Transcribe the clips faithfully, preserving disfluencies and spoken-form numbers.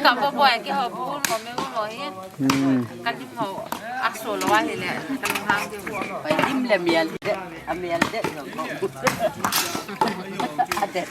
Ka bo bo ke ho bu lo me lo hi. Hmm. Ka lim ho. A so lo wa hi le. Ka lim hang ke. Pai lim le mial de. A mial de lo ko. A de.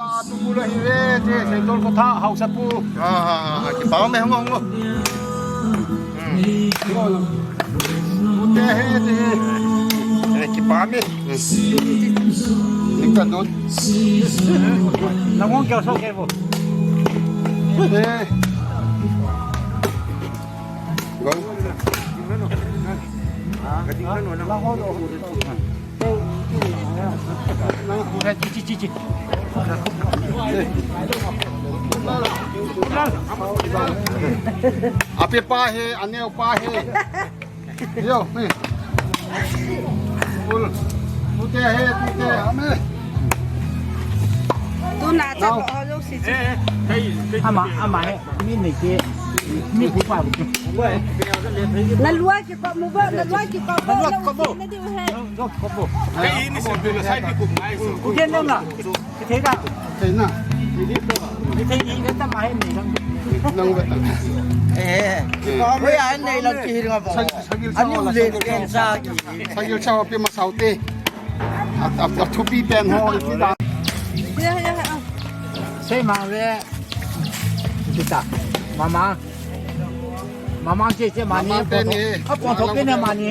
La tu la hi ve, te, se dol ko tha, hausa pu. Ah, ah, ah, kipah me, hong, hong, hong. Hmm. Te he, te he. Eh, kipah me. Hmm. Ika dot. Nang hong kya so ke bo. Eh. Go. Ape pa he, aneo pa he. Yo, me. Ul. Tute he, tute, ame. Tu na cha ko ho lo si chi. Ama, ama he. Mi nei ke. Mi pu pa. Na lua ki ko mu ba, na lua ki ko ba. Na lua ki ko ba. Na di he. Lua ki ko ba. Kai ni se pe la sai ki ko mai so. Ku ke na na. Kithei da. Kithei na. Kithei ni da ta ma he nei lang. Nang ba ta. Eh. Ko ya nei lang ki ri nga ba. Sagil sa. Ani le ken sa ki. Sagil sa pe ma saute. A, a, a thupi pen ho ki da. Ya, ya, ya. Sei ma le. Kita. Mama. Mama che che mani. Mama pe ni. A pon tho pe ni mani.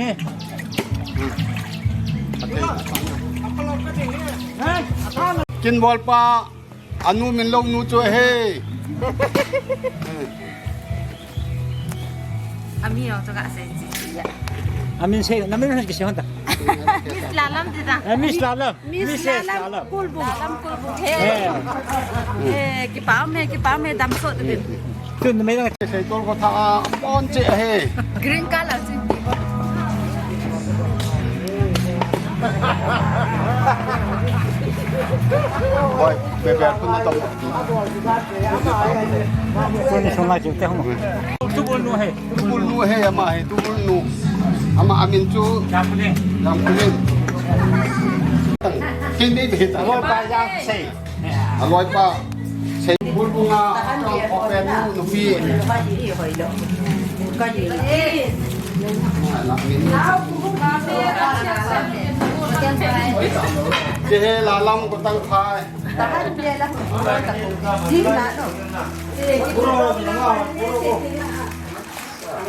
Kin bol pa. Anu min lo nu chu he. Ami ho chu ka sei chi chi ya. Amin sei, na min sei kisi hon ta. Miss Lalam ti ta. Eh, Miss Lalam. Miss Lalam. Lalam Kulbung. Lalam Kulbung. He. Eh. Eh, kipah me, kipah me damsot te. Tun me la. Sei tol ko tha a pon che he. Green color chu. Oi, be be kun na tong. Kun ni song la jing te hong. Tubul nu he. Tubul nu he ama he, tubul nu. Ama amin chu. Jam kuling. Jam kuling. Kin dei be ta. Amo pa jam sei. Aloi pa, sei bul bunga, open nu, nupi. Che he la lam ko tang phai.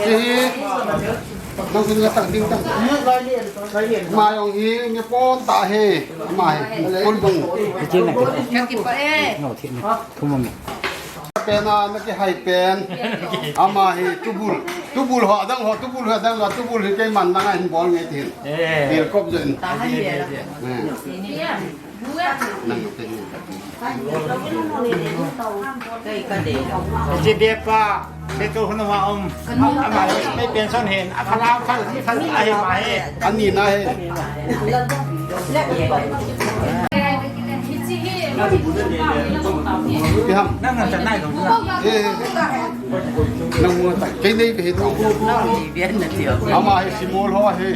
Che hi, nang sin ngatang ding tang. Ma jong hi, nge pon ta he. Ma hi, pon bung. Ka kipa e. Thu ma mi. Pen a, na kihai pen. Ama hi, tubul. Tubul ho, adang ho, tubul ho, adang ho, tubul hi keiman nang a hin bol nge tin. Eh. Bil kop zen. Eh. Nang te ni. Ji bia pa, se tu hunu ma um. Ama le pension hin, a khala, khala, khala, a he ma he. Ani na he. Ki ham. Nang ta nai lo. Eh. Nang mo ta. Kei nei be he tu. Nang ni bia na ti o. Ama he simol ho he.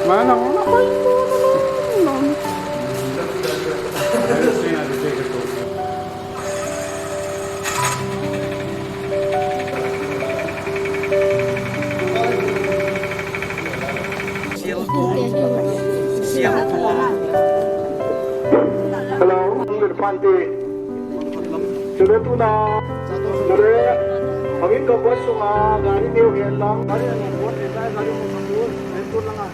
Hello, Mister Pante. Chule tuna, chule, hawin ka bus sunga gari neo hen lang, gari neo hen lang, gari neo hen lang.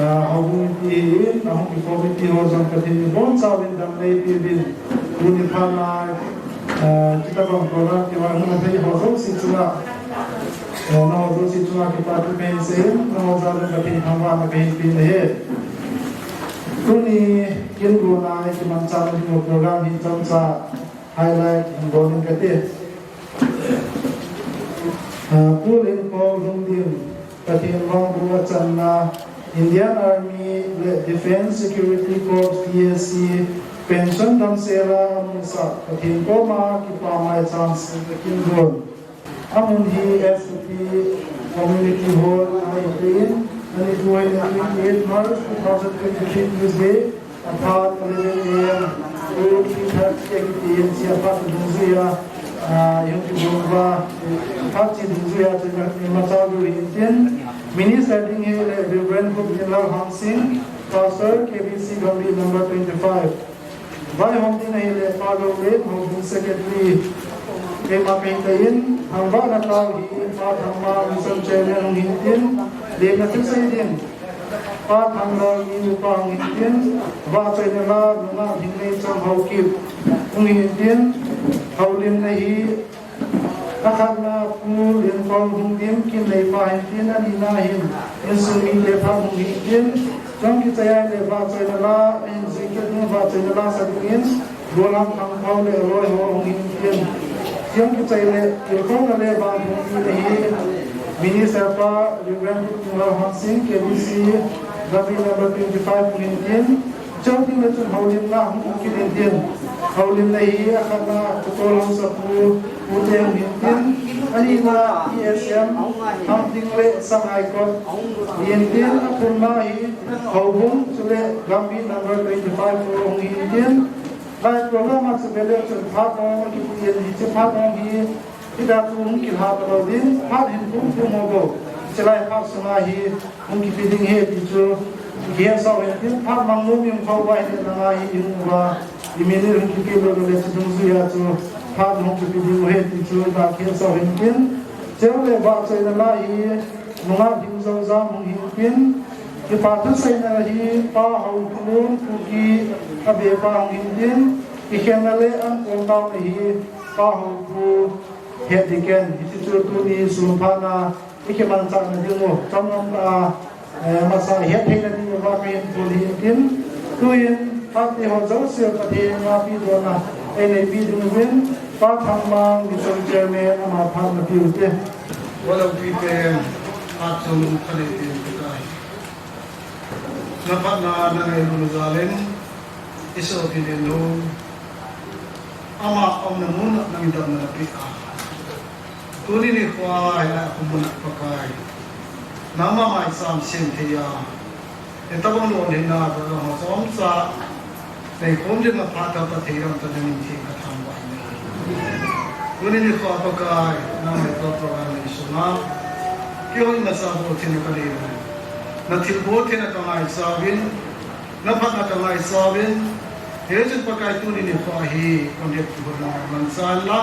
Ah, hawin ti hi, ahung ki committee ho jong Pathen in abonchauvin dam neipeuvin, tuni phat lai, ah, chuti bang program kivai hung thei ho jouse chunga, eh, nangho jouse chunga kipa thu kahin seiyin, nangho jal in Pathen thangvahna kahin pe ahi. Tuni kin gona kimanchahna ding program hi chomcha highlight hin bol ing kate. Ah, Pu Lenkhol Lhungdim, Pathen vangboh achanna, Indian Army le Defence Security Corps, D S C, pension damsel a amusah, Pathen koma kipa maicham sela kin gon. Amun hi S P community hall a ahin, ani pu hi twenty-eight March two thousand twenty-three Tuesday, aphat eleven A M to three thirty a kitin, hiche aphat dungjuia, ah, ihung kibol uva, aphat chi dungjuia chun imacha diu ahin tin, minister ding hi le Reverend Gopinlal Hangsing, Pastor K B C Gambih number twenty-five. Vaihom ding ahile Pa Loleng, Houbung Secretary. Keima kahin tai in, thangvahna tao hi Pa Thangmang, Mission Chairman hung hin tin, lemna thusei ding Pa Thanglal, Upa hung hin tin, vahchoina la nungah Lhingleicham Haokip hung hin tin, houlimna hi akhatna Pu Lenkhol Lhungdim, Kinneipa hin tin, anina hin insung mite phat hung hin tin, chomkichai a le vahchoina la ahin jui kit ding, vahchoina la sa dingin Golhang Thangphao le aloi ho hung hin tin, chomkichai le tilkhouna le vangbohna hi Minister pa Reverend Gopinlal Hangsing, K B C Gambih number twenty-five hung hin tin, Chuteng le chun houlimna hung um kit in tin. Houlimna hi akhatna Pu Tolhang Sapu, Pu Teng hin tin. Anina T S M, Hamting le Sangaikot hin tin. Athumna hi Houbung chule Gambih number twenty-five hung hin tin. Lai program a chu vele chun phat mong kipu in, hiche phat mong hi Hita chu hung kilha talou ding, phat hin hung hung mo bou. Chulai phat sunga hi hung kipe ding ahi ti chu, kihetsah u hen tin, phat mang nom im khom uva hin langa hi i hung uva, i minute hung kipe lou le chu dungjuia chu, phat hung kipe ding ahi ti chu, kakihetsah u hen tin. Chule vahchoina la hi, nungah Lhingjoujam hung hin tin, kipa thuseina hi, Pa Haokhulun Kuki, abepa hung hin tin, kikhenna le ankol taona hi, Pa Haokhu, Hetdiken, hiche chu tuni sun phat a, i kimanchahna ding u, chomlam tah a, eh, masa hettheina ding uva kahin phon ahin tin, tuin, party ho jouse Pathen a pehdohna, eineipi ding uvin, Pa Thangmang, Mission Chairman, ama phat na pe u hite. Vo loupite, phat chom khat nei ding u hite. Na phatna na ngailut jal in, i sopi Lenlhung, ama umna mun a nang damna na pe a. Tuni nikho a, hilai a ka mun a Pakai, nangma maicham seng thei a, hitabang lolhinna, program ho chomcha, nei khom ding a phat a Pathen lam tah a nang in theng ka thangvah in ahi. Tuni nikho a Pakai, nang le tua program nei sunga, kihoi masa bol theina ka nei u. Na thilbol theina ka ngaichat uvin, na phatna ka ngaichat uvin, hichun Pakai tuni nikho a hi, kon het kihoi na man san la,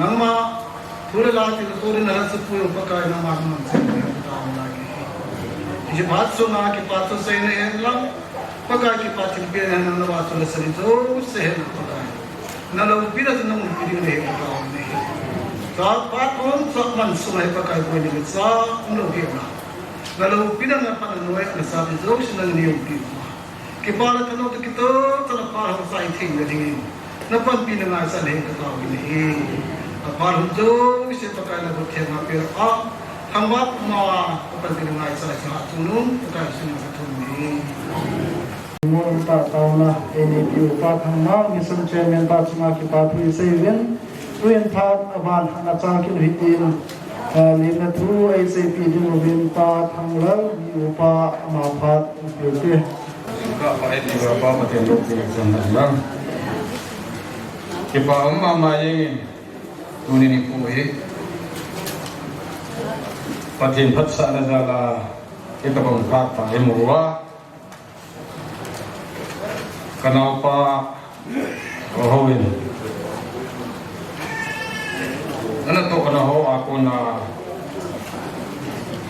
nangma, thu le la tilkhouna ding na lhacha pu jong Pakai nangma na man san le ka tao lai. Hiche phat sunga kipa thuseina hen lang, Pakai kipa thilpeh na hen lang, na vahchoi le sari jouse hen lang Pakai. Na loupina chu na umpi ding na hen ka tao in ahi. Chapang chapang man sunga hi Pakai boina le cha umlou hen lang. Na loupina na phatna noiya na sari jouse nangin nei umpi uva. Kipa le thanom toh kitoh chan a phat hung chai theina dingin, na panpina ngaichat in ahi ka tao in ahi. A phat hung jouse Pakai na khut theng a peh a, thangvah puma, na panpina ngaichat in hatchungnung Pakai sung ka thum in ahi. Mo ta taona, eineipi u Pa Thangmang, Mission Chairman pa chunga kipa thu i sei uvin, Tuin phat aban ana chang kit u hitin, eh, limna thu eiseipeh ding uvin Pa Thanglal, mi upa ama phat in pe u hite. Ka pa e ti ba pa Pathen lou ti chan na lang. Kipa um mama jeng in, tuni nikho hi Pathen phatsahna jal a, hitobang phat pa imu uva. Ka naopa, ka houin, ana tohna ho a kona,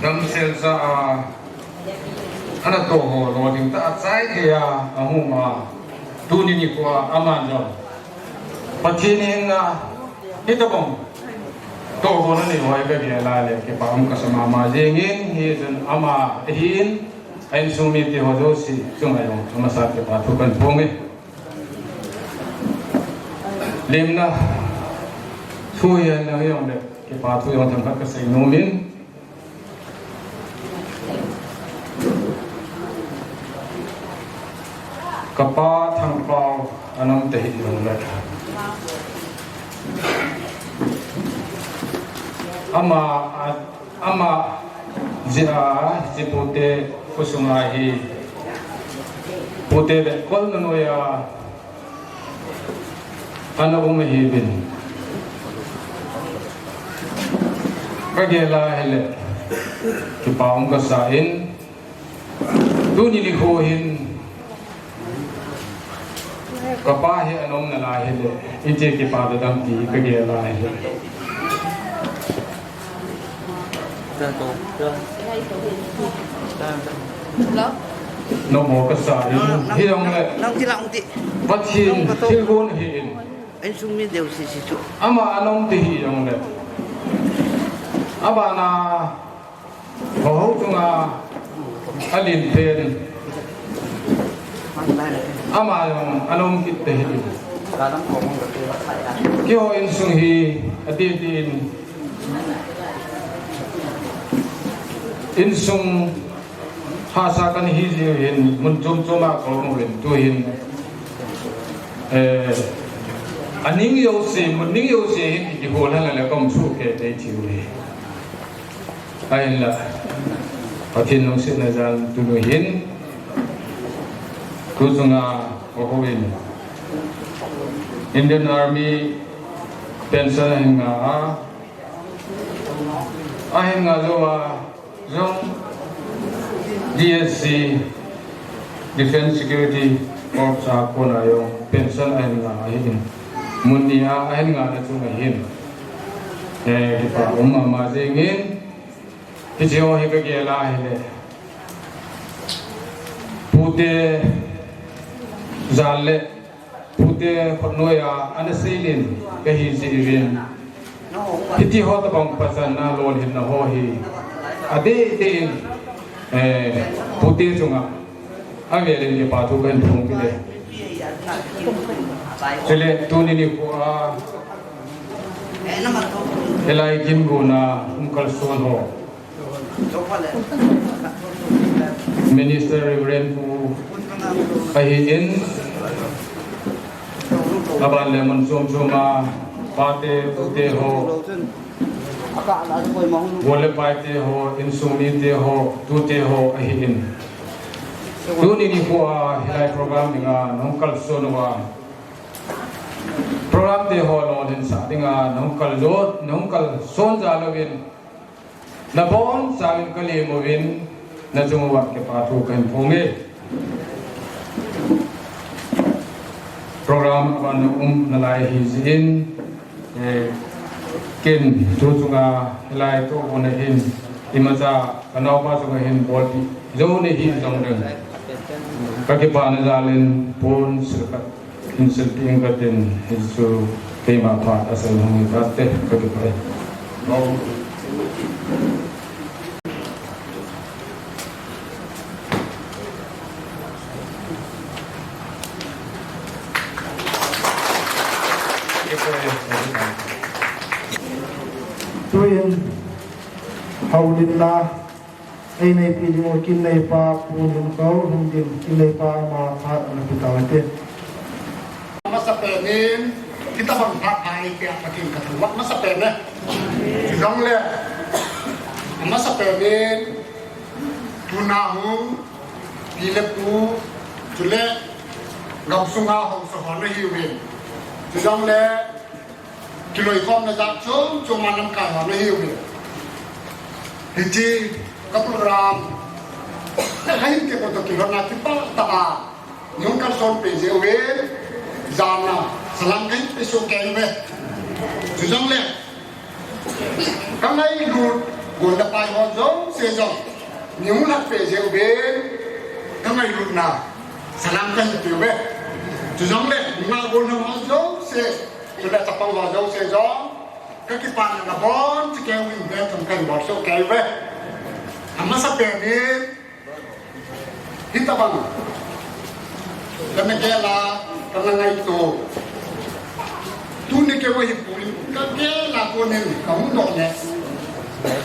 damsel sa a, ana toh ho, lolhing tah a chai thei a, ahung a, tuni nikho a, aman jong Pathen in a, hitobang tohgon anei ho hi ka gel a le, kipa um kasa mama jeng in, hichun ama ahin, a insung mite ho jouse chunga jong, amasa kipa thu kahin phong e. Limna thu hi ahin lang jongle, kipa thu jong themkhat kasei nom in. Ka pa Thangpao ana um tahih jongle, ama, a, ama jeh a, hiche Pute khosung a hi, Pute le kolna noiya ana um ahiuvin. Ka gel a hile, kipa um kasa in, tuni nikho hin, ka pa hi ana um nalai hile, iti kipa dadam ti ka gel a hile. Hello? Nommo kasa in, hijongle, Pathen thilgon ahin. Insung mi deu sisi chu. Ama ana um tahih jongle, abana ho ho chunga alen pen, ama jong ana um kit tahih in. Keiho insung hi ati tin, insung hahsa kana hi jiu hin, mun chom chom a ka um uvin, tu hin, eh, aning jouse, mun ning jouse hin, kihol hal a le ka um soh kei tei tiu hi. Ahinla, Pathen lungsetna jal tunu hin, tu chunga ka houin, Indian Army pension ahin nga a, ahin nga jou a, jong D S C, Defence Security Corps a kona jong pension ahin nga ahin. Mun ni a ahin ngana chunga hin, eh, kipa um mama jeng in, hiche ho hi ka gel a hile, Pute jal le Pute khotnoiya ana seilin kahi jeh uvin, hiti ho tobang pachatna lolhinna ho hi adeh deh in, eh, Pute chunga avel in kipa thu kahin phong kit e. Chule tuni nikho a hilai kin guna hung kalson ho, Minister Reverend Pu ahin, aban le mun chom chom a pate pute ho, gol le paite ho, insung mite ho, tute ho ahin, tuni nikho a hilai program dinga nahung kalson uva, program te ho lolhinsah dinga nahung kal jo, nahung kalson jal uvin, nabonchauvin kalem uvin, nachung uva kipa thu kahin phong e. Program aban um nalai ahi jeh in, eh, ken tu chunga hilai tohgon a hin, imacha ka naopa chunga hin bolpi jou nahi jongleng, ka kipana jal in pon silkhat hin silpeh inge katin, hichu keima phat asei hung hitate, ka kipah e. Tuin, houlimna eineipi ding u Kinneipa Pu Lungkau, Lungdim Kinneipa ama phat ana pe tau hite. Amasapen in, Hitabang phat pha eipeh a Pathen kathangvah masapen e. Chujongle, amasapen in, tuna hung, pi le pu, chule, gamsunga haosa ho nahiuvin. Chujongle, kiloikhomna jat chom chom a lamkai ho nahiuvin. Hiche, ka program, kahin kibol toh kilhonna kipah tah a, Nung kalson peh jeh uvin, jan a, salam kahin pe soh kei uve. Chujongle, kangailut, gol le pai ho jouse jong, nung lhah peh jeh uvin, kangailutna, salam kahin pe uve. Chujongle, nunga gol ho jouse, chule chapang ho jouse jong, kakipana nabonchauvin, welcome kahin bol soh kei uve. Amasapen in, Hitabang. Kana gel a, kana ngaito. Tuni keiho hi pui, ka gel a konin, kahung doh le.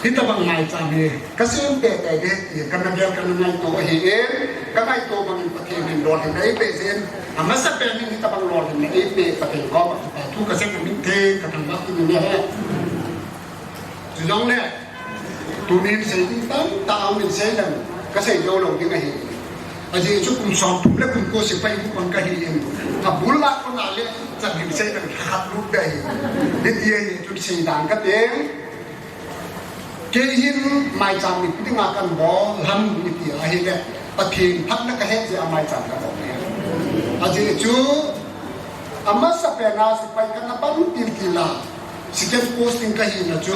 Hitabang maicham hi, kasem teitei ding, kana gel, kana ngaito ahin, kangaito bangin Pathen in lolhinna eipeh jeh in, amasapen in hitabang lolhinna eipeh Pathen koma, thu kasei namin te, kathangvah kit in ahi. Chujongle, tunin sei ding tamtah aumin sei leng, kasei jou lou ding ahi. Ajeh chu kum somthum le kum ko sepai bupang kahin. Abul a kona le, chan hin sei leng, khat lut ding ahi. Hiti ahi, chun sei dan kate. Kei hin maicham mipi dinga kahin bol ham iti ahile, Pathen phatna kahet jeh a maicham kabol e. Ajeh chu, amasapen a sepai kana pan tiltil a. Second posting kahina chu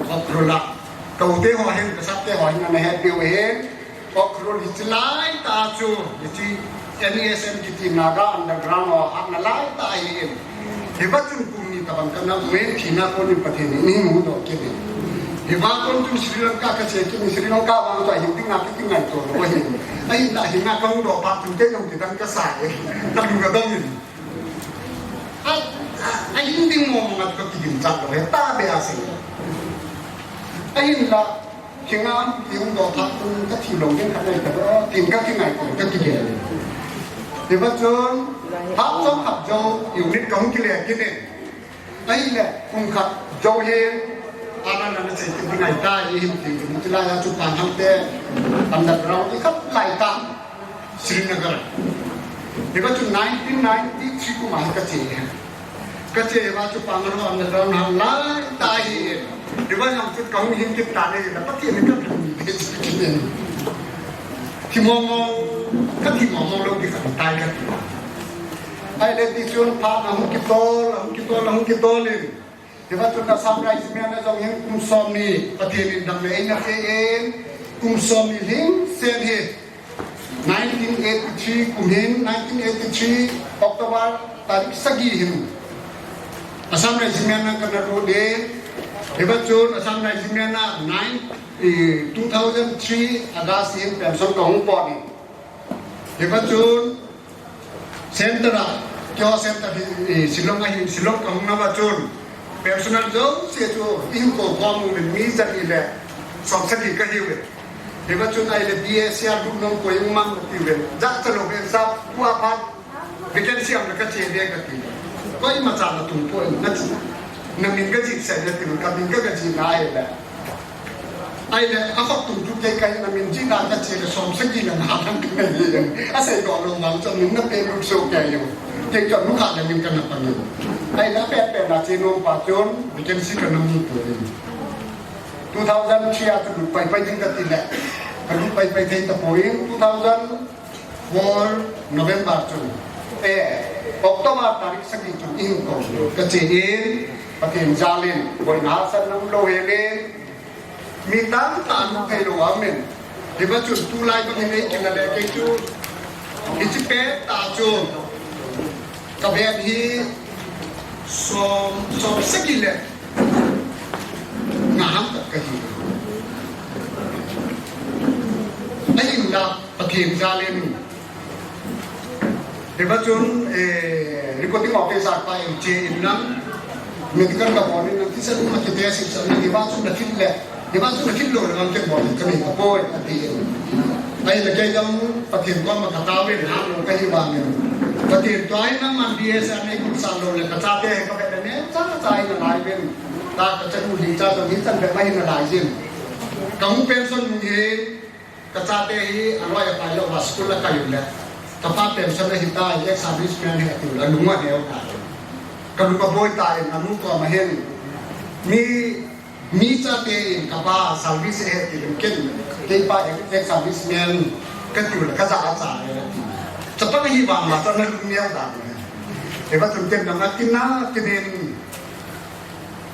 Ukhrul a. Ka u te ho hin, ka sap te ho hin ana het diu ahin. Ukhrul hiche laitah chu, hiche N E S M kiti Naga Underground ho hatna laitah ahin. Hiva chun kum ni tabang kana um in, thina konin Pathen in eihin huhdoh kit in. Hiva kon chun Sri Lanka kache kit in, Sri Lanka vang chu ahin dinga kakingaito lou ahin. Ahinla hinna kahung doh phat chun kei jong kidang kasa e. Kalung adong in. A, a, ahin ding mong mong a kakiginchat lou, heta be a sei. Ahinla, kingam, kihung doh phat chun kathi lou ding khat nei kadoh, tin kakingaito, kakigel. Hiva chun, phat chomkhat jou, unit kahung kile kit in. Ahile, kum khat jou hin, ana nana sei kit ding ahitai, eihin ti, chulai a chu Panghang te, underground, ikhat laitah. Srinagar. Hiva chu nineteen ninety-three kum a hi kache. Kache hiva chu Panghang underground hal laitah ahi. Hiva jong chu kahung hin kit tan ahi, la Pathen in kathangvah in. Thi mong mong, kathi mong mong lou ding kahitai kati. Ahile tichun phat ahung kitol, ahung kitol, ahung kitol in. Hiva chun Assam Regiment a jong hin kum somni, Pathen in damna eina pe in, kum somni lhingset hi, nineteen eighty-three kum hin, nineteen eighty-three October tarik sagi hin, Assam Regiment a kana lut in, hiva chun Assam Regiment a nine, eh, two thousand three August hin pension kahung pot in. Hiva chun, Center a, keiho center hi, eh, Shillong ahi, Shillong kahung nauva chun. Personnel jouse chu, eihin kou khom uvin mi jani le, som sagi kahiuve. Hiva chun ahile B S C a lut nom koi um am nati uve. Jachat lou ven sa, tua phat, vacancy am le kache ve kati. Koima cha natung poi, nati. Namin kajih sah nati, kamin ka, kajih na ahile. Ahile, akhut tum chu kei kahin namin jih na kache le som sagi le nga lang kanei e. Asei doh lou vang chun min nape lut soh kei e. Kei chun nukha le min kana pang e. Ahile, ape pe na che nom pa chun, vacancy kana mu poi. Two thousand three a chu lut pai pai ding kati le. Kalut pai pai thei tapoi, two thousand four November chun. Eh, October tarik sagi chun eihin kou. Kache in, Pathen jal in, boina hahsatna umlou hel in, Mi tamtah lut theilou aum in. Hiva chun tulai bang hin eikilha le kei chu. Hiche pettah chu. Kavet hi som, som sagi le nga ham khat kahi. Ahinla Pathen jal in. Hiva chun, eh, recording officer pa in che in lang, medical ka bol in lang, tisa lung ma kite si sa, hiva chun na fit le, hiva chun na fit lou le, man ke bol in ka nei ka poi, ati in. Ahile kei jong, Pathen koma ka tao in, ha lou kahi vang in. Pathen tua in lang man B S A nei kum sa lou le, ka chate, ka Cha cha hi nalai uvin. Ta kachanu hi cha cha hi chan bep ma hi nalai jin. Kahung pension nung hi, kachate hi aloi apai lou va school akai u le, kapa pension ahi tai, ex-serviceman ahi ati u le, alung aneo tai. Kalung aboi tai, anu koma hin. Mi, mi chate in kapa service ahi ti leng ken, keipa ex-, ex-serviceman kati u le, kaja acha e. Chapang ahi vang ma, cha nalung neo tai. Eva chun ken nang atina, tinin.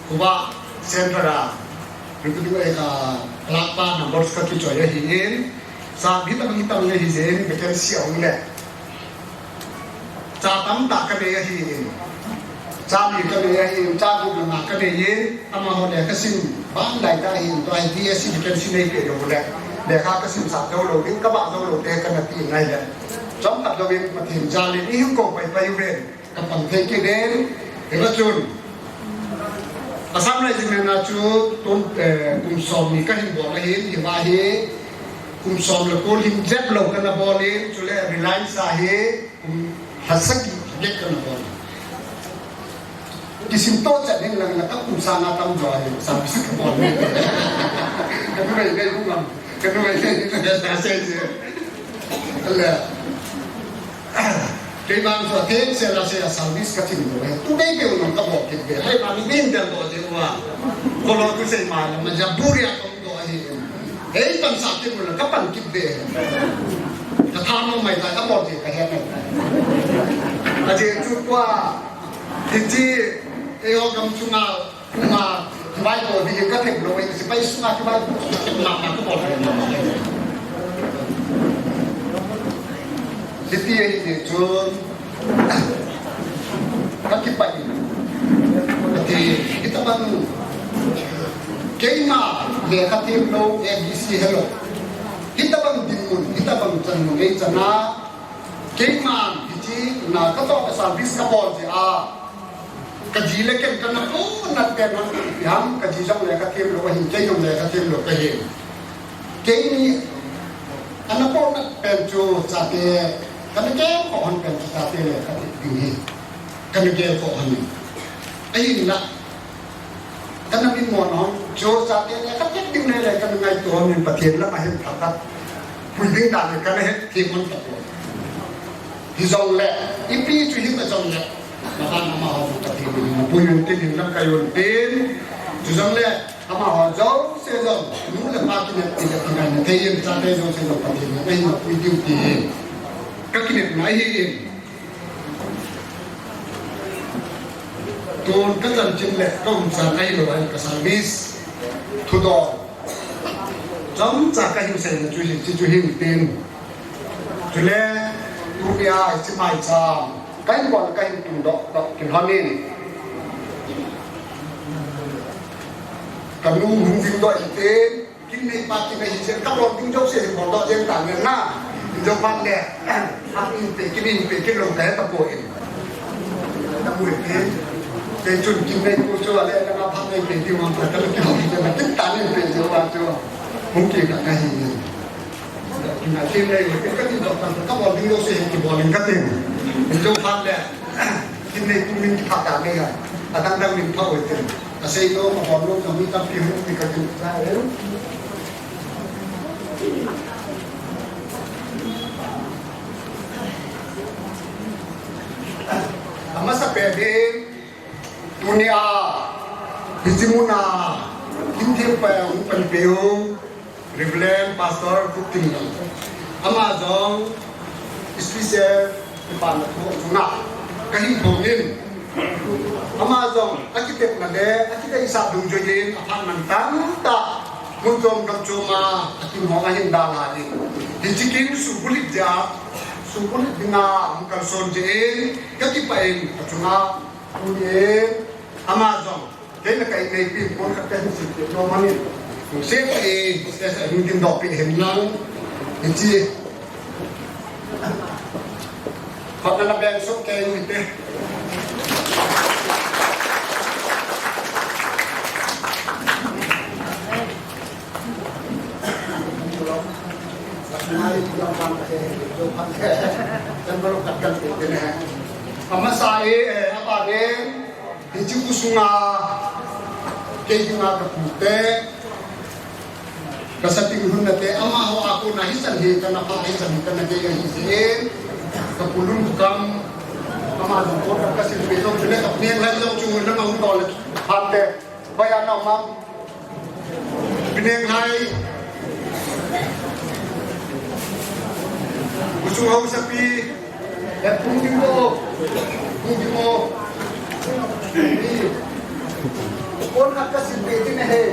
Kuba Central a, recruiting, eh, ka, clerk pa number ka kichoi ahin, sa hitabang hitabang ahi jeh in, vacancy ahung le. Cha tamtah kanei ahin, cha li kanei ahin, cha gup le nga kanei in, amaho lekha sim, ban lai ta ahin, tua hi D S C vacancy nei pe lou le. Lekha kasim sah jou lou ding, kabah jou lou te kana ti ngai le. Chomkhat jouvin Pathen jal in, eihin kou pai pai uvin. Kapang thei kit in, hiva chun. Assam Regiment a chu tun, eh, kum som ni kahin bol ahin, hiva hi kum som le ko lhin jep lou kana bol in, chule Reliance a hi kum lha sagi get kana bol. Kisim to chat in lang la ka kum sang a tam jo ahin, service kabol in. Ka numei nei kum lam, ka numei nei kum lam, ka sei sei. Ale. Kei vang chu atheng sel a sei a service kachim lou e. Tunei peh u nang kabol kit ve. Hai vang min del doh jeh uva. Kolo tu sei mai la ma ja buria kong doh ahi. Hei pan sa kit u nang kapan kit ve. Katha nom mai ta kabol jeh kahe mai. Ajeh chu tua. Hiche eiho gam chunga Kuma, kivaipo ding ka thei lou, sepai sunga kivaipo mama ka bol. Hiti ahi jeh chun, ka kipah in. Ka ti, hitabang, keima, lekha them lou, A B C helou. Hitabang dinmun, hitabang chanmun, ei chana, keiman, hiche, na, ka toh ka service ka bol jeh a. Ka ji le ken kana ponat pen hon ipi ham, ka ji jong lekha them lou ahin, kei jong lekha them lou kahin. Keini ana ponat pen chu chate, kana gel khoh hon pen chu chate lekha them ding hi. Kana gel khoh hon. Ahinla, kana min mo hon, chu chate lekha them ding le le kana ngaito hon in Pathen lam ahin phat khat. Pui ding dan le kana het them hon tapon. Hijongle, ipi chu hita jongle, maban amaho jong Pathen in napui un tin, nakai un tin. Chujongle, amaho jouse jong, nu le pa kinep, kinep, kinep, thei in, chate jouse jong Pathen in napui diu ti hi. Ka kinepna ahi in. Tun ka chanchin le, ka umchan ahilou, ahi ka service. Thudol. Chomcha kahin seina chu hi, chu hi tin. Chule, tunia, hiche maicham. Kahin bol, kahin tun doh, doh, kin honin. Kanu hung ding doh in tin, kin nei pa kin nei hin sen, kabol ding jouse hin bol doh jeng tan na. Jong phat le, aphat in pe, kin in pe, kin lou kahe tapon. Tapon pe, pe chun kin nei pu chu le, na phat nei pe, ding wang phat ka kin hin sen, kin tan in pe, jo wa chu. Hung ki ka kahin. Kin a kin nei, kin ka tin doh tan, kabol ding jouse hin kibol in ka tin. Jong phat le, kin nei pu min kiphat ta nei a. Adang dang min pha oi tin. Asei lou, abol lou, kami tampi hung ti ka tin. Amasa pen in, tunia, hiche muna, kin thempa hung panpi u, Reverend Pastor Gupting. Ama jong, special, Kipa na thu chunga kahin thum in. Ama jong, akitepna le, akideisah dungjuiyin, aphat man tamtah, mun chom gam chom a, akin hong ahin dalhan in. Hiche kin suhbulhit jeh a, suhbulhit dinga, hung kalson jeh in, kakipah in, kachunga, tun in, ama jong, Kei le ka inneipi, kon khat kahin simpi nom ahin. Hung sepa e, stage a hung dingdoh peh hen lang. Hiche. Hot na la beng sop kei u hite. Amasa e, eh, apa ding. Hiche kho sunga, kei dinga kapu te, kasa ding lhunna te, amaho a kona hichan hi kana pha, hichan hi kana gei ahi jeh in, kapu Lunbukam, ama jong kona kasil peh jong, chule ka Neng Lhai jong chu nang ahung dol le, pha te, pai ana um am. Pi Neng Lhai. Khosung haosapi. Eh, Pu Dingmo. Pu Dingmo. Kon khat kasil peh ding ahi.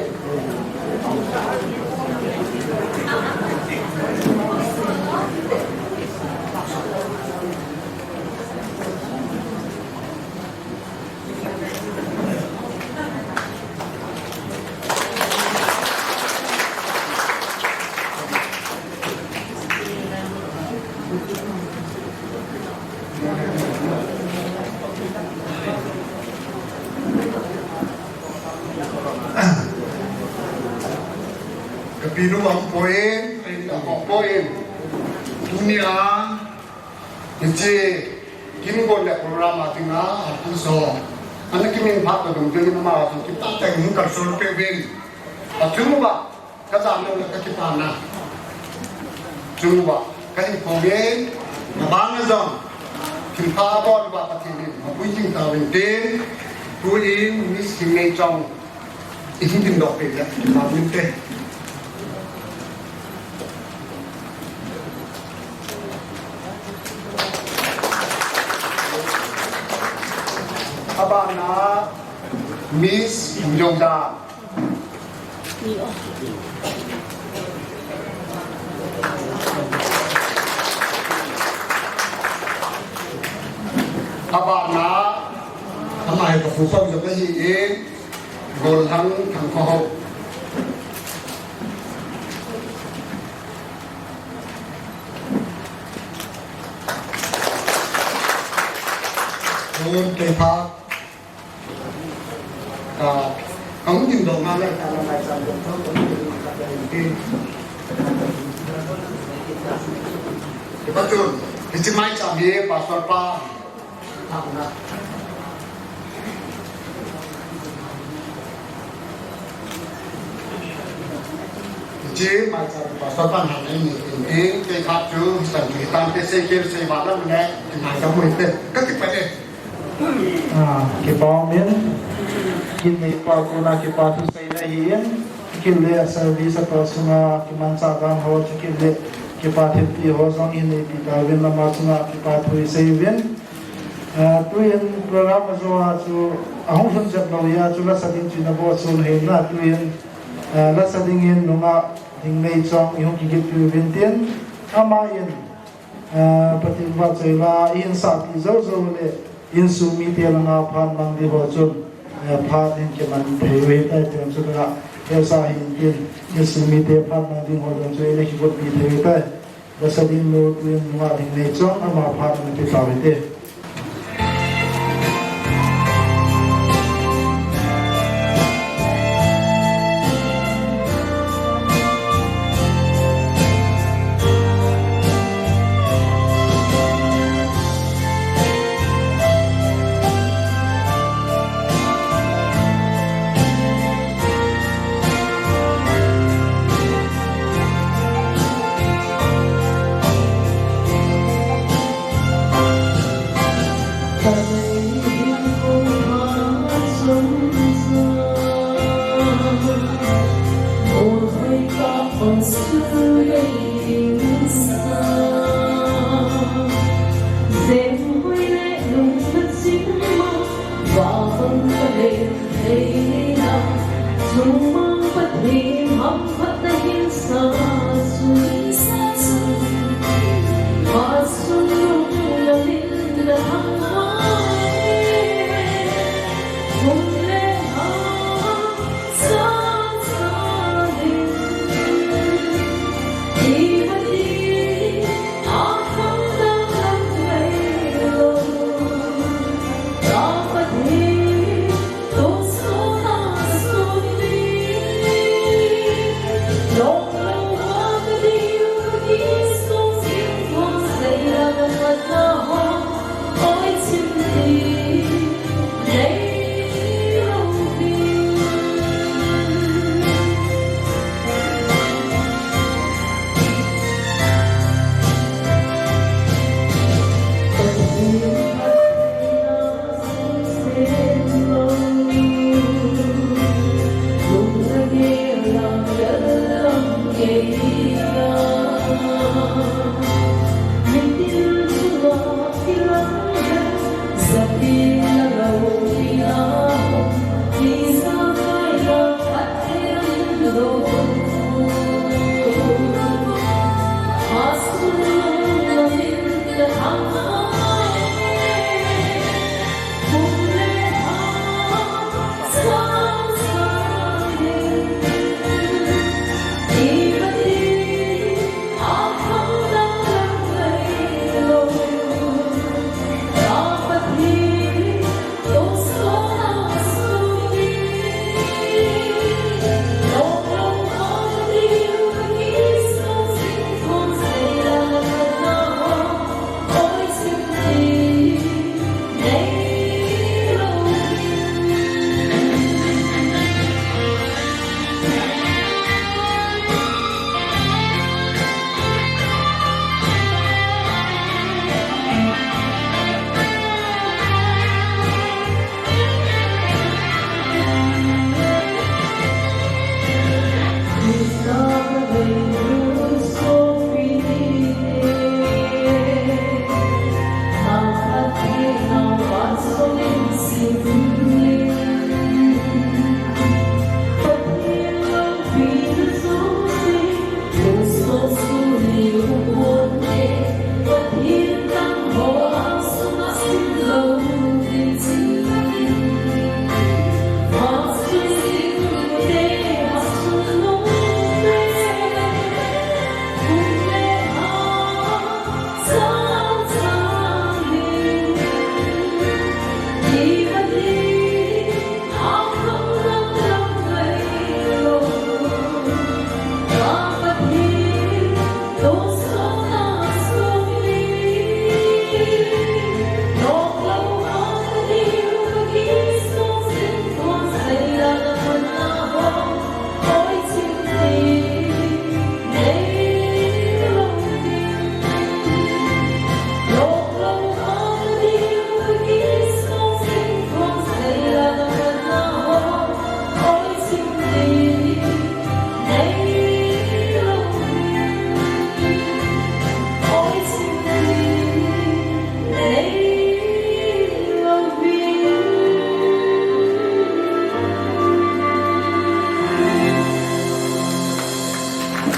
Kapi nu ahung poi, ahung poi. Tunia, hiche, kin gon le program a dinga, atu so. Ana kimin phat ka dong ding ma so, kita ta hung kalsol peh uvin. Athum ba, Ka jam lou le ka kipana. Chunguva, ka hin kou ve, na bana jong. Thilpha abol uva Pathen in, mapui jing tauvin tin, tuin, Miss Hingneichong, i hin dingdoh peh le, kipah uvin te. Abana, Miss Jongda. Abana, ama hi ka pu pang jong ahi e, Golhang Thangkhohao. Tun kei pha. Ka, ka hung dingdoh ngai ngai ta, la ngai chan dong thang, ka hung dingdoh ngai ngai tin. Kipah tun, hiche maicham hi Pastor pa. Hiche maicham Pastor pa na nei ni tin, tin, kei khat chu, hitan chu, hitan te sei kel sei va la ne, tin hai ka mu te, ka kipah e. Ah, kipah umin, kin neipa kona kipathu seina ahin, kile service atoh sunga kimanchah dan ho, kile kipa thilpeh ho jong hin neipi tauvin, ama chunga kipathu isei uvin. Ah, tuin program ajo a chu ahung lhun jep lou hia chu lasa ding chu ina bol chun hina tuin, ah, lasa dingin nungah Hingneichong ihung kigitpi uvin tin, ama in Eh, Pathen vahchoi la, i hin sahpi jou jou le, insung mite langa phat mang ding ho chun, eh, phat hin kiman thei u ahitai ti chu ka hesa hin tin, insung mite phat mang ding ho chun chu i le kigotpi thei u ahitai. Lasa ding nu, tuin nungah Hingneichong, ama phat mang ti tau hite.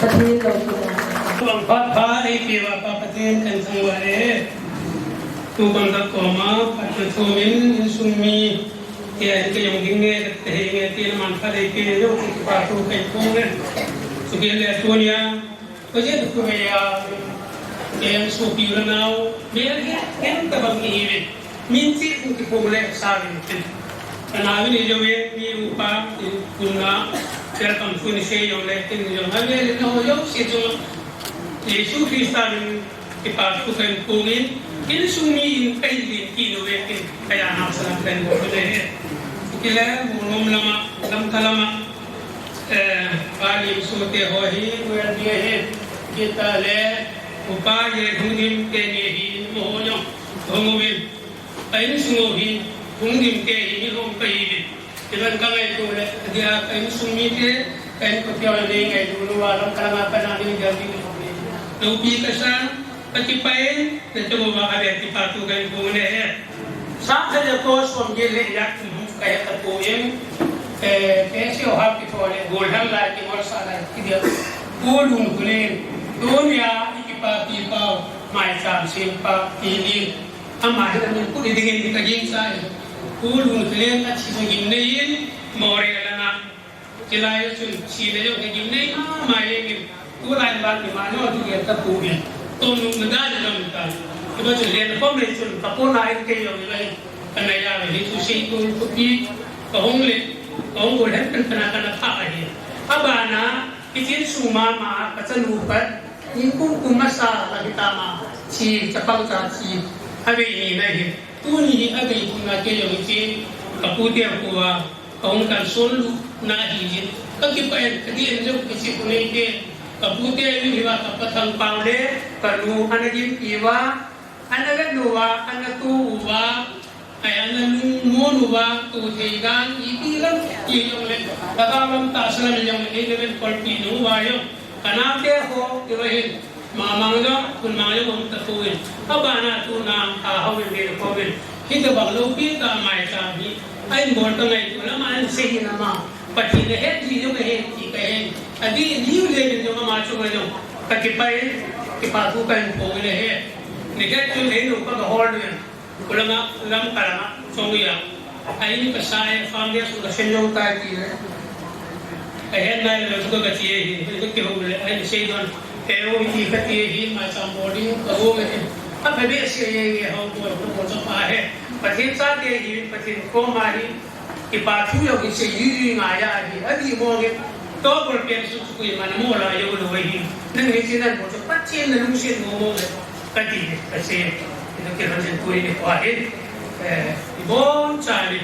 Pathen loupi. Bang phat pha eipeuva Pa Pathen kathangvah e. Tukum ka koma, phat na thum in, insung mi, tia kei jong ding nge, kahe nge, tia manpha eipeu jong, kipathu kahin phong e. Chukit le tunia, Kajeh tu kei a, kei a sopi u le nao, mi a hi, kei a tabang ki hi ve. Min chi ku ki phong le sa ve tin. Kana ve ni jo ve, mi u pa, ti kun na, kei a kam sun se jong le, tin jong ha ve le na ho jong se jong. Jesu Christa min kipathu kahin phong in, insung mi in kahin lin kit u ve tin, kei a na sa kahin phong le he. Kile, mu nom lama, lam ka lama. Eh, Palim sute ho hi, well, bia hi, kita le, upa ye hung dim teni hi, mo ho jong, hung uvin. Ka insung u hi, hung dim teni hi, hung pa hi vin. Iban ka ngaito le, dia ka insung mite, ka in ko pia le ngaito, lua lam ka lama pa na ni dia bi. Loupi ka sa, Ka kipah e, na te mo ma ka le kipathu kahin phong e he. Sa khat le ko som get le yak kum ka he ka po in, eh, pe se o ha ki tho le, gol hang lai ki mol sa lai ki dia. Ko lun ku le, tunia i kipapi pau, maicham sempa, ti ni. Ama hi na min ku ni ding in ka ging sa e. Ko lun ku le, ka chi sa ging nei in, mo re la na. Chulai a chun, sina jong ka gimnei mama jengin, tulai vang ima no tu ya ka pu in, tonu na da na ta. Iba chun le na pom le chun, ka pona in kei jong iba in, ka na ya le chu sei tu tu pi, ka hung le, ka hung le kan kana kana pa ka hi. Abana, kitin su mama, ka chanu pat, ni kum kum masa la kita ma, chi, chapang cha chi, abe ni na hi. Tuni hi abei kum na kei jong chi, ka pu te ku a, Ka hung kalson lutna ahi jin. Ka kipah in, ka dih in jong kichep u nei te. Ka pu te in hiva ka pa Thangpao le, ka nu ana gimpi uva, ana vet uva, ana tu uva, ai ana lungmon uva, tu thei dan, ipi lam, i jong le, ka ka lam tahsa lam jong le, ei le ven kolpi nu uva jong. Ka na te ho, ti va hin. Mamang jong, kun mang jong um ta poi. Abana tuna, a, hau in ve ko ve. Hita bang loupi ta mai ta hi. Ai bol ta ngai tu lama an sei hi nama. Pathen le het ji jong he ti ka he. Adi liu le jong ama chung jong. Ka kipah e, kipathu kahin phong le he. Ni ke tu le nu ka ka hol le. Kulanga, lam kalanga, chong ya. Ahin ka sa e, foundation ka sen jong tai ti le. Ahin nai le, ka ka ti e hi, ka ti ho le, ahin sei don. E o hi ka ti e hi, ma cham body, ka go me. A ka be se ye ye, ho bo, ko bo so pa he. Pathen sa te hi, Pathen ko ma hi. Kipathu jong kisei jui jui ngai ahi, adi mo nge, to bol pen su su kui man mo la jong lo hi, nang hi chin nan mo chu Pathen na lungset mo mo nge, ka ti le, ka sei, ito kilhon sen kui ni ko ahi, eh, i bon cha ni,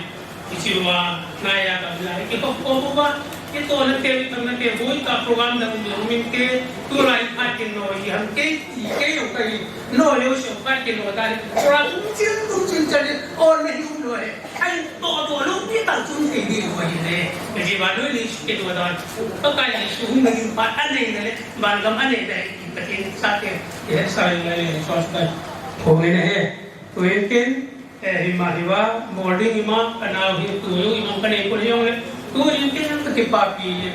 i chi wa, na ya ka la, i ki ko ko mo ba, i to na te, i to na te, boi ka program da mo min te, tu la i pa kin no, i ham ke, i ke yo ka i, no yo so pa kin no da, program chin tu chin cha ni, o na hi lo he. Ai, to, to, lo, ni ta chun te ni lo hi le. Ka ji ba lo ni ke to da. Ka kai ni su hung ni pa ta nei le, ba gam a nei le, ka tin sa ke. Ye sa ni le, so sa. Ko ni ne he. To ye ken, eh, hi ma hi wa, morning hi ma, ka na hi tu yo, hi ma ka nei ko yong le. To ye ken ka ti pa pi le.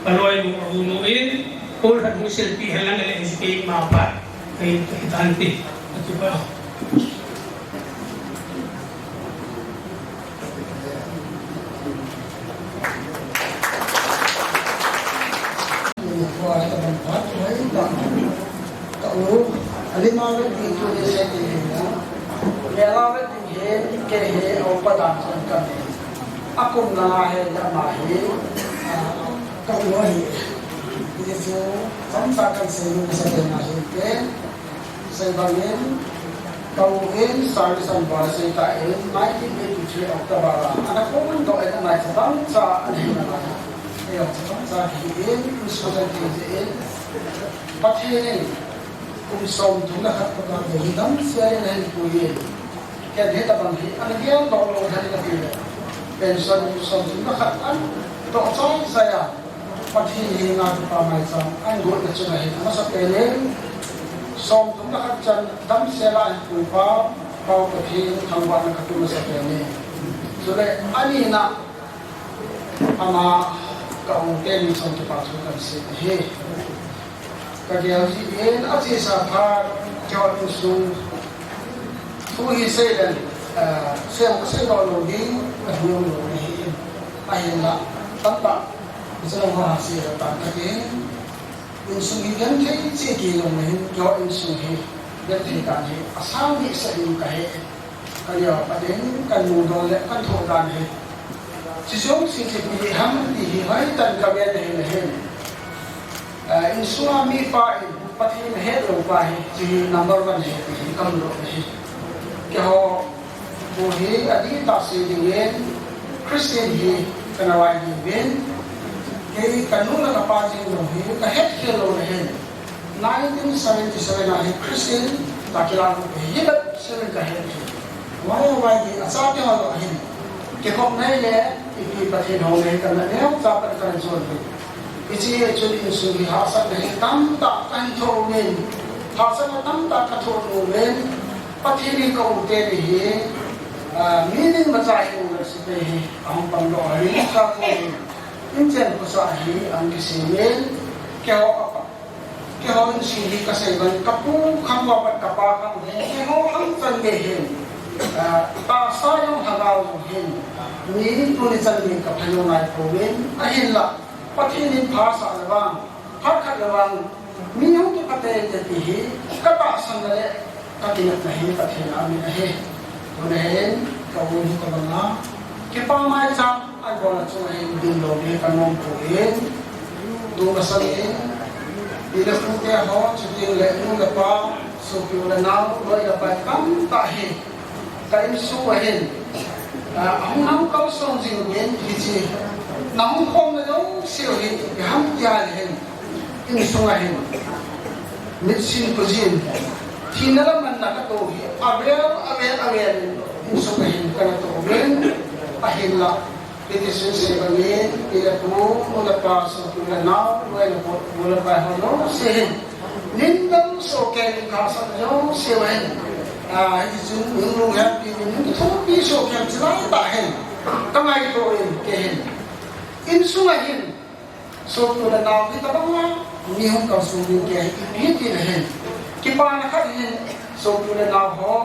Ka loi nu, nu in, ko ha mu selfie ha lang le, hi ke ma pa. Ka in, ka in tan ti. Ka ti pa. Sei bangin, ka u in service an ba sei ta in, nineteen eighty-three October a, ana ko man do in, ana chabang cha an hin ana. Ei, chabang cha hi in, instruction thei in, Pathen in, kum som thum le khat ko ta hi dam sia in hin pui in. Ken hitabang hi, ana gel do lo han ka ti le. Pension kum som thum le khat an, to chai sa ya. Pathen henga kipa maicham ahin gotna chunga hin amasapen in, som thum le khat chan damsel a ahin puipa, Pa Pathen thangvahna katun masapen in. Chule anina ama ka u teni chunga kipa thu kahin sei ahi. Ka gel jin, achesa phat keiho insung thu hi seilen, ah, sei, seidoh lou ding, ka hung lou ding ahi. Ahinla, tamtah, jong ho ha sei le tan ka tin. Insung hi genthei cheh kilou na hin, keiho insung hi genthei dan hi asang hih sah in ka he. Ka lio, ka ding, ka nudoh le ka thoh dan hi. Chuche jong chu ipi ham ti hi hoitah in ka vet ahi le hin. Eh, insunga mipa in Pathen hetlou pa hi, hiche hi number one ahi ti hi ka mudoh ahi. Keiho, keiho hi adihtah sei dingin, Christian hi kana hi uvin, kei ka nu le ka pa jeng jong hi ka hetkhel lou le hin. Nineteen seventy-seven a hi Christian ka kilah u ahi, hi bep seven ka hi ahi. Why, why hi, achate ho jong hin. Kikhop nai le, ipi Pathen houna hi kana neocha pat kana jon ahi. Hiche chun insung hi hahsatna hi tamtah kahin thoh uvin. Hahsatna tamtah ka thoh uvin. Pathen in ka u teni hi, ah, mi ding macha hi u le sute hi, ahung pang doh ahi, ka ko hi. Inchen khosah hi, ahung kisem in. Keiho apa. Keiho insung hi ka sei bang, ka pu khang uva pat ka pa khang u hi, keiho khang chan gei hin, ah, tahsa jong lhagao jong hin, mi tuni chan gei ka pha jong nai pouvin, ahinla, Pathen in pha sah le vang, phat khat le vang, mi hung kipha teitei ti hi, ka tahsan le, ka kinepna hi Pathen a min ahi. Tuna hin, ka u hi ka banga, kipa maicham, abolna chunga hin ding lou ding ka nom poi. Tu masang in, pi le pu te ho, chuteng le nu le pa, sopi u le nao, loi le pai tamtah hi, ka insung a hin, ah, ahung nang kalson jing uvin, hiche, na hung khomna jouse u hi, ipi ham tia le hin. Insunga hin, mitsin khojin, thina le manna ka toh hi, avel, avel, avel in, insunga hin kana toh uvin, ahinla, hiti chun sei bangin, pi le pu, nu le pa, sopi u le nao, loi le pu, nu le pa ho jouse hin, nin dang sohkei in ka hahsatna jouse u hin, ah, hiti chun, nin lunghempi, nin kithopi sohkei in, chulai tah hin, ka ngaito in, kei hin, insunga hin, sopi u le nao hi tabang a, mi hung kalson ding kei hi, ipi ti le hin. Kipana khat hin, sopi u le nao ho,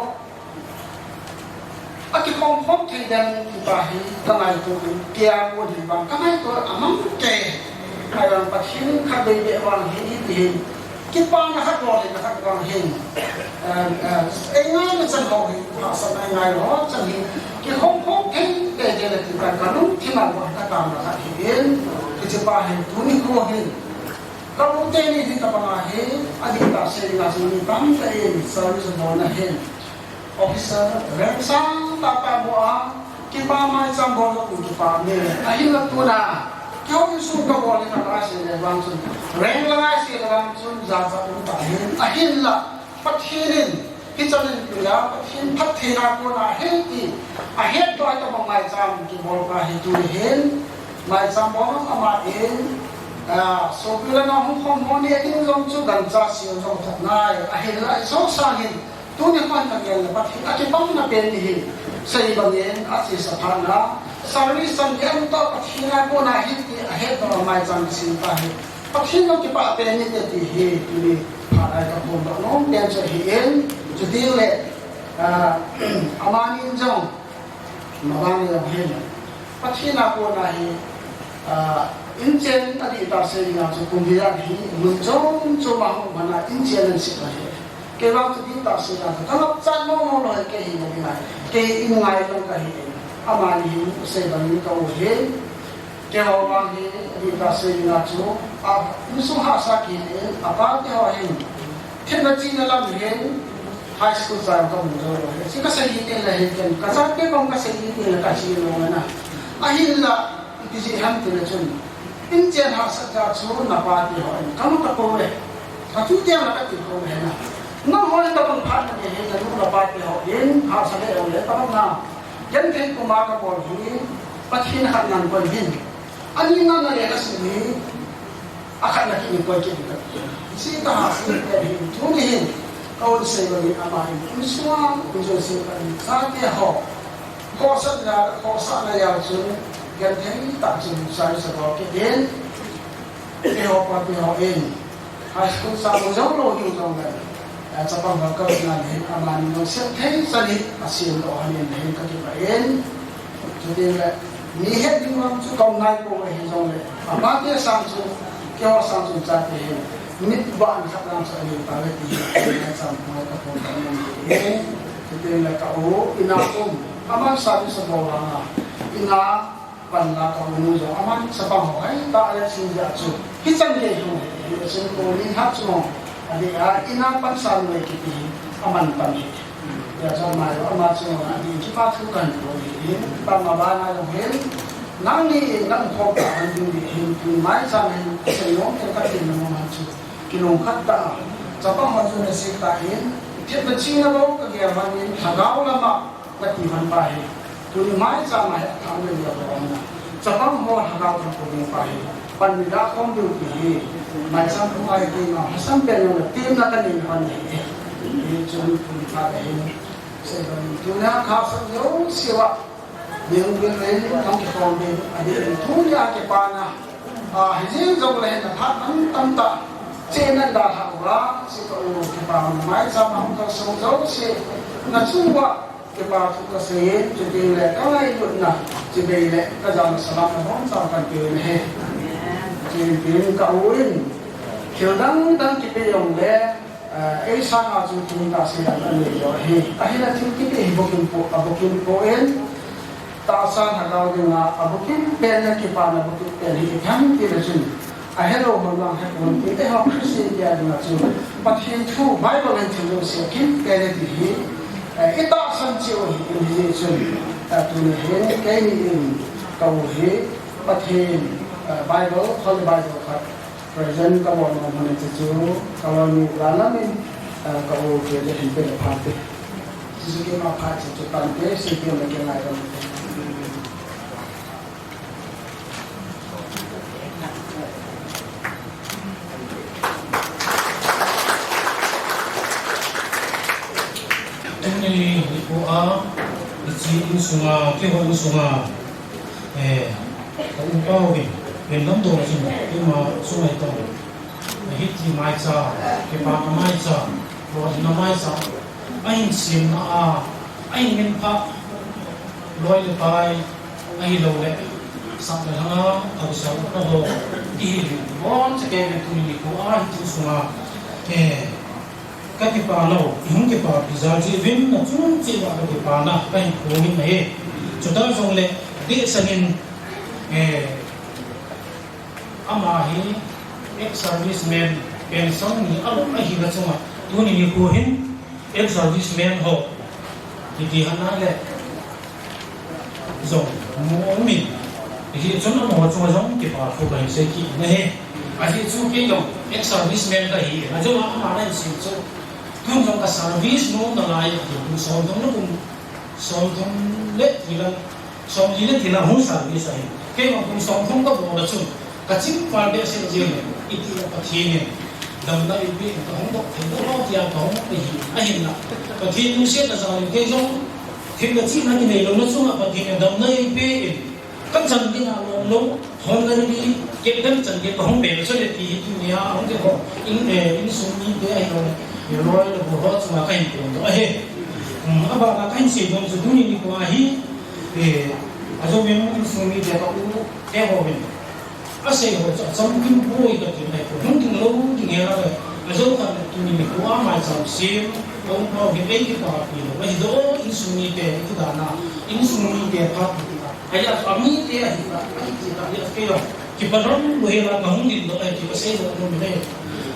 akikhom khom thei dem ti pa hi, ka ngaito in, kei a kon hin vang, ka ngaito a mang kei. Ahivang Pathen khatvei beh vang hi, iti hin. Kipana khat lou le, khat vang hin. Eh, eh, ei ngaina chan ho hi, hahsatna ei ngai lou chan hi, kikhom khom thei teitei le ti kha ka lungthim a vang ka tamna khat hi in, hiche pa hin tuni kho hin. Ka u teni hi tabang a hi, adihtah sei dinga chu mi tamtah in service bolna hin. Officer, rank sangtah tah bou a, kipa maicham bol lou kipa me. Ahinla tuna, keiho insung ka bol hi ka ngai sei le vang chun, rank la ngai sei le vang chun, jachat um ta hin, ahinla, Pathen in, hichan in pia, Pathen phattheina kona ahi ti, ahetdoh a tabang maicham kibol pa hi tuni hin, maicham bol ama in, ah, sopi le nao hung khom ho neh ding jong chu gancha sil jong tah nai, ahinla, i sosang hin, tuni khan ka gel le Pathen a kipana pen hi, sei bangin, achesa phat na, service chan gei a toh Pathen a kona ahi ti, ahetdoh a maicham kisim ta hi. Pathen jong kipah pen hite ti hi, tuni phat a ka phongdoh nom pen chu ahi in, chuti le, ah, amani in jong, mabana jong hin, Pathen a kona hi, ah, inchen adihtah sei dinga chu kum hi a hi, mun chom chom a hung man a inchen ahin sep ahi. Kei vang chu dihtah sei dinga chu ka ngapchat mong mong lou hi kei hi na dinga, kei in ngai jong ka hi in, amani hin sei bangin ka u hi, Keiho vang hi, adihtah sei dinga chu, a, insung hahsa kit in, apa keiho hin, themna chihna lam hin, high school chan ka mu jou lou hi. Chu ka sei hih teng le hin ken, ka chate kom ka sei hih teng le ka chi lou na. Ahinla, ipi jeh ham ti le chun, inchen hahsat jeh chun, napa keiho hin, ka mu ta pou le. Ka tu teng le ka ti pou le na. Nangho hin tabang phat na hi, na nu napa keiho hin, hahsa le le tabang na. Genthei puma ka bol hi, Pathen khat nang kon hin. Ani na na le ka sim hi, akhat na kini koi kini ka. Hiche ka hahsa le hi, tuni hin, ka un sei bangin ama hin, insung a, insung sei ka in, chate ho. Khohsatna, khohsahna jal chun, genthei tah chun, sai sa bol kit in. Keiho pa, keiho in. High school sang u jong lou hiu jongle, eh, chapang ho ka vet nan hin, amani jong sep thei chan hi asem lou ahin, hin ka kipah in. Chuti le, mi het ding lam chu kaum nai pou ahi jongle, apate sang chu, keiho sang chu chate hin, mit ban khat lang chu anei tave ti hi, maicham ho ka phone ka nang ti hi. Chuti le ka u, ina um, aman service abol vanga, ina pan la ka u nu jong, aman chapang ho hai ta le chin ja chu. Hichan gei hung hi, hi chin ko ni ha chu mong. Adeh a, ina pan sa nu kiti hi, aman pan hi. Ya jong mai lo, ama chu mong, adeh kipa thu kan ko hi, hi, pa ma ba na jong hin. Nang ni in nang khom ta han ding di hin, tu maicham hin, sei yong ken ka tin na mong han chu. Kilung khat ta, chapang ho chu na sik ta in, thiet na chi na lo ka gel man in, lhagao lama, Kati man pa hi. Tuni maicham a hi athang le le a um na. Chapang ho lhagao thang ko ding pa hi. Pan mi da khom diu ti hi. Maicham thu ai ti ma. Hasam pen jong le tim na ka nei man hi. Hi chun tuni pha ka hin. Sei ban tuni a kha sa jong siwa. Ning bil le ni thang ki khom ding. Adeh in tuni a kipa na. A, hi jing jong le na phat man tam ta. Che nan da ha wa. Si ka u kipa maicham a hung ka so jong si. Na chung wa. Kipa thu ka sei in, chuti le ka ngailutna, chibai le ka jana salam na hom chang kan pe in he. Chuti in ka u in, thil dang dang kipe jong le, eh, ei sanga chu thil ta sei dan anei jo hi. Ahinla thil kipe hi bukim po, abukim po in, tahsa lhagao dinga, abukim pen le kipana bukim pen hi i tham ti le chun. Ahelou ho lang hepon ti, eiho Christian te a dinga chu Pathen thu Bible in thil jouse akim pen e ti hi, eh, i tahsan cheh u ahi in hijeh chun, eh, tuni hin keini in ka u hi Pathen, eh, Bible, Holy Bible khat present ka bol nom u ahi chu ka loi nu la lam in, eh, ka u te hin pe le phat te. Chuchu keima phat chu chu tan te, si ke le ke ngai lam te. Tuni nikho a, hiche insunga, keiho insunga, eh, ka upa uvin, ven lam dona chun, keima sunga itong, hiti maicha, kipana maicha, lolhinna maicha, ahin semna a, ahin minpha, loi le pai, ahilouleh, sap le lhanga, avisau ho, ihi uvin, boncha kei uvin tuni nikho a, hiche sunga, eh, ka kipah lou, ihung kipapi jal cheh uvin, nachung cheh uva ka kipana, kahin phong in ahi. Chuti jongle, dehset in, eh, Ama hi ex-serviceman, pension ni alou ahi na chunga, tuni nikho hin ex-serviceman ho, kiti hana le jong mu um in, hichun amaho chunga jong kipa thu kahin sei kit in ahi. Ajeh chu kei jong ex-serviceman kahi, ajeh chu ama nahin sei chu, tun jong ka service nom nalai, kum somthum le kum somthum le tilang Somli le tilang hung service ahi. Kei vang kum somthum ka bol a chun, ka chim val behseh jeng e, iti le Pathen in damna eipe in ka hung doh thei lou tia ka hung pe hi ahinla. Pathen lungsetna jal in kei jong themna chihna kinei louna chunga Pathen in damna eipe in ka chan ding a lom lou, Honorary Captain chan ding ka hung bel chule ti hi tunia hung te ho in, eh, insung mite ahilouleh, eh, loi le gol ho chunga ka hin pon doh ahi. Um, abana ka hin sei nom chu tuni nikho a hi, Eh, ajouvin insung mite ka u te hovin. Asei ho chu achamkim poi kati nai poi. Hung ding lou ding hela le. Ajou khat le tuni nikho a maicham sem. Ka upa uvin ei kipapi lou. Ahi doh insung mite, i dana. Insung mite phat ti a. Ahi a, amite ahi ta. Ahi ti ta, ahi a kei a. Kipa nom lou hela ka hung ding doh ahi, kipa sei doh nom le.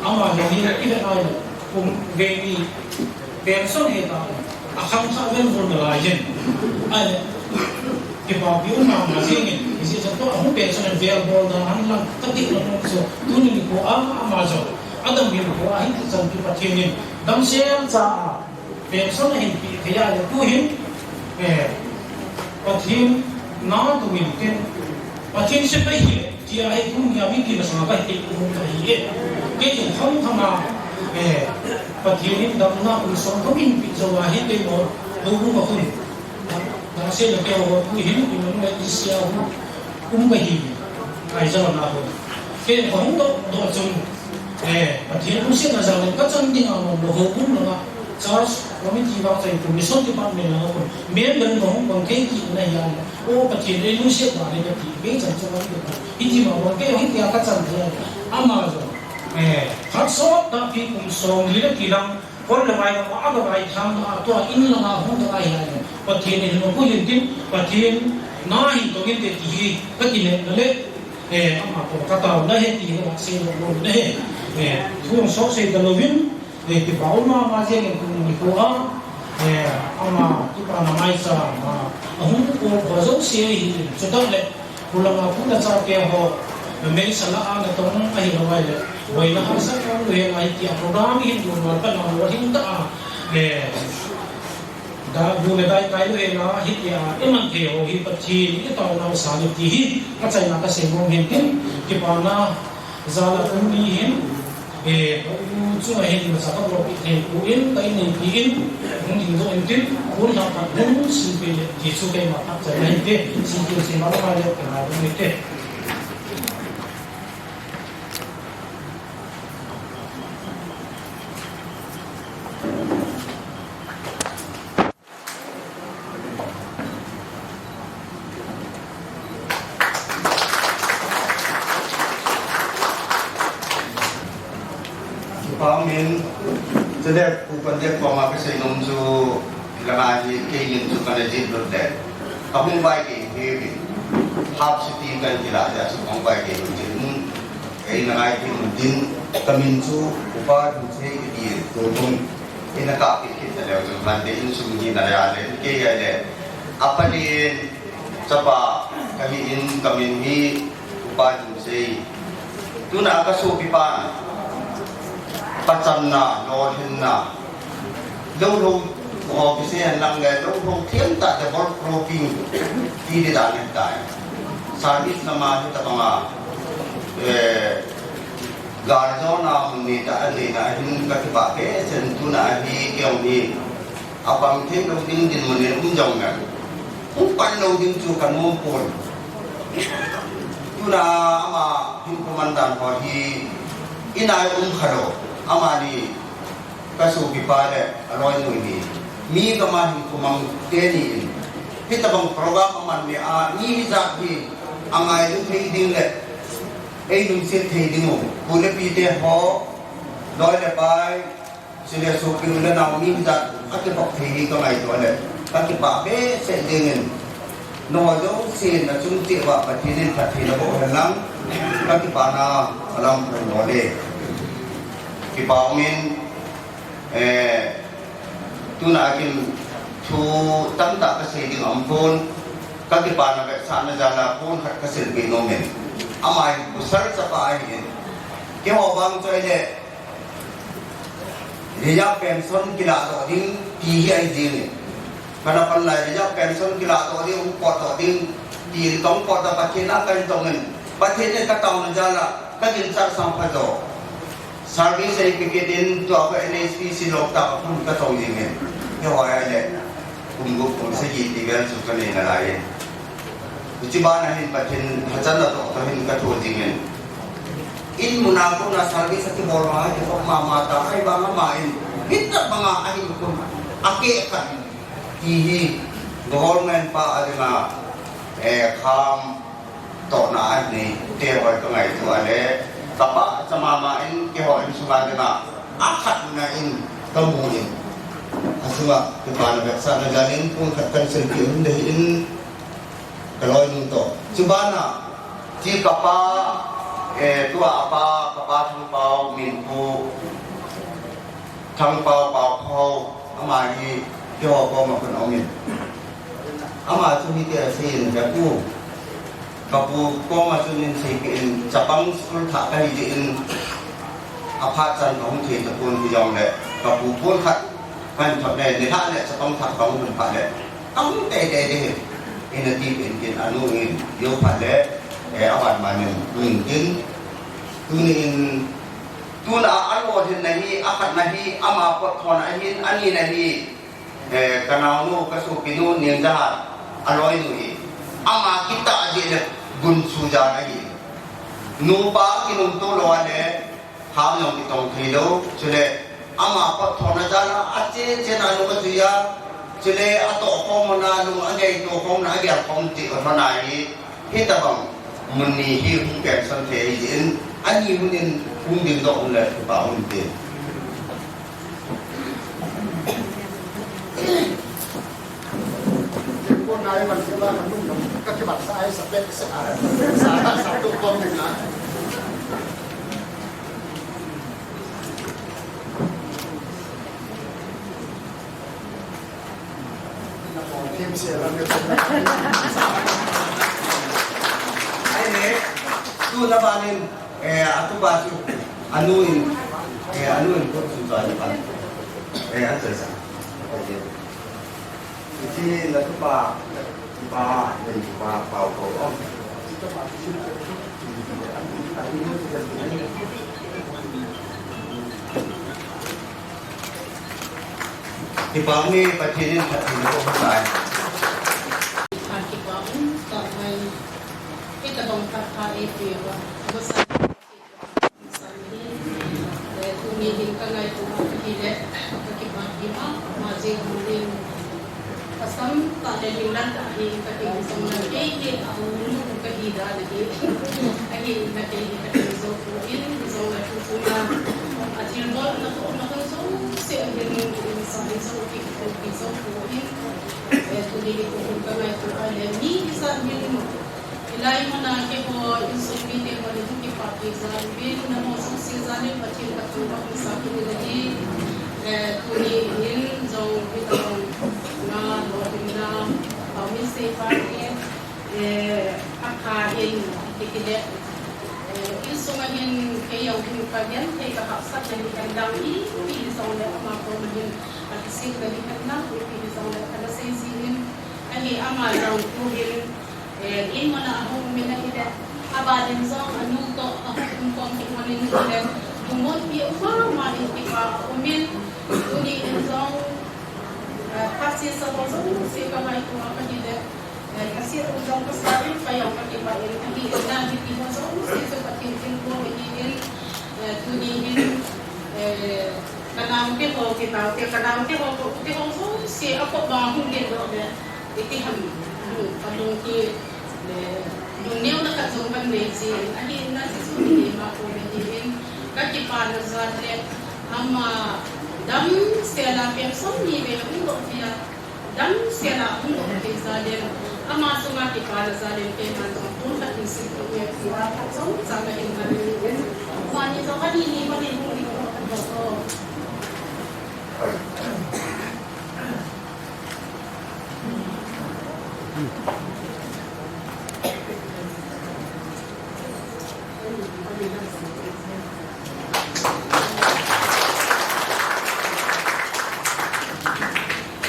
Ama jong hi kive nai lou. Kum vei ni. Pension hi ta, akhang kha ven vul nalai jin. Ahile, kipapi um mama jing in, ijeh ijeh chu ahung pension in vel bol dan lang, ka ti lou chu, tuni nikho a, ama jong, adam nikho a, hin ti chan pi Pathen in, damsel cha a, pension ahin pe thei a, tu hin, eh, Pathen na tu in tin, Pathen sepai hi, Tia hi tunia mipi masanga ka hi tei um ka hi e. Kei jong kham kham a, eh, Pathen in damna kum somthum in pe jou a hi kei mo, houbung a khun. Nasei le kei ho tu hin, i mun le i sia hu, um ka hi. Aizawl a na ho. Kei ka hung doh, doh chun. Eh, Pathen lungsetna jal in kachan ding a umlou, houbung langa, church committee vang chai tu, mission department langa kon, member in kahung pang kei ti na hi a le. O Pathen eilungset vale kati, kei chan chu kati. Hiti ma bang kei hiti a kachan thei a le. Ama jong, eh, phat sot tahpi kum somli le kilang, kon le vai ka pa, aga vai thang a, tua in langa hung ka hi a le. Pathen in hung ko hin tin, Pathen na hin tong inte ti hi, kati le, na le, eh, ama ko kataona hi ti hi, ka sei lo lo na hi. Eh, thu sok sei ta louvin, eh, kipa um mama jeng in kum ni ko a, eh, ama kipana maicham a, ahung ko ko jouse hi, chutak le, khulanga khuna chate ho, meisel a natong ahi lou vai le, boina hahsat um lou hen ahi ti a program hin dun val pa na lo hin ta a, eh, Da bu le dai kai lou hen a, hiti a, iman thei ho hi Pathen i taona u sa le ti hi, kachaina kasei nom hen tin, kipana jal a tuni hin, eh, ka u chunga hin masa ka bol pi thei pu in, ka in nei pi in, hung ding doh in tin, kun ha ka hung si pi le, ti chu keima phatchaina hin te, si pi si ma ma le, ka na ding te. Kipa um in, chule Pu Panjep koma kasei nom chu, langa hi kei min chu kana jih lut le. Kahung vai kei hi, half city kan kila ja chu kahung vai kei lut jin. Ei na ngai tin din, kamin chu Upa Dunsei kiti, tutum. Ina ka pi kit na leu chun hante insung hi na le a le, kei a le. Apa din, chapa, kahi in kamin hi Upa Dunsei. Tuna kasopipan, pachanna, lolhinna. Lolo, ho kisei hen lang le, lolo thiam ta te bol cropping. Ti di dan hen tai. Service nama hi ta banga, eh, Garjona mun ni ta ani na hin ka kipa ke sen tuna hi ke ong ni. Apang thei lou ding dinmun in um jong na. Hung pan lou ding chu ka nom pon. Tuna ama hin komandan ho hi inai um kha lou. Ama ni Ka sopipa le aloi nu hi, mi kama hin kumang teni in. Hitabang program aman ni a, mi hijat hi, angai lu thei ding le, ei lungset thei ding u. Pu le pi te ho, loi le pai, sile sopi u le nao mi hijat, akibok thei hi ka ngaito le, ka kipa behseh ding in. Nangho jouse nachung cheh uva Pathen in phatthei naboh hen lang, ka kipana alam pon nau le. Kipa um in, eh, tuna kin thu tamtah kasei ding aum pon, ka kipana vetsahna jal a pon khat kasil peh nom in. Ama hi Pu Sar chapa ahi in. Keiho vang chu ahile, Reserve pension kilah doh ding ti hi ahi jing in. Kana pan lai reserve pension kilah doh ding, hung pot doh ding ti in kahung pot a Pathen a kahin tong in. Pathen in kataona jal a, ka ginchat sang pha jo. Service certificate in tua ka N H P C Loktak a khun katong jing in. Keiho ahile, kum gup kum sagi ti vel chu kanei nalai in. Hiche bana hin Pathen hachan natoh toh hin kathu jing in. In muna kona service akibol uva, kibol mama ta, ahivang ama in, hitabanga ahin kun, akeh khat, ti hi, government pa adinga, eh, kham tohna anei, keiho kangaito a le, kapa cha mama in, keiho insunga dinga, akhatna in, kamu in. Asunga, kipana vetsahna jal in, pon khat kahin sil peh un ding in, Ka loinu toh. Chubana, chi kapa, eh, tua apa, kapa Thangpao, min Pu Thangpao, Pao Khou, ama hi, keiho koma kon aumin. Ama chu hiti asei in, ka pu, ka pu koma chun eiseipeh in, chapang school thah kahi jeh in, aphat chan kahung thei tapon hijongle, ka pu pon khat, kahin thot le, nilhah le, chapang thah kahung lhun phat le, Ahung teitei ding hi. Ina tipeh in tin anu in, jou phat le, eh, aban ban in, min tin. Tuni in, tuna a alolhinna hi, akhatna hi, ama potthona ahin, anina hi, eh, ka naonu, ka sopinu, Nengjahat, aloinu hi. Ama kitah jeh le, gunchu jan ahi. Nupa kinungto lou a le, Kham jong kitong thei lou, chule ama patthona jal a, ache che na lung ajui a, chule atoh khom na lung agei to khom na agel khom ti ka thona hi, hitabang mun ni hi hung pension thei ahi jeh in, ani hun in hung ding doh un le kipa um te. Ahi, tuna ban in, eh, atupa chu, anu in, eh, anu in kot chu choi pan. Eh, achaisa. Hiche natupa, tupa, nei tupa, pao ko, um. Kipa ume, Pathen in phatthei naboh tai. Kipa um tah mai. Hitabang phat pha eipeh uva. Tuni hin ka ngaito u ahile, ka kipa mama jeh in, asam tah le linglang tah hi ka ti jong le, kei hi ahung nu ka hi dan ahi. Ahin kei hi ka ti jou poi, jong le tu chunga athilbol na ko na ko jouse ahin, in sa in sa ki ko ki jou poi. Eh, tuni hi ko ka ngaito u ahile, mi hi sa min Hilai muna keiho insung mite ho le hung kipa pi jal uvin, namo jouse jal in Pathen kathangvah in sa kit in ahi. Eh, tuni hin jong hitabang na lolhinna, Paomin seipa hi, eh, akha in, kiti le, eh, insung a hin kei jong hin ka genthei ka hahsatna hi hen lang, ipi hi jong le ama koma hin akisetna hi hen lang, ipi hi jong le kana sei jin, ahi ama jong tu hin Eh, in muna ahung umin ahile, aban in jong anu toh ahung um kom kit lhon in ahile, lungmon pi um mama in kipa aum in, tuni in jong, eh, phat sesa ho jouse ka ngaito a ka hile, eh, ka seh u jong ka sa in, ka jong ka kipa in, ahi in na, hiche ho jouse chu Pathen thilbol ahi in, eh, tuni in, eh, ka naote ho, ka naote, ka naote ho, ka u te ho jouse, akopa hung len doh le, Iti ham, hmm, kalung ki, eh, lungneona khat jong kanei jin, ahin na Jesu min in ama koma hin, kakipana jal le, ama damsel a pension ni vei hung doh peh a, damsel a hung doh peh jal le, ama chunga kipana jal le, keiman jong pon khat hin sim peh nge tia, khat jong cha kahin man in, amani jong ani ni ma ni hung ni ko, ko, ko.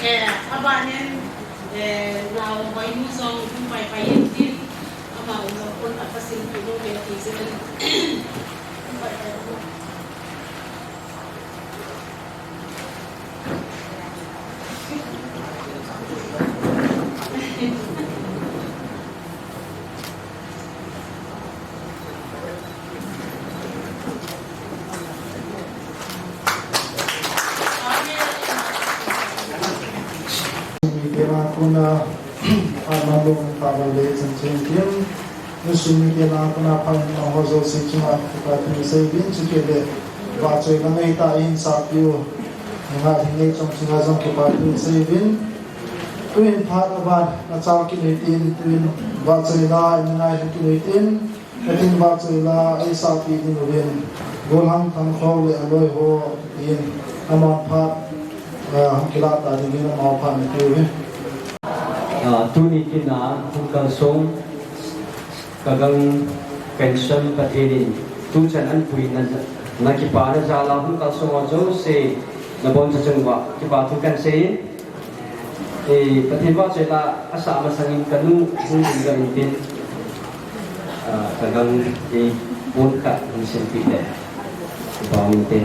Eh, abanin, eh, nao hoinu jong hung pai pai in tin, ama jong kon a pasin tu lo ve ti jin. Hung pai pai lo. Mite a kona, phat manlou, phat manlou le chan chen tin. Insung mite a kona phat manlou ho jouse chunga kipathu sei uvin, chutile vahchoila ngai tah in sapiu, nunga thingei chom chunga jong kipathu sei uvin. Tuin phat aban na chal kit uvin tin, tuin vahchoila na ngai kit uvin tin. Katin vahchoila eisahpeh ding uvin, Golhang Thankhou le aloi ho tin, aman phat, ah, hung kilah ta dingin amaho phat na pe uve. Ah, tuni kin a hung kalsong, ka gang pension Pathen in tuchan ahin puina, na kipana jal a hung kalsong ho jouse, na boncha chunga kipa thu kahin sei in, Eh, Pathen vahchoila asah masangin kanu hung ding ka intin, ah, ka gang, eh, pon khat hung simpeh le, kipa um inte.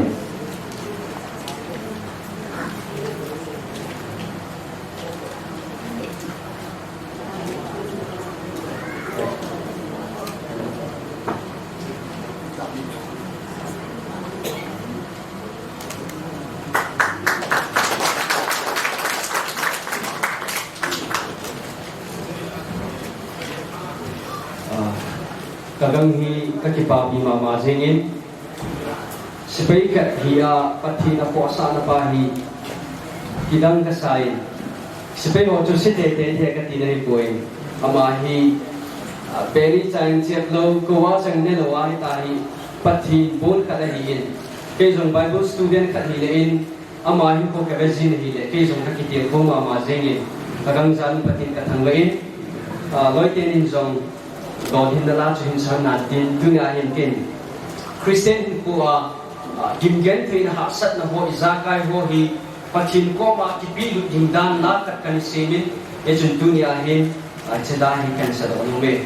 Agang hi kakipapi mama jengin, sepai khat hi a Pathen a phosahna pa hi kidang kasa in, sepai ho chu se tete the kati na hi poi. Ama hi, a, peri chang chep lou, kou a chang ne lou a hita hi Pathen bon khat ahi in. Kei jong Bible student khat hi le in, ama hinkho kave jin ahile, kei jong kakitilkhou mama jengin, agang jan Pathen kathangvah in, a, loiten in jong, dothinna la chu hin san nan tin, tunia hin ken Christian hinkho a, a, gimgentheina hahsatna ho, ijakai ho hi, Pathen koma kipelut ding dan la khat kahin semin, hichun tunia hin, a, hiche la hi kahin sadoh nom e.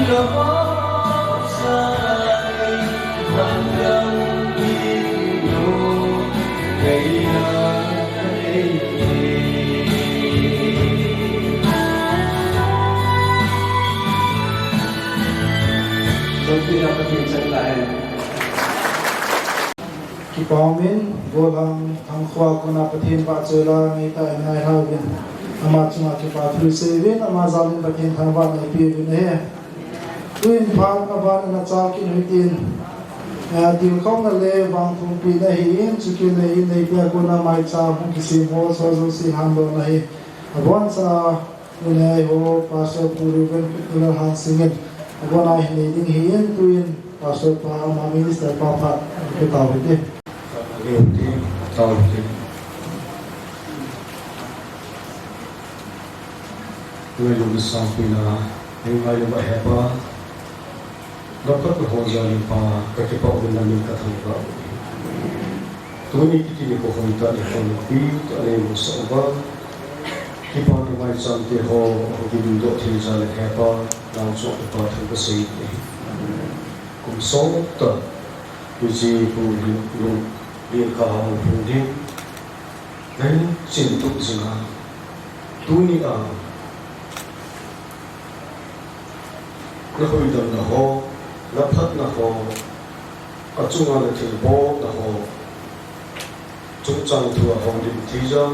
Kipa umin, gollhang Thangkhua kona Pathen vahchoi la ngeitah in ngai lhauvin, ama chunga kipa thu seiyuvin, ama jalin Pathen thangvahna ipeuvin ahi. Tuin phat aban ana chao kit u hitin, eh, tilkhouna le vangphongpina ahin, chukit le in neipia kona maicham hung kisem ho, soh jouse handohna hi aboncha Tuni a eiho Pastor Pu Reuben Kiptulal Hangsing in abona hin nei ding ahin, tuin Pastor pa ama minister pa phat pe tau hite. Tau hite. Ngailutna sangpina, ngailutna hepa, Naphatna ho jal in Pa, kakipah uvin namin kathangvah uve. Tuni kiti nikho hoitah nikho loupi tah neimusah uva, kipana maicham te ho ahung kimudoh thei jal in hepa, nao chunga kipa thu kasei uve. Kum sot tah, hiche pu lin, lin, lin kahung phung ding, neihin chin tup jing a, tuni a, nahuhdouna ho, naphatna ho, achunga nathilbolna ho, chungchang thu ahung dim thei jal,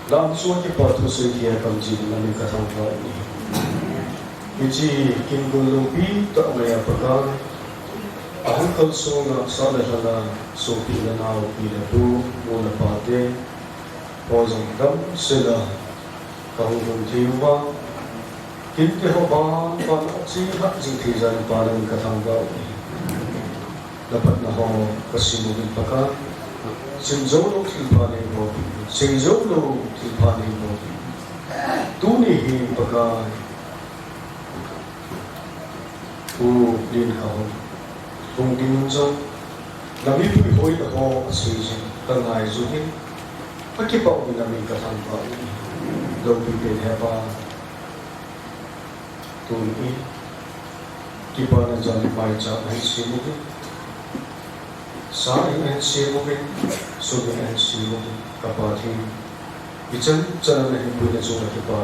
lamsung a kipa thusei hi a kamjin namin kathangvah uve. Hiche kin gun loupi tah ngai a Pakai, ahung kalsong a sah le lhan a sopi le nao, pi le pu, nu le pa te, ho jong damsel a kahung lhung thei uva, kinte ho banban a chinghat jing thei jal in Pa namin kathangvah uve. Naphatna ho kasim uvin Pakai, sim jou lou thilpha neiboh uvin, sei jou lou thilpha neiboh uvin. Tuni hi Pakai, Pu Linkha hung lhung ding in jong, na mipui hoina ho asei jing, kangai jing uvin, kakipah uvin namin kathangvah uve. Loupi pen hepa, tuni, kipana jal in maicham ahin sem uvin, sa ahin sem uvin, sum ahin sem uvin, ka Pathen. Ichan chan a nahin puina chunga kipa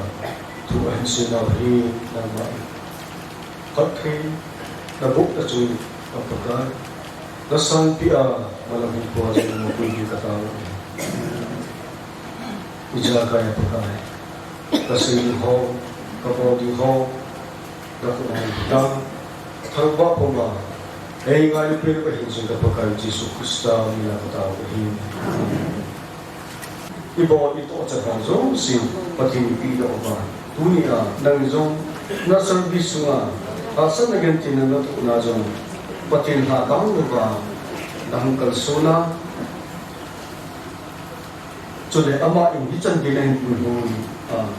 thu ahin seinau hi nangma in phatthei nabohna chunga Pakai, nasangpi a malam hin pua jong mapui ding katao. Ijakai a Pakai, kasei ding ho, kabol ding ho, nakhut a hin tang, thangvah puma, eingailu peh u ahin jing ka Pakai Jesu Christa mina katao ahi. Ibol itoh chan ho jouse Pathen in eipeh uva, tunia nang jong na service sunga hahsatna gentheina nathoh na jong Pathen lhakang louva nahung kalson a, chule ama in hichan gei nahin puihouna,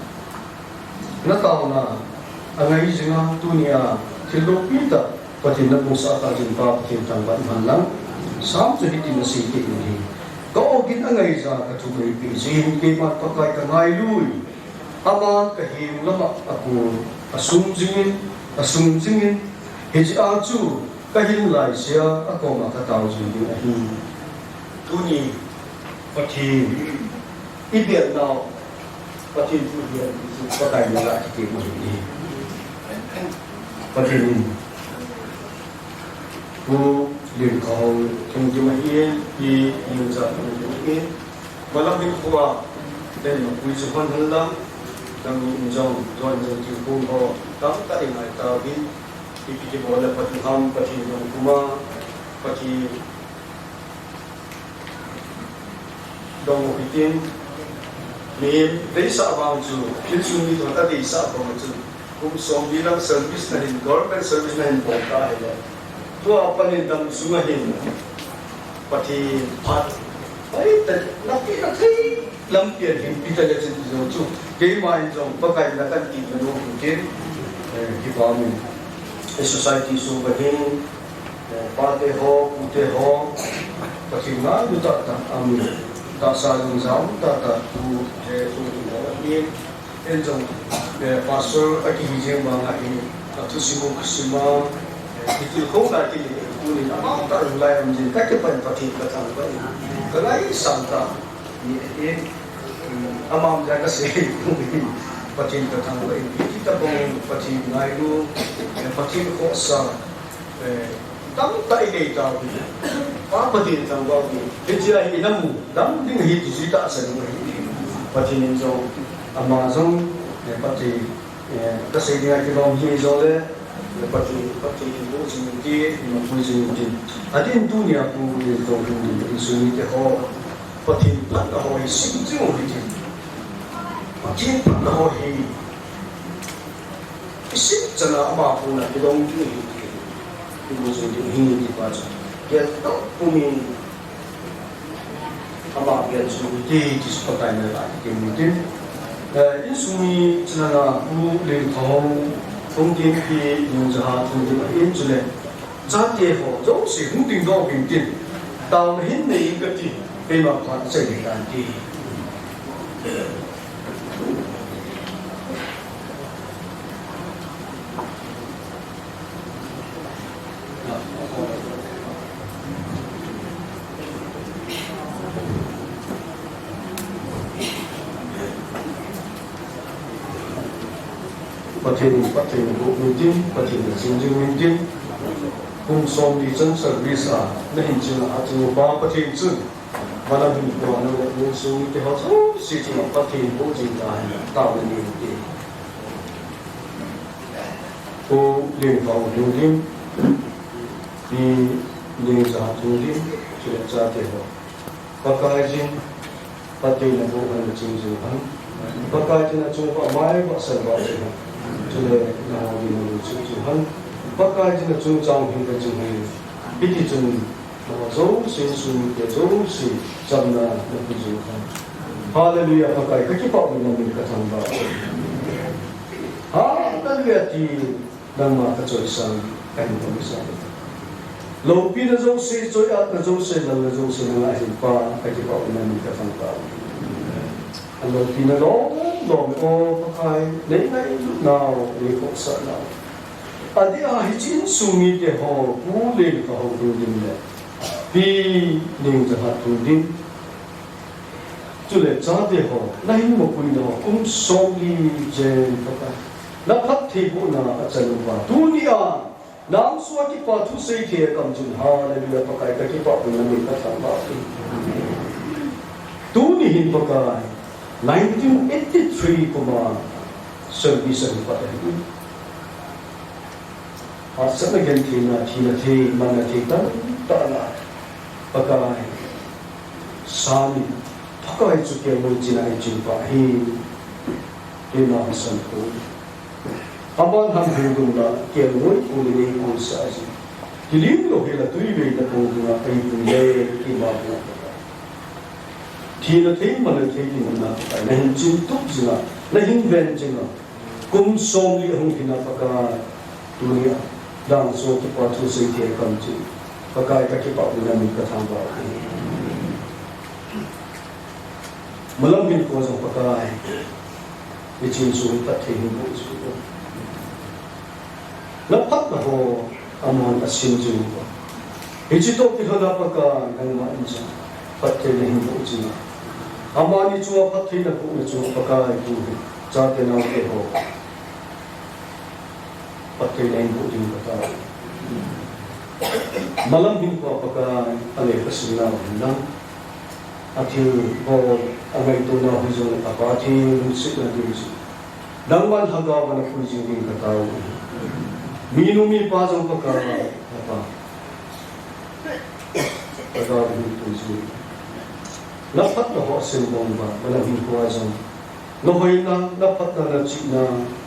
nataona angai jinga, tunia thil loupi tah Pathen in nabol sah kah jeh in Pa Pathen thangvah in umhen lang. Sam chu hitin asei kit in ahi. Ka ogin angaija, ka thum eipeh jeh in, keiman Pakai kangailu in, aman kahem lama akul asum jingin, asum jingin, hijeh a chu kahin laisea akoma katao jing ding ahi. Tuni Pathen ibelnau, Pathen thu ibel chu Pakai nalai kiti mo hi. Pathen in Pu Linkha hung lhung ding ahi, i, i, i, malam hin khua, den ma pui chu hon hon lang, nangni in jong, jong jong thingphung ho tamtah i ngai tauvin, ipi ti bol le Pathen ham, Pathen dong kuma, Pathen dong u hitin, mihem deisah vang chu, insung mi toh tadeisah vang chu, kum somli lang service nahin, government service nahin bol ta ahile, tua pan in dam sunga hin Pathen phat, ai, ta, na pi na thei lampi a hin pi ta le chin ti jong chu, keima in jong Pakai in na kan ti na lo hitin, eh, kipa min, eh, society sunga hin, Eh, pate ho, pute ho, Pathen ngailu tahtah, um, tahsa lungja um tahtah, tu, eh, tu, tu, tu, ahi, ken jong, eh, pastor akihi jeng vang ahi, Thusim u kasim a, eh, kitilkhouna kiti, tunin amang tah a lai um jin, kakipah in Pathen kathangvah in, kangaisang tah, ni, eh, amang jong kasei, Pathen kathangvah in, hiti tabang Pathen ngailu, eh, Pathen khohsah, eh, tamtah inei tauve, Pa Pathen thangvah uve, hichea hi inamu, dam ding ahi ti jui tahsan u ahi, Pathen in jong, ama jong, eh, Pathen Eh, kasei dinga kilom hi jongle, Pathen, Pathen in boh jing ute, mapui jing ute. Adin tunia Pu Lenkhao hung ding insung mite ho, Pathen phatna ho hi sim jing u hitin. Pathen phatna ho hi isim chana ama kona kilom ding u hitin. Imu jing ding u hi ti pa chu. Gel toh pumin Ama bia chu ti, ti chu Pakai na la ti mi tin. Eh, insung mi chana Pu Lenkhao hung ding pi Nungjaha hung ding ahin chule. Chate ho jouse hung ding doh uvin tin. Taona hin nei kati, keima phat sei tan ti. Pathen, Pathen boh min tin, Pathen na ching jing min tin. Kum som ni chan service a, na hin ching a ching upa Pathen chun. Malam hin tua na le mun sung te ho chu si ching a Pathen boh jing ta hin ta na ni ti. Pu Lenkhao hung ding, Pi Nungjaha hung ding, chule chate ho. Pakai jin, Pathen na boh han na ching jing u hen. Pakai jin na chung uva mai vahsel vah jing u hen. Chule na ho ding na lu ching jing u hen. Pakai jin na chungchang hin ka jing u hen. Hiti chun na ho jouse insung mite jouse chamna na pe jing u hen. Hallelujah, Pakai kakipah uve, na min kathangvah uve. Hallelujah ti. Nangma kachoisang, kahin toh masa. Loupina jouse, choiatna jouse, lalna jouse, nanga hin Pa, kakipah uve, na min kathangvah uve. Aloupina lom, lom, O Pakai, nei ngailutnau, nei khohsahnau. Adeh a hiche insung mite ho, Pu Lenkhao hung ding le, Pi Nungjaha hung ding. Chule chate ho, na hin mapui na ho, kum somli jen Pakai. Na phattheibohna a chan uva. Tunia, na angsunga kipa thu seithei a kamchim, hallelujah, Pakai kakipah uve, na min kathangvah uve. Tuni hin Pakai, nineteen eighty-three kum a service ahin pat ahi. Hahsatna gentheina, thina thei, manna thei tamtah ana. Pakai, Sami, Pakai chu kelngoi china eiching pa ahi. Keima hasan ko. Aban ham hung dungna, kelngoi ko ni nei ko sa ji. Kilim lou hela tui vei na ko dungna ei pui le, keima ko. Thina thei, manna thei, thina na Pakai. Na hin chim tup jinga, na hin ven jinga. Kum somli ahung hinna Pakai, tunia, na angsunga kipa thu seithei a kamchim. Pakai kakipah uve, na min kathangvah uve. Malam hinkho jong Pakai, hiche insung phatthei hin boh jing o. Na phatna ho, Aman asim jing uva. Hiche toh kilhon a Pakai nangma in jong phatthei nahin boh jing a. Amani chunga phatthei naboh na chunga Pakai tu hi chate naote ho. Phatthei nahin boh ding kati. Malam hinkho a Pakai ale kasim nau hin lang. Athilbol angaito nau hijong le apa thilse na ding jing. Nangman lhagao va napui jing ding katao. Minu mipa jong Pakai, Apa. Lhagao va napui jing. Na phatna ho asim bang uva, malam hinkho a jong. Na hoina, na phatna, na chihna,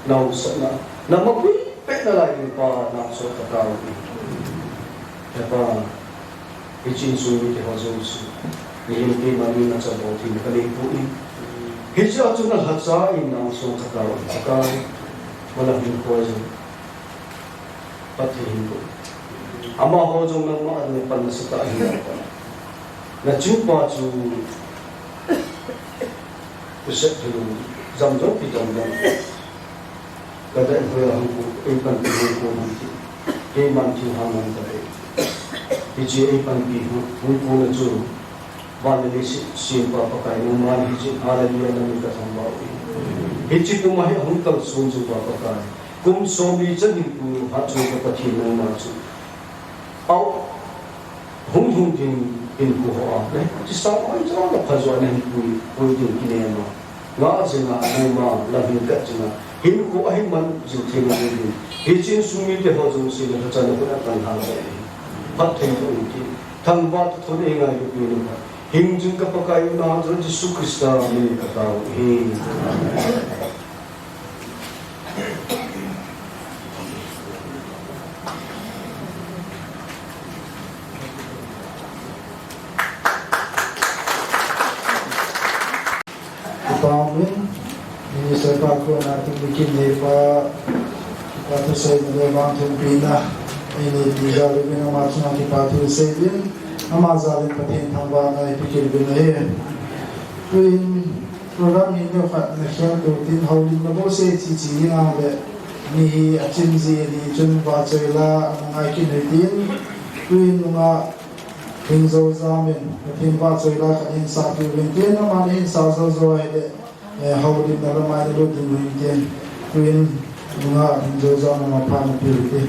na haosatna, na mapui pehna lai ding Pa, na so katao. Apa. Hiche insung mite ho jouse. Mihem keima min a chabol thei na kanei poi. Hiche a chu na lhacha in na angsunga katao in Pakai. Malam hinkho jong. Phatthei hin boh. Amaho jong nangma a ding pan nasatah ahin. Na chingpa chu. Kusep thilung. Jam jong kijam jam. Ka dai hoiya hung kon, eipanpi hung kon ham ti. Keiman thil ham man ka dei. Hiche eipanpi hung, hung konna chu van le leiset sempa Pakai nangman hiche, hallelujah, namin ka thangvah u ahi. Hiche puma hi ahung kalson jing uva Pakai, kum somli chan hinkho hatchunga Pathen nangma chu Au, hung lhung ding hinkho hoa, nahinkho chu sang hoi jong le phajo a nahin pui, pui ding kinem a. Ngah jing a, nangma lam hin kat jing a. Hinkho ahin man jing thei ding. Hiche insung mite ho jouse le lhacha nakhut a kan lhang uve. Phatthei boh in tin. Thangvah toh thon eingailut uvin Pakai. Hingjing ka Pakai u Nazareth Jesu Christa min in ka tao u ahi. Kipah um in, Minister pa kona tun kikim neipa, kipa thusei na le vangthumpina, eini ti jal uvin ama chunga kipa thu sei uvin, ama jal in Pathen thangvahna ipi kit uvin ahi. Tuin, Program hi neokhat nakhel tou tin, houlimna bouseh cheche ding ahile, mi hi achim ji ahi chun vahchoi la ana ngai kit u hitin, tuin nungah Hingjoujam in, Pathen vahchoi la khat hin sah peh uvin tin, aman ahin sah jou jou ahile, eh, houlimna lam'a ana lut ding u hitin, tuin nungah Hingjoujam in ama phat ana peh u hitin.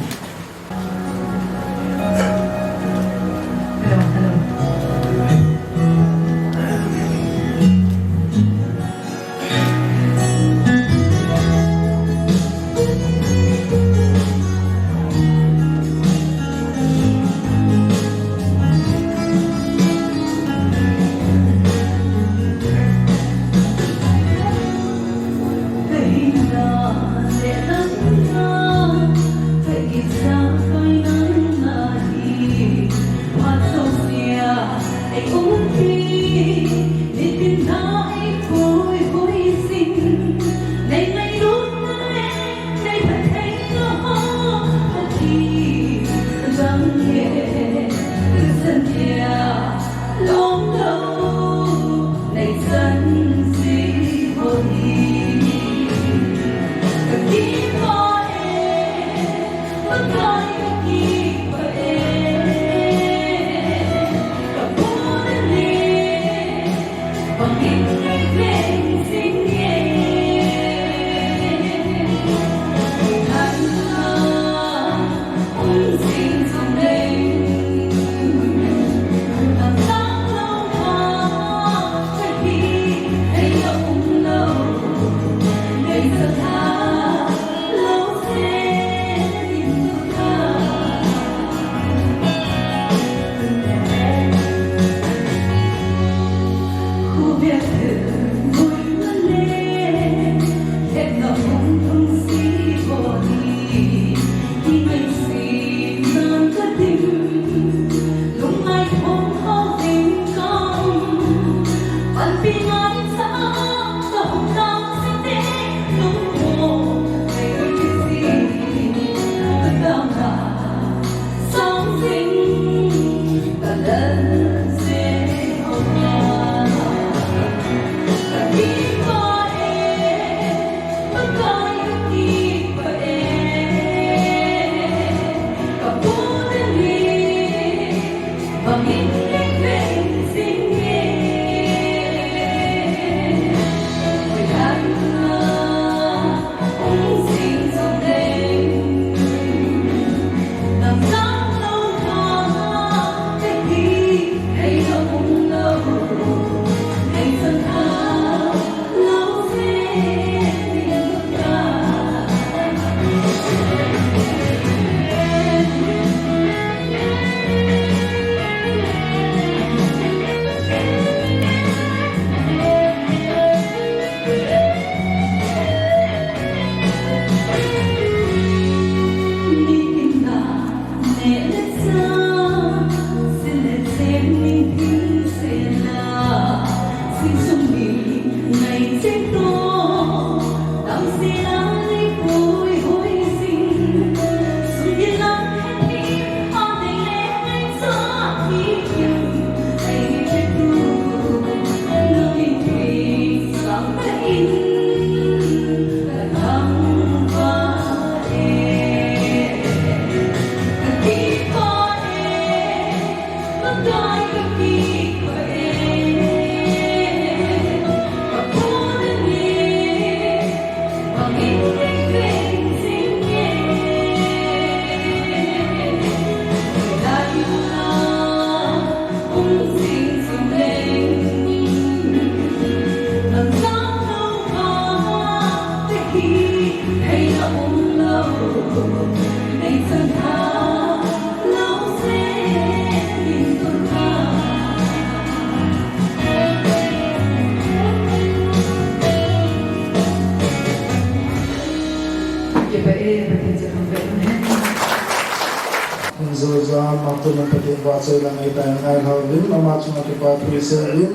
Joja, ama tun Pathen vahchoina ngai tai ngai hal uvin, ama chunga kipa thu isei uvin,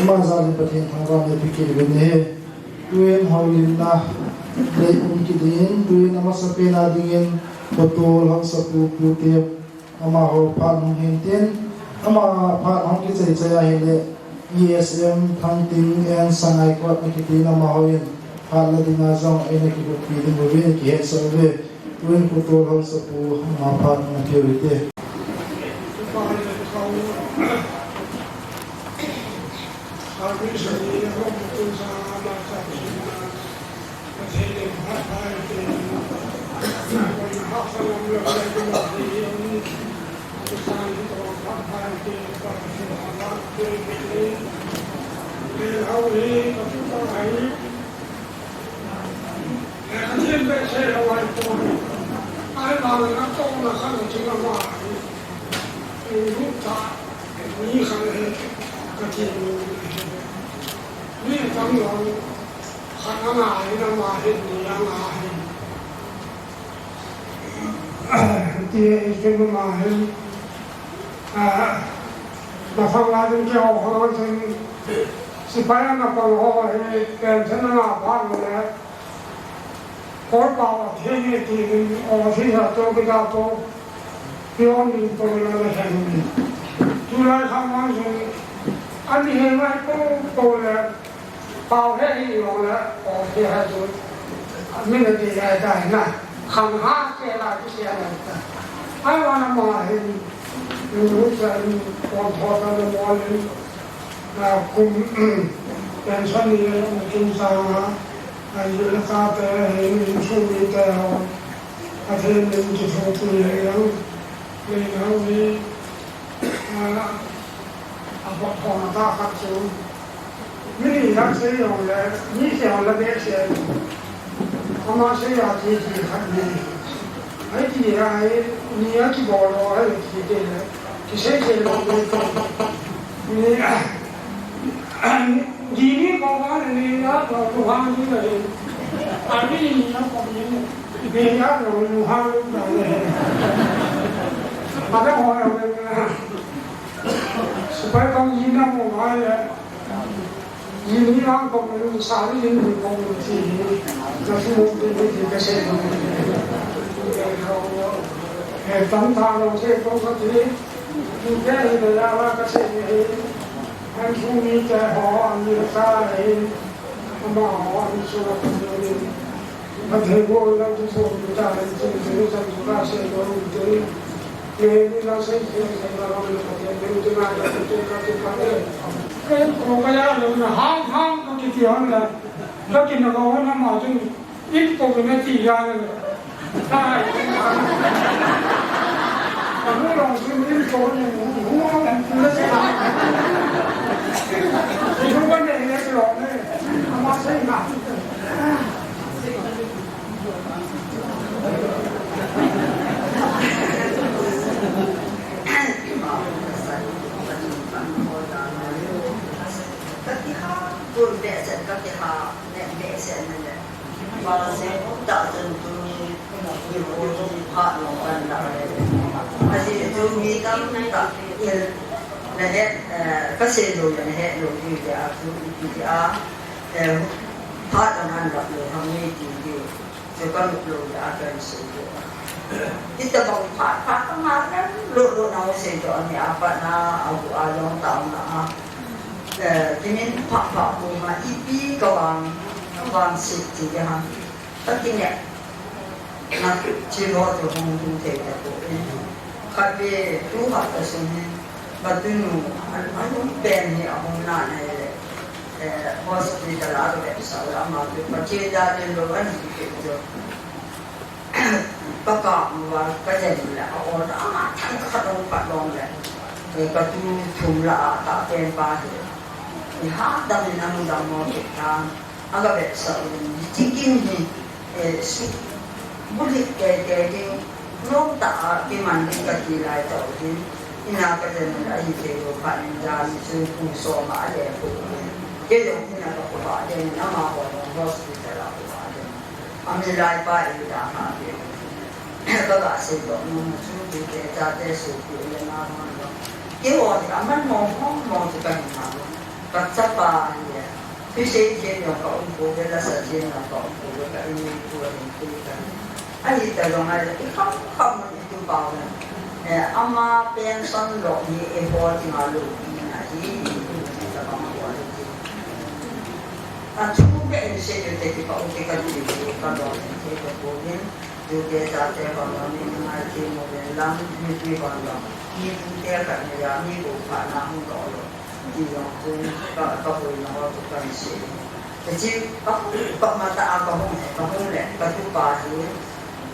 ama jal in Pathen thangvahna ipeh kit uvin ahi. Tuin houlimna lei um kit in, tuin amasapen a dingin Pu Tol Haosapu, Pu Tep, amaho phat hung hen tin, ama phat hung kichai chai ahile, E S M Thangting and Sangai Kot na kitin amaho in phat la dinga jong eina kigupi ding uvin kihetsa uve. Tuin Pu Tol Haosapu, ama phat hung kiu hite. Ti, ti ma ma hin. Ah, ma phang la ding ke ho ho sin. Sipai na pang ho hi, pen chen na pa no le. Kol pa wa thi ni ti ni o si sa to ki ta to. Pi on ni to na le hen ni. Tu lai kha ma sin. Ani he mai to to le. Pao he hi jong le, o, hi ha chu. Min a ti lai tai na. Khang ha ke la ki sia lai ta. Ai wa na ma hin. Lu lu sa ni, pon tho ta na mo ni. Na kum, pension ni le, kum sa na. Ai, le ka te, hin, hin su ni te ho. A te ni ki su tu le yang. Ni na ni. A, a, pon tho na ta khat chu. Mi ni lam sei jong le, mi sei jong le behseh. Ama sei a ti ti khat ni. Ai ti a ai, ni a kibol lo ai ti ti le. Kisei sei lo ni. Ni, ni ni ko ba ni a ko lu ha ni le. A ni ni a ko ni. Ni a ko lu ha lu da le. A da ho ya le. Sipai kong yin na mo ngai le. Yin ni lang kong yin sa ni yin ni kong yin si ni. Na su mo ti ni ti ka se ni. Eh, tam ta lo se kong ka ti. Ni ke ni la la ka se ni. An su ni te ho an ni sa ni. Ama ho an su la ka ni. Kati ha, tun behseh, kati ha, ne behseh ne le. Ba se, ta chen tu ni, ni ko tu ha no kan da le. Asi tu ni tam ta, na he, eh, ka se lo ya, na he lo ni ya, tu ni ya, eh, ha kan han da le, ha ni ti ni. Chu ka nop lou le a kan sei lou. Hitabang phat phat ka ngah lou lou na ho sei lou a, mi a pat na a bu a long tao na a. Eh, kinin phat phat bu ma ipi ka vang, vang sei ti ha. Ka kine na chi lo chu hung hung thei ta ko. Khat ve tu ha ta sung hin. Ka tunu, a, a lungpen hi a hung na nei le, eh, hospital a ka vetsah u le ama chu Pathen dalha lou ahi kit chu. Ka kap uva, ka jen u le, a ol a, ama thangkhat hung pat lom le, eh, ka tu thum la a, ka pen pa hi. Ni ha dam in a mu dam mo kit tan. A ka vetsah u le, hiche kin hi, eh, su, bulhit tei tei ding, nom tah a kiman ding ka ti lai tah u hin, in a ka jen u le ahi thei lou phat in jan chu kum som a le pu. Kei jong in a ka khovah ding, amaho jong hospital a khovah ding. A milai pa in da ha ding. Ka ga sei doh nom chu ti te. Chate sopi le na hon lo. Keiho hi aman mong mong mong chu kahi nalou. Kachapa hi. Thusei thiem jong kaum pouve, lasa thiem jong kaum pouve, ka ineipu ahin tui kahi. Ahi ta jong ahile, ikham kham mun itupa uvin. Eh, ama pension lo hi eiho dinga loupina ahi, iti tabang bol ahi. Athu beh in sei u te kipa u te kati u, kalom in thei kapouvin. Tute chate ho jong mi ngai thei mo ven lang, mipi ho jong. Mi tute khat ni a, mi bou pha na hung doh lou. Ti jong chun ka, kaboina ho chu kahin sei. Hiche, ka, ka matah a kahung, kahung le, katupa hi,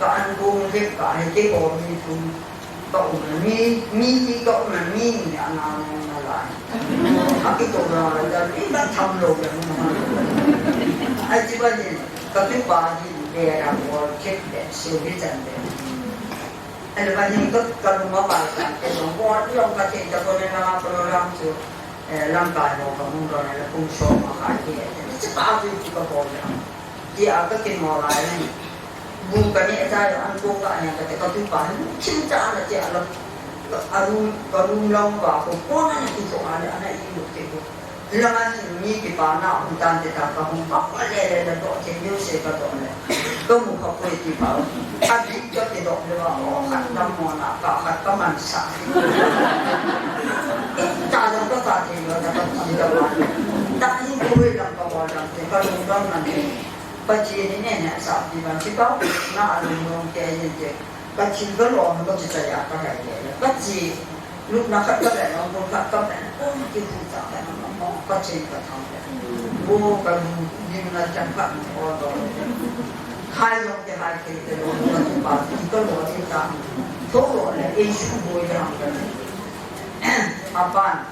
ka an kong lep kah hi, keiho mi thum kaum le, mi, mi li kaum le, mi ni ana nalai. Akitoh jong le, mi katham lou le, mu. Ahi chu bang in, katupa hi, bera bol khet le, sei hichan le. Ahile bang hin ka, kalung aval tan te jong, bol jong kathei tapon, langa program chu, eh, lamkai ho kahung doh le, pung som a khai te, te, te, chapa chu kabol le. Tia kakimo lai le. Bu kaneh chai, an ko ka ane kate, katupa hi, thim cha ana tia la, a room, ka room lang uva, ko, ko na na kito ale, ana ilut te ko. Hilanga hin mi kipana um tante ta kahung, kakhol le le le doh thei jouse kadoh le. Kamu khapoi ti pao. Abit kakidoh le uva, o khat dam mo na ka khat kamansah. Ita jong kasa thei lou na kati lou va. Tahin koi lang kabol lang te, kalung dong nan te. Pathen in eihetsah pi vang, kipah na alung dong te ahin te. Kathil kalom, kakichai a kahai le le. Kache. Lupna khat kaven, lungput khat kaven, um, kihucha kaven, um, um, kachen kathang kaven. Wo, kalu, limna chang khat, um, o, do. Hai jong kihai thei te lo, katupa, ti kalo, ti ta. Tho lo le, ei su boi le hang kaven. Apan,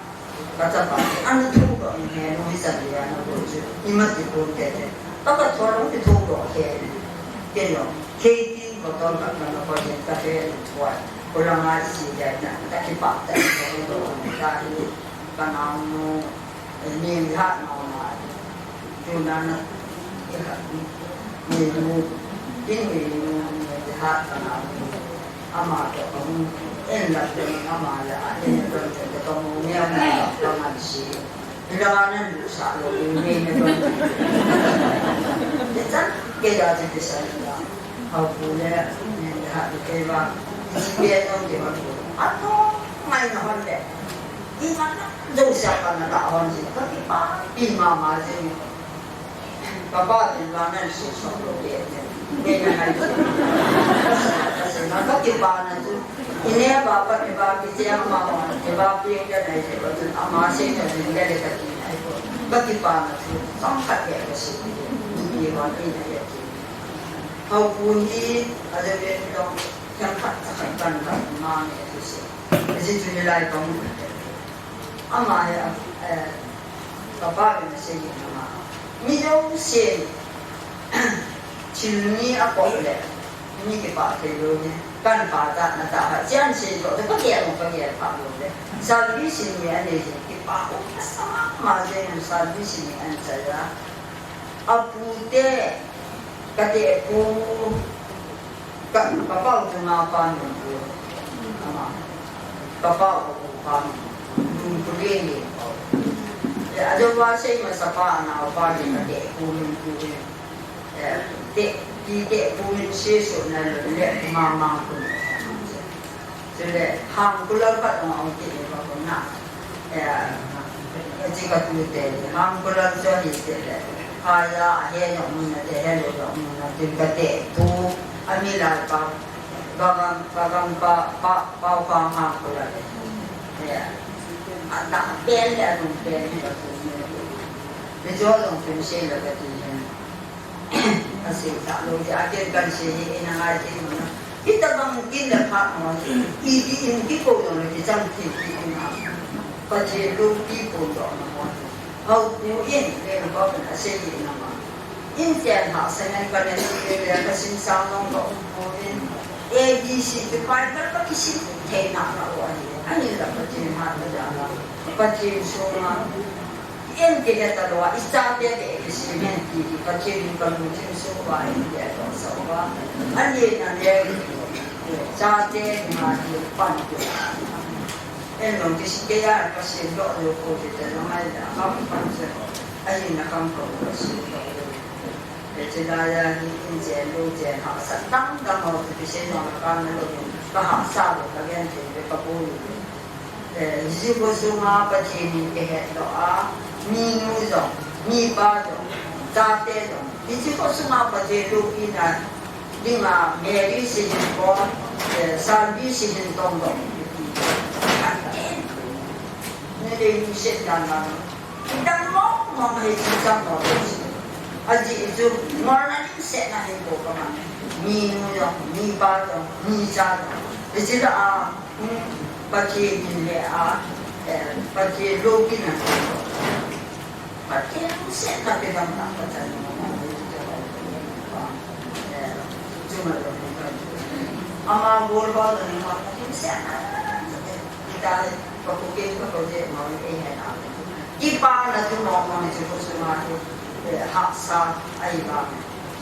kachapa, ana tho lo, in he, no, hi sa le, ana boi chu. Ima ti ko te te. Kapa tho lo, ti tho lo, he. Ke lo. Kei tin bottle khat kana koi hin ka fe luthuai. Kolanga isi jai na, ka kipah tah in ka hung doh a, ka hi, ka naonu, eh, Nenghat naona, tuna na, eh, ka, Nenu, in Nenu, Nenghat ka naonu. Ama toh ka hung, en lak teng ama le, a en lak teng ka mu, nge ama ka man si. Hilanga nan lusah lou, nei na don. Ichan, kei a chu kisan la. Hau pu le, nei na ha tu kei va. Isi pe nong kei va tu. Ato, ngai na hon le. Iman na, jouse a pan na ta hon si. Ka kipa, pi mama si. Kapa tin vang nan sei sot lou ve. Nei na ngai. Ka sei na, ka kipana chu. Ine pa pa ni ba ki che ama ma, ni ba pi ka nai che ba chu ama sei na ni le le ka ti nai ko. Ka kipana chu, chomkhat ve ka sei ni. Ni pi ma ni na ya ki. Hau pu hi, a le ve ni dong, chomkhat cha khat kan ka ma ni tu sei. Ji chu ni lai pa mu. Ama he, eh, kapa ve na sei ni ama. Mi jousen, thil ni a ko le, mi kipah thei lou ni. Kan pa ta na ta ha, chian sei to, to ka ke lo, ka ke pa lo le. Service ni a nei je, kipah ko, ka sa ma, ma je, service ni an cha ya. Apute, kate pu, ka, kapa u tu na pa ni pu. Ama, kapa u pa ni pu. Pu le ni pu. E, a jo wa sei ma sa pa na pa ni kate pu ni pu ni. E, te, ti te pu ni se so na le, le ma ma pu. Chule, hang kulal khat ong ong ti ni ba ko na. Eh, eh, chi ka tu te, hang kulal cho ni te le. Ha ya, he no mun na te, he lo no mun na, tin ka te, tu, a mi lai pa, ba gang, ba gang pa, pa, pa, pa, hang kulal le. Eh, a ta, pen le, a tung pen ni ka tu ni. Ni jo dong pen se la ka ti ni. Asei ta lou, ti a ken kan sei hi, ina ngai ti mo na. Hitabang kin le phat mo, i ti in ki ko no le ki chang ti ti in a. Pathen lou ti ko no na mo. Hau pu in, le no ba kan asei hi na ma. In tian ha sa ngan ka ne le le ka sin sa no ka um ko in. A B C ki pai ka ka ki sin thei na na wa hi. Ani la Pathen ha ka ja na. Pathen so na. En ke le ta lou a, i chate te ke si men ti, ti Pathen in ka lungthim sung uva en ke a lou sa uva. An ye na le, Chate dinga hi pan ti. Eiho kisi kei a ka sin doh lou ko ti te lo mai da. Kam pan se. Ahin na kam ko ka sin doh lou. Hiche lai a hi in chen lou chen hahsat dang dang ho ti se no ka na lou. Ka hahsa lou ka gen ti ka bu. Eh, hiche khosunga Pathen in eihetdoh a, minu jong, mipa jong, chate jong. Hiche khosunga Pathen loupina dinga Mary Sihinboi, eh, Sanbi Sihintong jong. Nilungset dan dan. Dang mong mong hiche chang mong. Ajeh chu, ngol na ding seh na hi ko ka man. Minu jong, mipa jong, micha jong. Hiche la a, Hmm, Pathen in le a, eh, Pathen loupina. Pathen lungsetna te dam na Pathen. Eh, chunga lo ni ka. Ama bol ba ni ma Pathen se na. Ita ko ko ke ko ko je ma e he na. Kipana tu mo mo ni chu ko su ma tu, eh, hahsa ahi ba.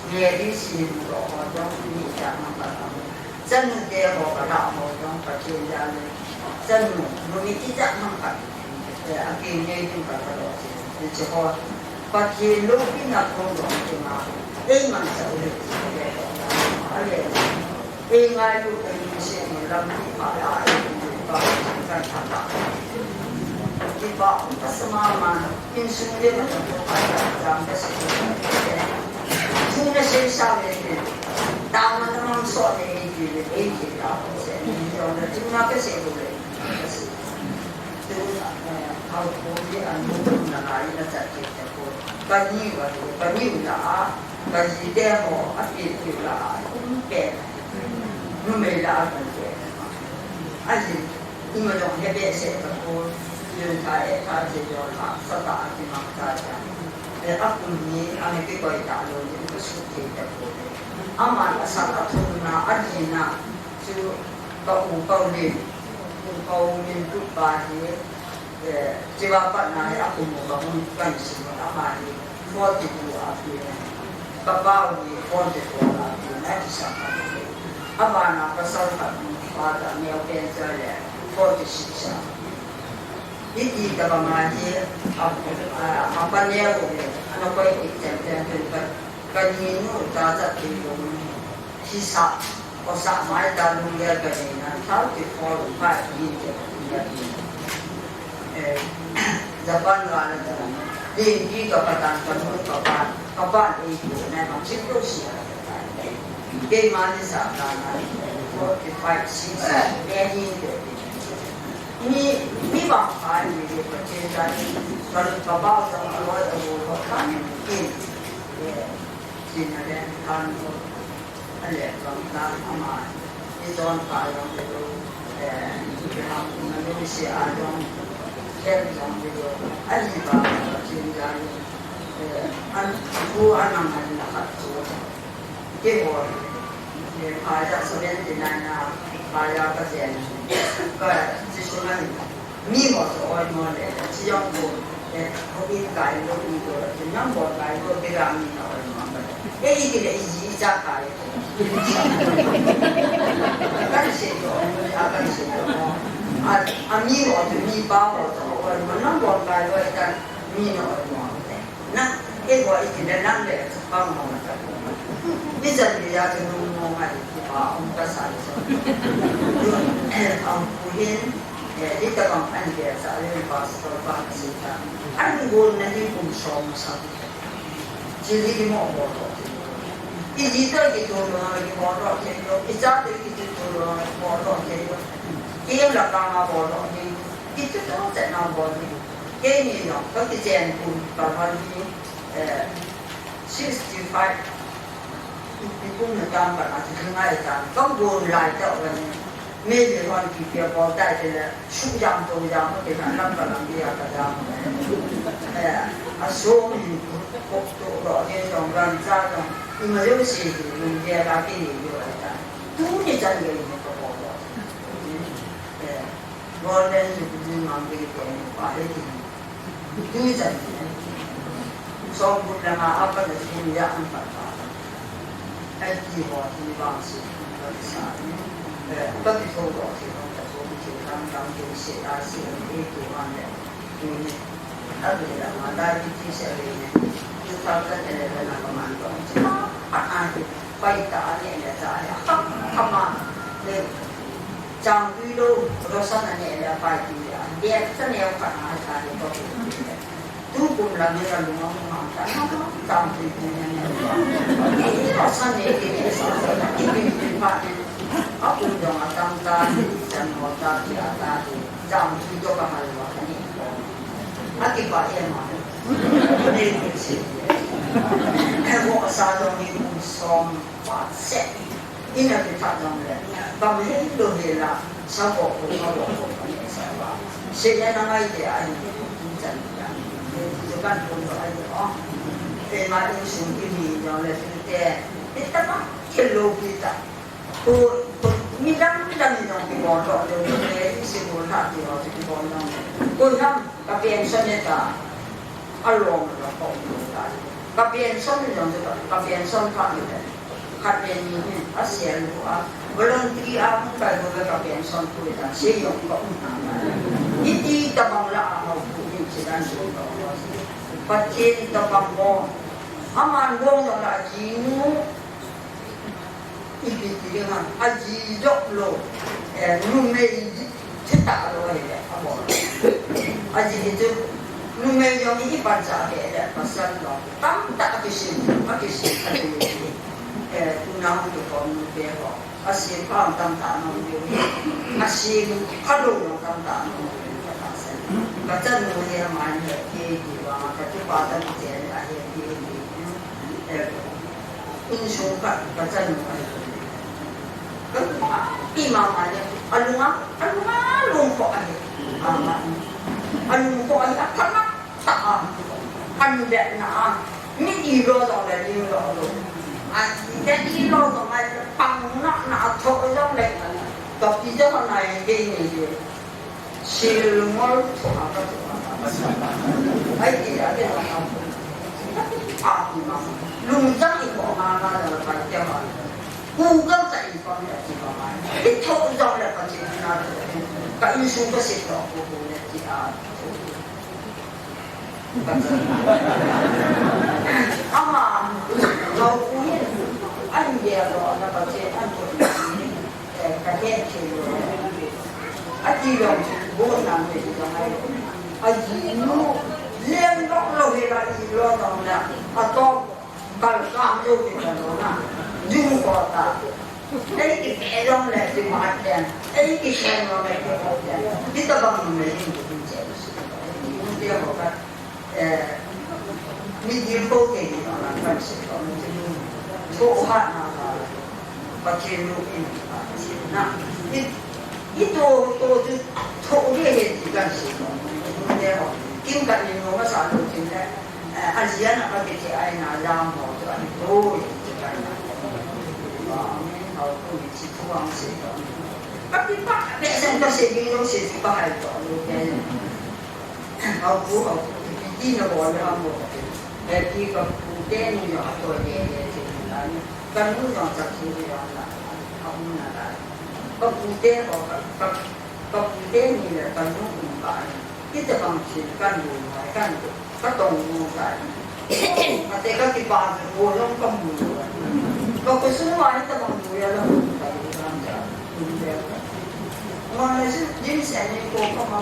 Mary Sihinboi ho jong ni ta ma pa. Chanu te ho ka la ho jong Pathen jal in. Chanu, numei ijat ham khat. Eh, akeng nei ding ka ka lo che. Hiche ho. Pathen loupina khom jong te ma. Ei man sa u le. Ale. Ei ngai lu ei ni se ni lam ni pa la ei ni pa kan tha ta. Ti pa um ta sa ma ma. Insung le ma ta ko pa ta jam ta se. Chu na se sa le ni. Ta ma na mang so le ei ni le ei ni ta ko se ni. Yo na chu na ka se ko le. Ka se. Tu, eh, hau ko ni an mu na lai na cha ke ta ko. Ka ni wa ni, ka ni la a, ka ji te ho a pi pi la a, um pe. Numei la a ka pe. A ji. Ima jong he behseh tapon, lungthim e tha je jong hahsatah a kimang ta cha. E, akum hi, ana kikoi talou jin, kasut thei tapon. Aman asat athumna, alina, chu ka u Paulin, u Paulin tupa hi, e, chiva patna hi akum u kahung kahin sim, ama hi, forty-two a pi na. Ka pau hi forty-four a pi na, kisam a pi. Abana pasal khat pa ta neo pen cha le forty-six a. Hiti tabang a hi a, a, apa neo le, ana koi exam pen pen ka, ka ni nu ta cha ti lo ni. Hisa, o sa mai ta lung le ka ni na, thirty-four, five ni te, ni te. Eh, Japan va la ta. Din ki ka patan ka nu ka pa, ka pa ei ko na ma chi ko si a. Kei ma ni sa ta na, forty-five, six, eh, ni te. Ni, ni ba pa ni de pa che ta ni. Ka, ka ba sa ma lo ta lo ka ni. Eh, chi na de ta ni. A le jong ta ama, i jon pa jong le lo, eh, i ham na lo si a jong, ken jong le lo, a ni ba, chin ja ni, eh, an, bu an ang an na khat chu. Ke ho, eh, pa ja seventy-nine a, pa ja ka jen, ka chi su na ni. Mi ho chu oimo le, chi jong ko, eh, houin kai lou, i ko, chi number kai lou, kei jong mi na oimo le. Eh, i kile i ji i cha kai. Kan se to, a kan se to. A, a mi ho chu, mipa ho chu oimo, number kai lou, i kan mi na oimo le. Na, keiho iti le nang le, pang mo na ka. Mi jan mi ya chu nung mo ngai, ki pa, um ka sa le so. Am, ku hin, eh, ita bang an ge sa, le pastor pa si ta. An gun na hi kum som sa. Chi li ki mo bo to. I ji to ki to lo, ki bo to ki lo. I cha to ki to lo, bo to ki lo. Ki la ka ma bo to ni. Ki to to se na bo ni. Keini jong, ka kichen kum ka hon hi, eh, sixty-five. Ipi kum na tam ka na, ti ngai tam. Ka gon lai ta wa ni. Me ni hon ki pia bol tai te le, su jam to jam, te na lam ka lam bia ka jam. Eh, a so min ko to ro, ni jong ran cha jong, i ma yo si, ni bia ka ki ni yo ta. Tu ni chan ge ni ko bol. Eh, Golden Jubilee mang ding te ni pa he ti. Tu jan ni. Song bu la ma apa da ni ya an pa pa. Ai ti ho ti ni bang si. Ba sa ni. Ka kitho doh thei lou, ka tho thei lou, dang dang thei se, a se, e tu man le, tu ni. A tu le ma da di ti se le ni. Two thousand eleven a ka man doh. A, a, pai ta a ne le ta a. Ha, ha ma. Le, chang tui lo, ro sa na ne le pai ti a. Dia sa ne ka na ta le ko. Tukum lam hi ka lung a hung hang ta, hang hang, tam tui tui na nia. Ni, ni, a san ni, ni, ni, sa, sa, ni, ni, ni, pa, ni. A kum dong a tam ta, ni, chan mo ta, ti a ta, ni, tam tui to ka hal wa, ni. A ti pa e ma, ni, ni, si. E mo sa dong ni kum som, pa, se. Ina kithat jong le, kam hei lo hei la, sa ko ko, ma ko ko, ka ne sa ba. Se ya na ngai te ai, tu chan ya. Tu kan ko lo ai o. Te ma insung ki mi jong le, tu te. Ni ta ma, ke lo ki ta. Ko, ko, mi dang, mi dang ni jong ki bol lo, le, le, si ko la ki lo, ki bol lo. Ko ham, ka pension ne ta. A lom lo ko ta. Ka pension jong ka, ka pension pha ni le. Khat le ni hin a sel lu a. Voluntary a hung kai ko ka pension ko ta. Se jong ko. Iti tabang la a hau ko ni se dan so ko. Pathen tabang ko. Aman bong jong la jinu. Ipi ti ding ham, aji jop lou, eh, numei ji, thitah lou ahile, abol. Aji hi chu, numei jong hi ipancha be le, pasal lou. Tamtah akisim, akisim, akisim. Eh, tuna hung kikhom nu te ho. Asim pha tamtah nom diu hi. Asim phalou jong tamtah nom diu hi, ka tahsan. Ka chanu hi amani he, he, he, vang, ka chupa ta mi chen, a he, he, he. Eh, Insung khat ka chanu ahi. Ka pa, pi mama le, alunga, alunga lungkhoh ahi. Mama, alungkhoh ahi, aphatna tah a. Anvetna a. Mi ilo jong le, ilo lo. A, le ilo jong le, pang na, na tho jong le. Ka pi jong na, he, he, he. Sil ngol thua ka thua ka sa. Ai ti a ke ka. A ti ma. Lung jang i ko ma ma da ka ke ma. Ku ka sa i ko me ti ko ma. I tho jang le ka ti na. Ka insung ka si to ko ko le ti a. Ama, ngau ku hin, an dia lo, na pa che, an ko, eh, ka he che lo. A ti lo, bo na me ti lo mai. A ji nu, lem lo lo he la i lo lo na. A to, kal ka lo he la lo na. Jung ko ta. Ei ki pe lo le ti ma ten. Ei ki pe lo le ti ma ten. Ti ta bang me hin ko che. Ti ko ka. Eh, mi dil ko ke ni na kan se ko mi dil ko ha na na. Pathen nu in na. I, i to, to, to, to ni he ti kan se ko. Ni ho. Kin ka ni no ma sa lo tin le. Eh, a zia na ka ke ti ai na la mo to ani to ti kan na. Amen. Hau ko ni ti to ang se ko. Ka ti pa, be sen ka se ni no se ti pa hai to lo ke. Hau pu, hau pu, ipi ti na bol le ham bol. Eh, pi ka pu te ni jong a toi le le te ni la ni. Ka nu jong cha thu ni jong la, a um na la. Ka pu te ho, ka, ka, ka pu te ni le ka nu um ka ni. Kita bang chin ka nu mai ka nu, ka tong nu ka ni. Ate ka kipa ko jong ka mu. Ka kusum ma ni ta bang mu ya la mu ka ni ka cha. Ma na si jin se ni ko ka ma.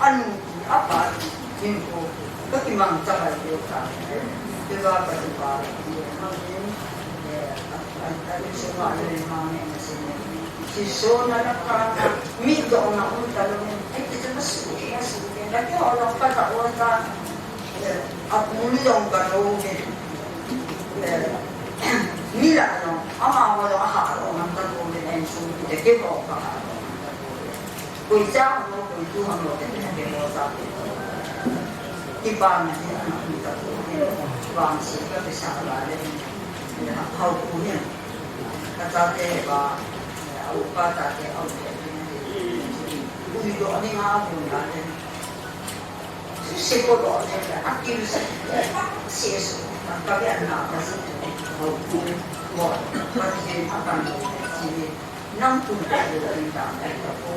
Anu, apa, hinpo, ka kimang cha bai deu ta. Te ba ka ti ba, ye ma ni, eh, a, a, a, ni suma ni ma ni na si ni. Si so na la ka na, mi do na un ta lo ni. Ai, te ma su, ma su, la ke ho lo ka ta o ta. Eh, a pu ni dong ka lo ni. Eh, mi la no, ama ho lo ha lo na ka lo ni, en su, te ke ho ka ha lo na ka lo ni. Koi cha ham lo, koi tu ham lo, te te te lo sa te. Kipana hi ana um ta ko. Vangse ka pesa la le. Hau pu hi. Ka chate ba, a upa tate, a u te. Ui do ni nga bu la le. Su se ko do le, a ki se. Se su. Ka be na ka su. Hau pu. Mo. Ka ti ha ka no. Si. Nang kum ta le la ri ta ta ta ko.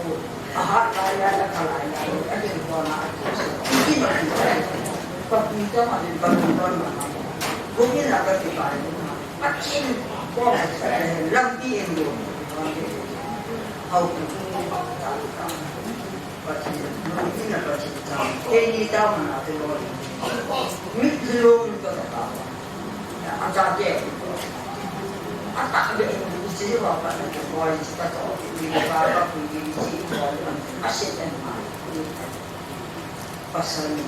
A ha la ya la ka la ya. A de ko na a ko. Ki ma ki ta. Ka pi ta ma ni ka pi don ma. Ko ni la ka ki ba. A kin ko ma sa lam pi en do. Hau ku ta ta. Pathen, Pathen chang. Keini tao mana te lo. Mit lo ka ta ta. Ata ke. Ata ke ni si wa pa na ke boy ta to. Ni ba ba ku ni si ko. A se ten ma. Pasal ni.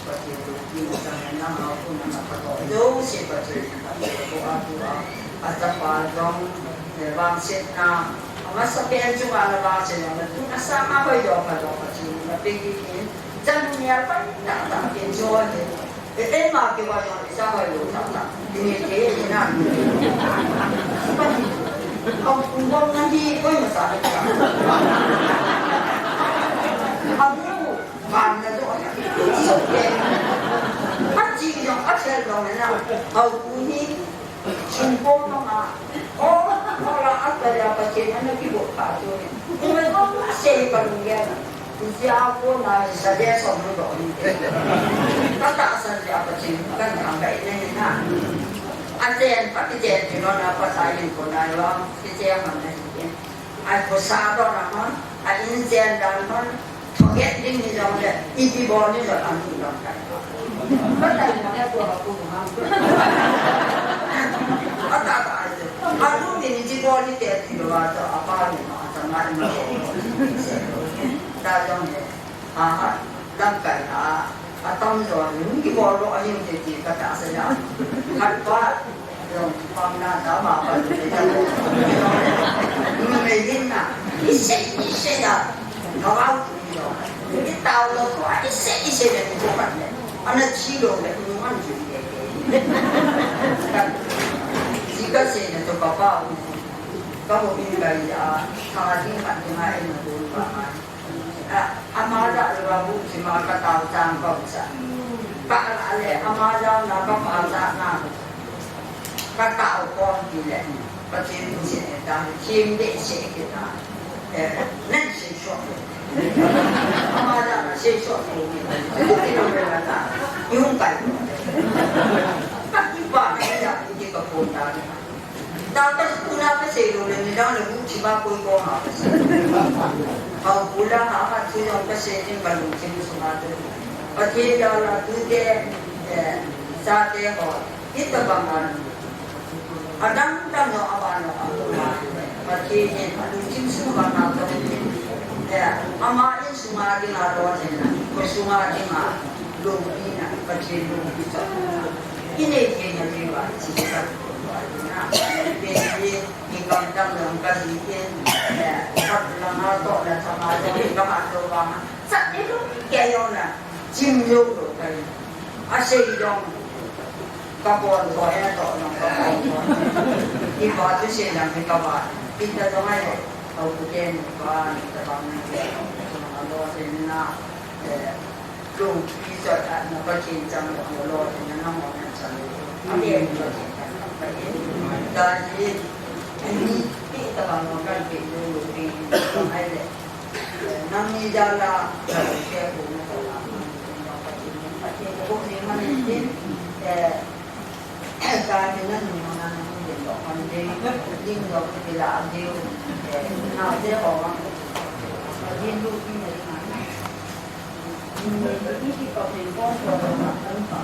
Pathen lungkim chang hen lang, a kon a na phatah jouse Pathen in phatah ko a tu a, a chapa jong, eh, vangsetna, a masapen chunga na vangset jong, na tu na sa ma hoi jong, phatah Pathen in na pe kit in, chanu nia pai ta ta ken jo he. E, e ma ke wa jong, sa hoi lo ta ta. Ni ke ni na. Au, kun bom na hi, koi ma sa ta. Au. Van na jo, sok ke. A chi jo, a chel jo na. Hau ku hi, sum pom ma ma. O, o la a ta ya pa che na ki bo ka jo ni. Ni ma ko ma se pa lu ya. Ku si a ko na sa de so mu do ni. Ka ta sa ya pa che, ka na ga ni na. A chen, pa ki chen, ki no na pa sa yin ko na yo, ki chen ma na. A khosa dona hon, a inchen dan hon, thoget ding ni jong le, ipi bol ni jong a mi dong kai. Ka tai mo ne ko ha ku ha. A ta ta ai. A lu ni ni ji bol ni te ti lo wa to, a pa ni ma, a ta ma ni ma. Ta jong le. A, a, lamkai a, atam jo, hung kibol lo, a hing te ti ka ta sa ya. Khat pa, jong, pam na ta ma pa lo, te ta lo. Hung me hin na, i se, i se da, ka wa ku ni lo. I tao lo ko, i se, i se le, ko pa le. Ana chi lo le, hung man ju le. Ka, ji ka se na to ka pa, ka mo in ka ya, ka ji ka ni ma e na do pa ma. A, ama ja le ba bu chi ma ka tao chang ko cha. Ka la le, ama ja na ka pa ja na. Ka tao kon ti le. Pathen bu se ne ta, thim de se ke ta. Eh, nan se so. Ama ja na se so ko ni. Ti lo le na ta. Yung kai. Ka ki ba na ya, ki ka pon ta ni. Ta ka school a ka sei lou le, nidang le bu chi ba koi ko ha ka sei. Hau kula ha ka thu jong ka sei jing ka lungthim sunga tu. Pathen jal a tute, eh, chate ho, hitabang a, adang dang jong ava jong a um a, Pathen in alungthim sunga na ka, eh, ama in sunga ding a lolhinna, kho sunga ding a loupina, Pathen loupi chu. Inei theina diuva, chi ka, pen hi, mi kam dang jong ka ji in, eh, khat lang a toh le thang a jong hi ka mat lou vang a. Chat ni lou, kei jong na, chim jou lou ka hi. A sei jong, ka pon ko, eh, toh jong ka pon ko. I pa thu sei lang hi ka va. Pita jong ai, au ku ken, pa, ni ta bang ni, a lo sen na, eh, Lungpi chot a na Pathen chang jong lo, lo te na nang mo na chang lo. A le Pathen chang ka pa e. Da ji, ni pi ta bang mo kan pi lo lo pi ni ta ai le. Nang ni ja la, ka ke ko na ta la. Pathen, Pathen ko ni man ni, eh, Ka ni na nu na na nu de lo kan de, ling lo ki la de, eh, na de ho ma. Din lu ki na na. Ni ni ki ki ko ni ko ko na kan pa.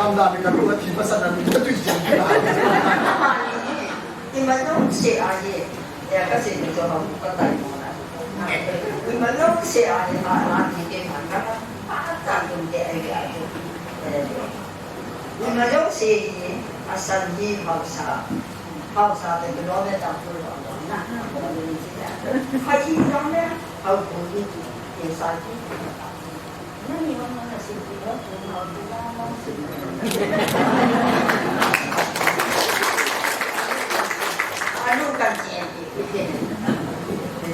Am da ni ka lu ti pa sa na ni ka tu jam. Ni ma no se a ye. Ya ka se ni to ha ka tai mo na. Ni ma no se a ye ma a ni ke ma na. Pa ta dum de ai ya to. Ni ma no se ni a san ni hausa. Hausa te ko lo me ta ko lo na. Ko ni ya. Ha ji dang ne. Hau ko ni. Ke sa ki. Anu kan chen ti, ti.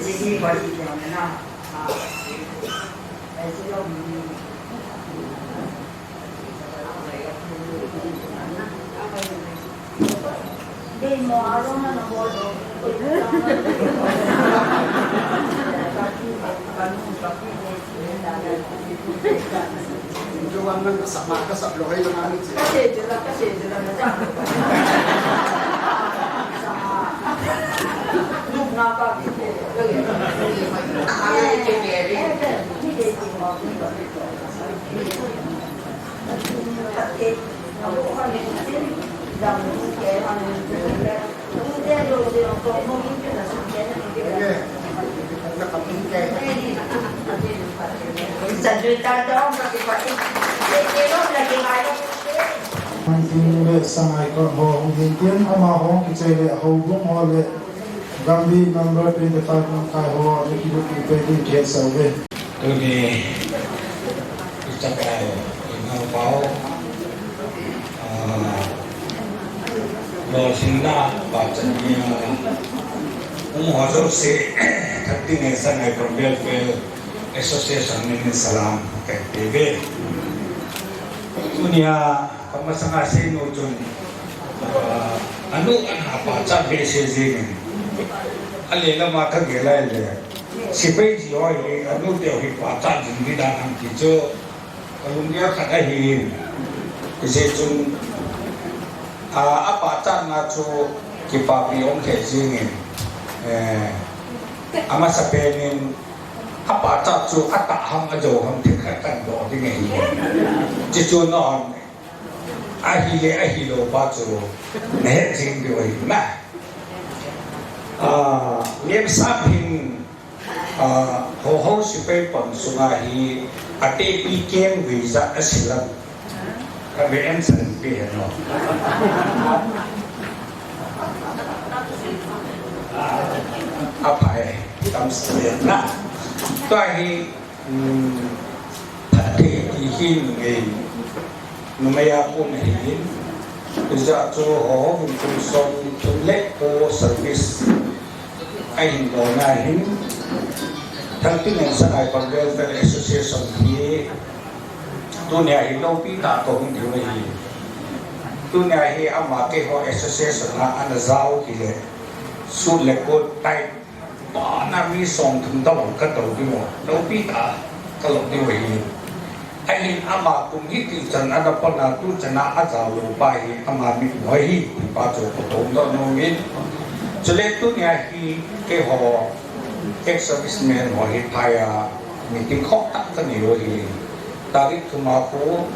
Ti ti ko ti ti na. Ah. Ai ti lo mi. Hunting le Sangai Kot ho hung hin tin, amaho kichai le houbung ho le Gambih member twenty-five lamkai ho le kibu kipe din kihetsah uve. Tuni, ichakai, inaopau, ah, lolhinna pachatna, um, ho jouse, Thirteen Sangai Kot Welfare Association min in salam kahin peuve. Tunia, kamasanga seinu chun, ah, anu ana pachat behseh jingin. Alelama kagel a ahile, sepai ji ho hi, anu teu hi pachat jing ding dan ham ti chu, kalunggel khat ahin. Hijeh chun, ah, apachatna chu kipapi um lheh jingin, eh, amasapen in, apachat chu atah ham ajou ham thil khat kahin doh ding ahi. Chuchu non, ahile ahilou pa chu nahet jing diu ahi na. Ah, Lemsap hin, ah, Hoho sepai pang sunga hi atepi keng vei ja asilam. Ka ve em san pe no. Aphai, tam sle na. Tua hi, um, phatthei ti hi numei, numei a kon ahin. Hijeh chun Hoho vin kum som thum le ko service ahin lona hin, Thirteen Sangai Kot Welfare Association hi, tunia hi loupi tah kahung diu ahi. Tunia hi ama keiho association a ana jao hile, suit le coat tie, bana mi somthum tobang katou diu, loupi tah kalou diu ahi. Ahin ama kum hiti chan ana pona tu chana ajao lou pa hi ama mitmo ahi, ti pa chu kaphong doh nom in. Chule tunia hi keiho ex-servicemen ho hi phai a meeting khop tah kanei u ahi. Tarik thum a khu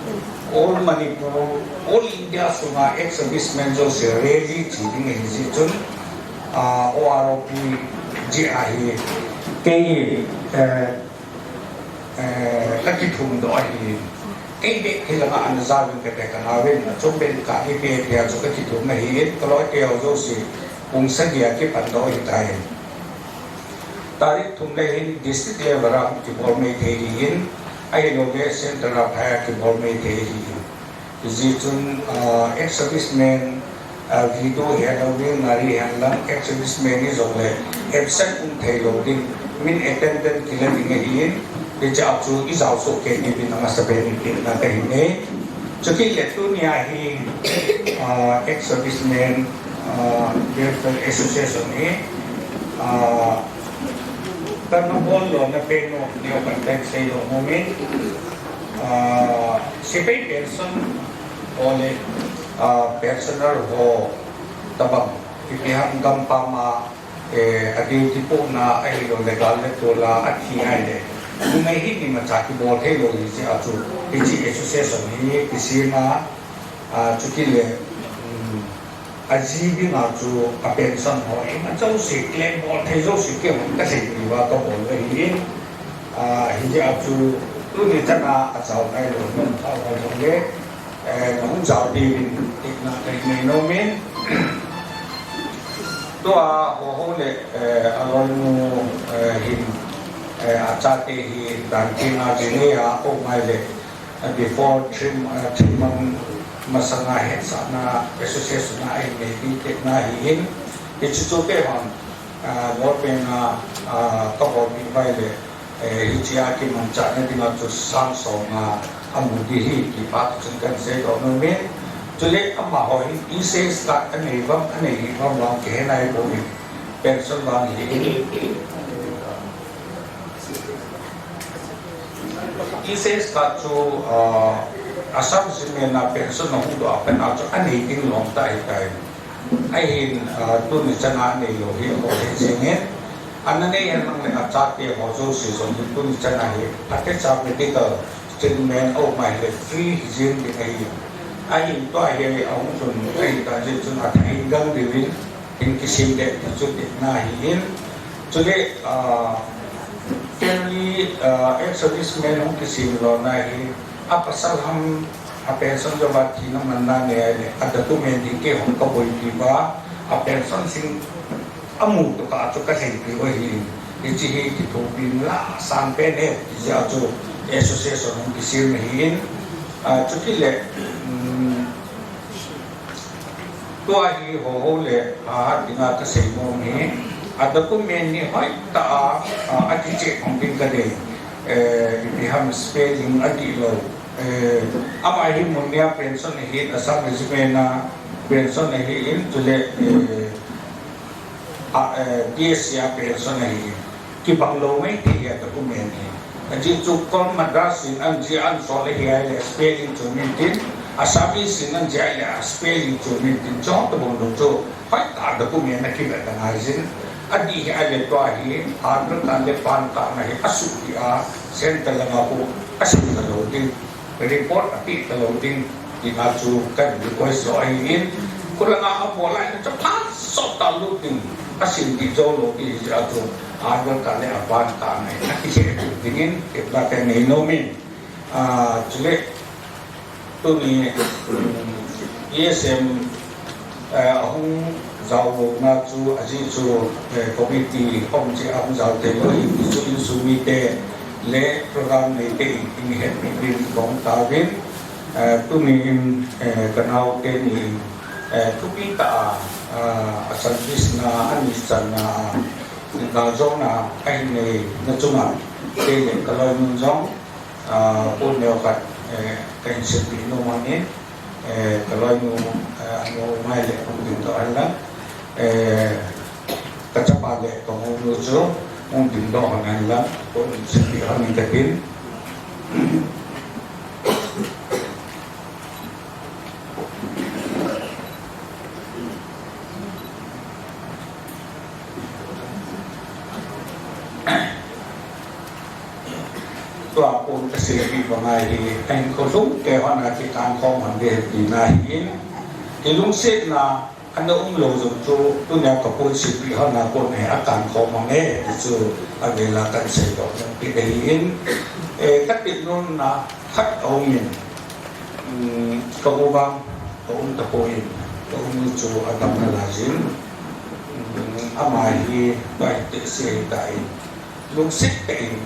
All Manipur, All India sunga ex-servicemen jouse rally che ding ahi jeh chun, ah, O R O P jeh a hi kei, eh, Eh, kakithum doh ahi. Kei beh hi langa ana jaovin kate kanaovin, achom beh kani pe tia chu kakithum ahi, kaloi teu jouse, pung sagi a kipan doh ahitai. Tarik thum le hin district level a kibol maithei ahin, ahilouleh central a phai a kibol maithei ahi. Hijeh chun, ah, ex-servicemen, ah, video hi alo ding, gari hi lang, ex-servicemen hijongle absent um thei lou ding, min attendant kila ding ahin, hiche a chu ijao soh kei diuvin amasapen in tepna kahin nei. Chukit le tunia hi, ah, ex-servicemen, ah, Welfare Association hi, ah, kana bol lona pen u, neo contact sei lou nom in, ah, sepai pension ho le, ah, pensioner ho tabang, ipi ham gampam a, eh, a duty pohna ahilouleh gal le tol a athi ahile, numei hi imacha kibol thei lou ahi jeh a chu, hiche association hi kisem a, ah, chukit le, um, aji dinga chu a pension ho ima jouse claim bol thei jouse kihon kasei diuva kabol ahi. Ah, hijeh a chu tuni chana ajao nailou, mun thao ho jongle, eh, nahung jao diuvin tepna kahin nei nom in. Tua Hoho le, eh, aloinu, eh, hin, eh, achate hi dan tina jing a um ahile, before three, ah, three month masanga hetsahna association a ahin nei ding tepna ahin, hiche chu keiman, ah, bol pen a, ah, kabol ding ahile, eh, hiche a kimanchahna dinga chu sang som a amu ding ahi ti pa chu kahin seidoh nom in, Chule amaho hin E C S card anei vang, anei hi vang vang kihe nai bou in, pension vang hi. E C S card chu, ah, Assam Regiment a pension ahung doh a pat a chu anei ding lom tah ahitai. Ahin, ah, tuni chana anei lou hi aho hih jeng in. Ana nei hen lang le achate ho jouse jong hi tuni chana hi phatecha medical treatment aum a ahile free hijeng ding ahi. Ahin tua hi ahung lhun ahitah jeh chun athahin gang diuvin hin kisem ding ti chu tina ahin. Chule, ah, family, ah, ex-serviceman hung kisem lona hi apasal ham, a pension jouva thina manna nei ahile a document hi keihon kaboipi uva, a pension sing amu tokah chu kalheipi u ahin, hiche hi kithopina la sang pen e ti jeh a chu association hung kisem ahin, ah, chukit le, um, tua hi hoho le hahat dinga kasei nom hi, a document hi hoitah a, ah, akicheck hon ding kadei, eh, ipi ham spelling adihlou, eh, ama hi mun nia pension ahin, Assam Regiment a pension ahin, chule, eh, a, eh, P S C a pension ahi, kibang lou maithei hi a document hi. Ajeh chu Col Madras in anjih a ansol ahi ahile spelling chu min tin, Assamese in anjih ahile spelling chu min tin, chu tobang lou chu hoitah a document akivet angai jin. Adih hi ahile tua hi Aadhaar card le PAN card na hi asuhpi a, centre langa khu asim talou ding, report apeh talou ding tina chu kan request joh ahin, khulanga abol lai chu phat sot talut ding, asim dih jou lou ding hijeh a chu Aadhaar card le PAN card na hi akihe dingin tepna kanei nom in, ah, chule tuni, um, E S M, eh, ahung jaolouna chu, ajeh chu, eh, committee hung jeh a hung jao thei lou ahi, ti chu insung mite le program neite in, in hetpeh uvin kong taovin, eh, tuni in, eh, kanaote ni, eh, thupi tah a, ah, a service na, ani channa, galjona ahin neina chunga, kei le kaloinun jong, ah, pon neo khat, eh, kahin sempeh nom ahin, eh, kaloinu, eh, anu Umai le hung dingdoh hen lang, eh, kachapa le kamounu chu hung dingdoh hen lang, pon sempeh hon in katin. Tua pon kasempeh banga hi, ahinkho lhung te hon a kikan khom hon ding tina ahin, kilungsetna ana umlou jong chu, tunia kapon sempeh hon a kon hi akan khom hon e, ti chu avela kan seidoh nom kit ahin, eh, katin nomna khat aum in, um, ka u vang, ka um tapoi, ka u nu chu adam nalai jin, um, ama hi tua hi tehse ahitan, lungset tah in,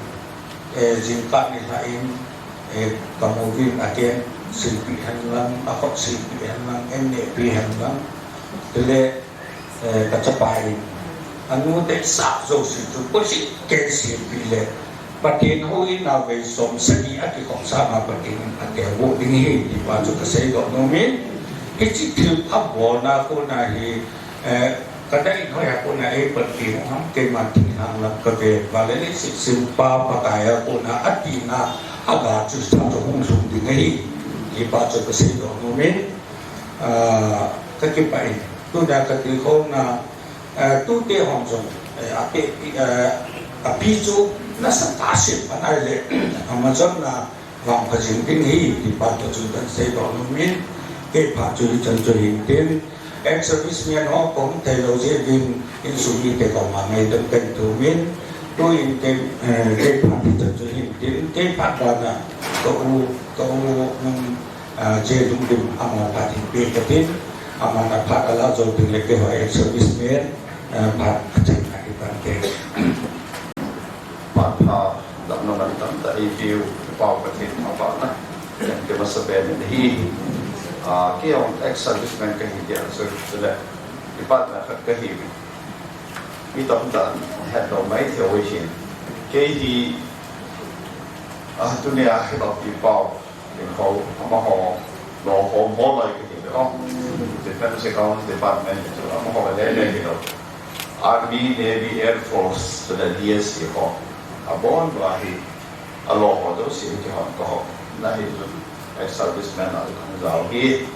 eh, jingkah nilhah in, eh, kamu uvin aken silpeh hen lang, akhut silpeh hen lang, an nehpeh hen lang, chule, eh, kachapa in, anu deisah jouse chu, koisin ken silpeh le, Pathen houin a vei som sagi akikhop sanga Pathen in ateodoh ding ahi, ti pa chu kaseidoh nom in, hiche thilpha bolna kona hi, eh, kadei in hoiya kona ei Pathen ham, keima thinglhang lam kave, vale leiset sempa Pakai a kona atina aga chu sa chu hung lhung ding ahi, ti pa chu kaseidoh nom in, ah, kakipah in, tunia katilkhouna, eh, tute hon jong, eh, ape, eh, api chu nasatah a sem pan ahile, amajonna vangpha jing ding ahi, ti pa toh chun kan seidoh nom in, kei phat chu hichan chu hintin, ex-serviceman ho kahung theilou jeh uvin, insung mite koma ngaidam kan thum in, tuin kei, eh, kei phat hichan chu hintin, kei phat bana ka u, ka u, um, ah, J. Lungdim, ama phat hinpe katin, aman aphat ala jou ding le keiho ex-serviceman, ah, phat achaina hi tante. Phat pha, damna mantam tah eipeu, Pau Pathen mavahna, kei masapen in ahi. Ah, kei jong ex-serviceman kahi tia chu, chule, kipana khat kahi. Mi tamtah in hetlou maithei u ahin. Kei hi, ah, tunia hi bangpi Pau, Pu Lhingkhou, amaho, lolhom ho loi kahi le, Defense Accounts Department chu amaho le le hilou. Army, Navy, Air Force, chule D S C ho. Abon uva hi alo ho jouse hi kihon kaho. Nahi chu ex-serviceman a kong jao hi.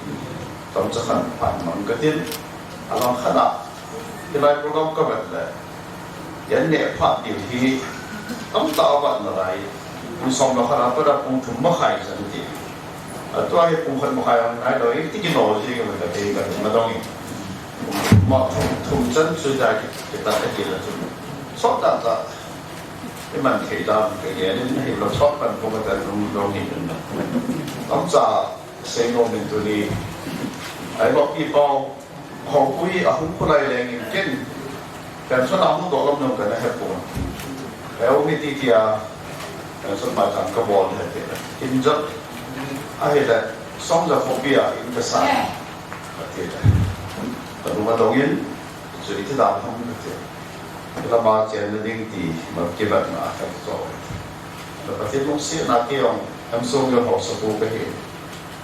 Chomcha khat phat mang katin. Alangkhat a hilai program kavet le. Jan neh phat ding hi tamtah avat nalai. Pung som le khat a pat a pung thum makhai chan ti. Atua hi pung khat makhai ang nailou, iti kino jing ka ti ka na dong in. Ma thum, thum chan chu ja ki, kita ka ti la chu. Sot tah tah. Iman thei dan ka ye nin hilou sot pan ko ka ta dong dong hi na. Tamcha sei nom in tuni. Ai ba pi pau. Houpu hi ahung khulai leng in ken pension ahung doh lom jong kana hepon. Eu mi ti tia pension mai khan kabol he ti le. Kin jot ahile Songja khopi a in kasa. Ati le. Kalung adong in, chu iti dan ham kati. Lama chenna ding ti ma kibat na kati chu. Pathen lungsetna kei jong, em sung jong haosapu kahi.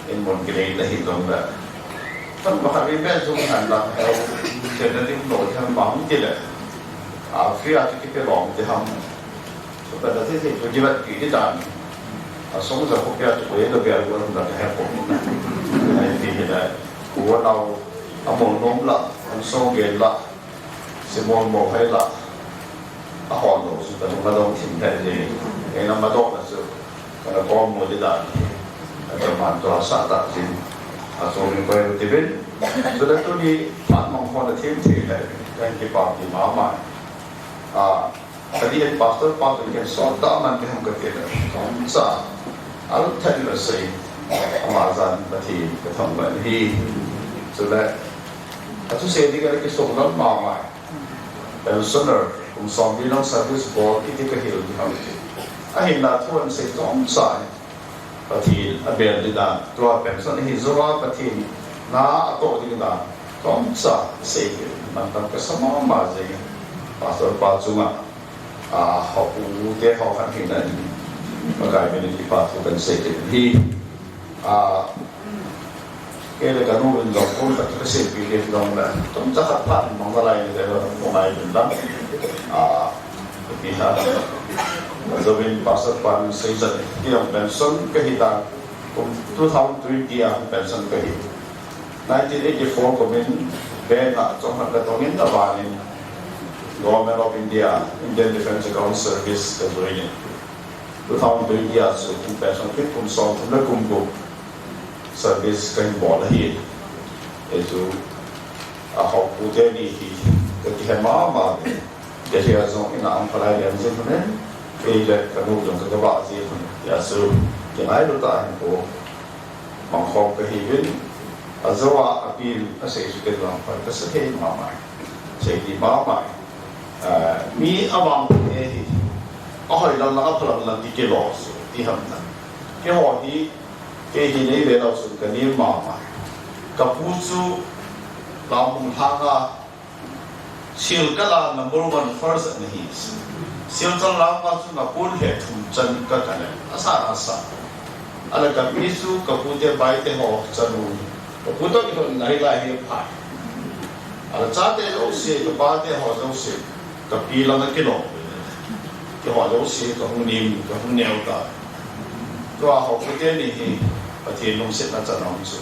In mun kinei ta hi jong le. Tan pakhat in ven sung han lang heu. Chenna ding lo jam bang ti le. A free a ti kipe long ti ham. So, pa ta ti ti tu ji vat ki ti dan. A Songja khopi a tu ko ye lo bia lo na he ko. Ai ti hi le. Ko nau a mo nom la, an song gen la. Simon mo hai la. A hon lo su ta ma dong thin he le. E na ma dong la su. Kana kong mo di dan. A ta man to sa ta jin. A so mi ko ti bin. So da tu ni phat mang hon da thin thi he. Kan ki pa ti ma ma. A, kati en pastor pa tu ken sot ta man ke ham kati le. Kong sa. Al thadi la sei. Ama jan Pathen ka thangvah hi. Chule. Athusei ding a kisong lam ma ma. Pensioner, kum somli lang service bol, iti kahil ding ham. Ahinla thu ahin sei chomcha. Pathen abel ding dan. Tua pension ahi jou a Pathen na atoh ding dan. Chomcha sei ding. Mantam kasa mama jeng. Pastor pa chunga. A, houpu te ho khan hina ni. Pakai min in kipa thu kan sei ding hi. A, kei le kanu in jong kon khat kaseipi le jong le. Chomcha khat phat mang nalai ni le jong ko ngai ding dan. A, pi ha. Jovin pastor pan sei jat. Kei jong pension kahi ta. Kum two thousand twenty a pension kahi. Nineteen eighty-four kum in bank a chomkhat katong in aban in Government of India, Indian Defence Account Service ka join in. Two thousand twenty a chu kum pension kit kum som kum le kum gup service kahin bol ahi. Hichu a houpu teni hi kakihe mama. Delhi a jong ina ang khalai lian jin hon in. Kei le kanu jong kagavah jin hon in. Hichu kingailu tah hin ko. Mangkhom kahiuvin, ajou a apin asei chu ken jong hoi kasa thei mama. Sei di mama. Ah, mi amang phe hi. Ahoi lang lang, apha lang lang ti kilo su, ti ham na. Keiho hi, kei hi nei ve lou sun kanem mama. Kapu chu Lamhung lhanga Silchar a number one first ana hi. Silchar lang pa chu napun le thum chan ka kane. Asa asa. Ala kapi chu kapu te bai te ho chanu. Kapu to kilo nai lai hi pha. Ala chate jouse, kapa te ho jouse. Kapi lang a kilo. Keiho jouse kahung nem, kahung neo ta. Tua houpu teni hi Pathen lungsetna chan aum chu.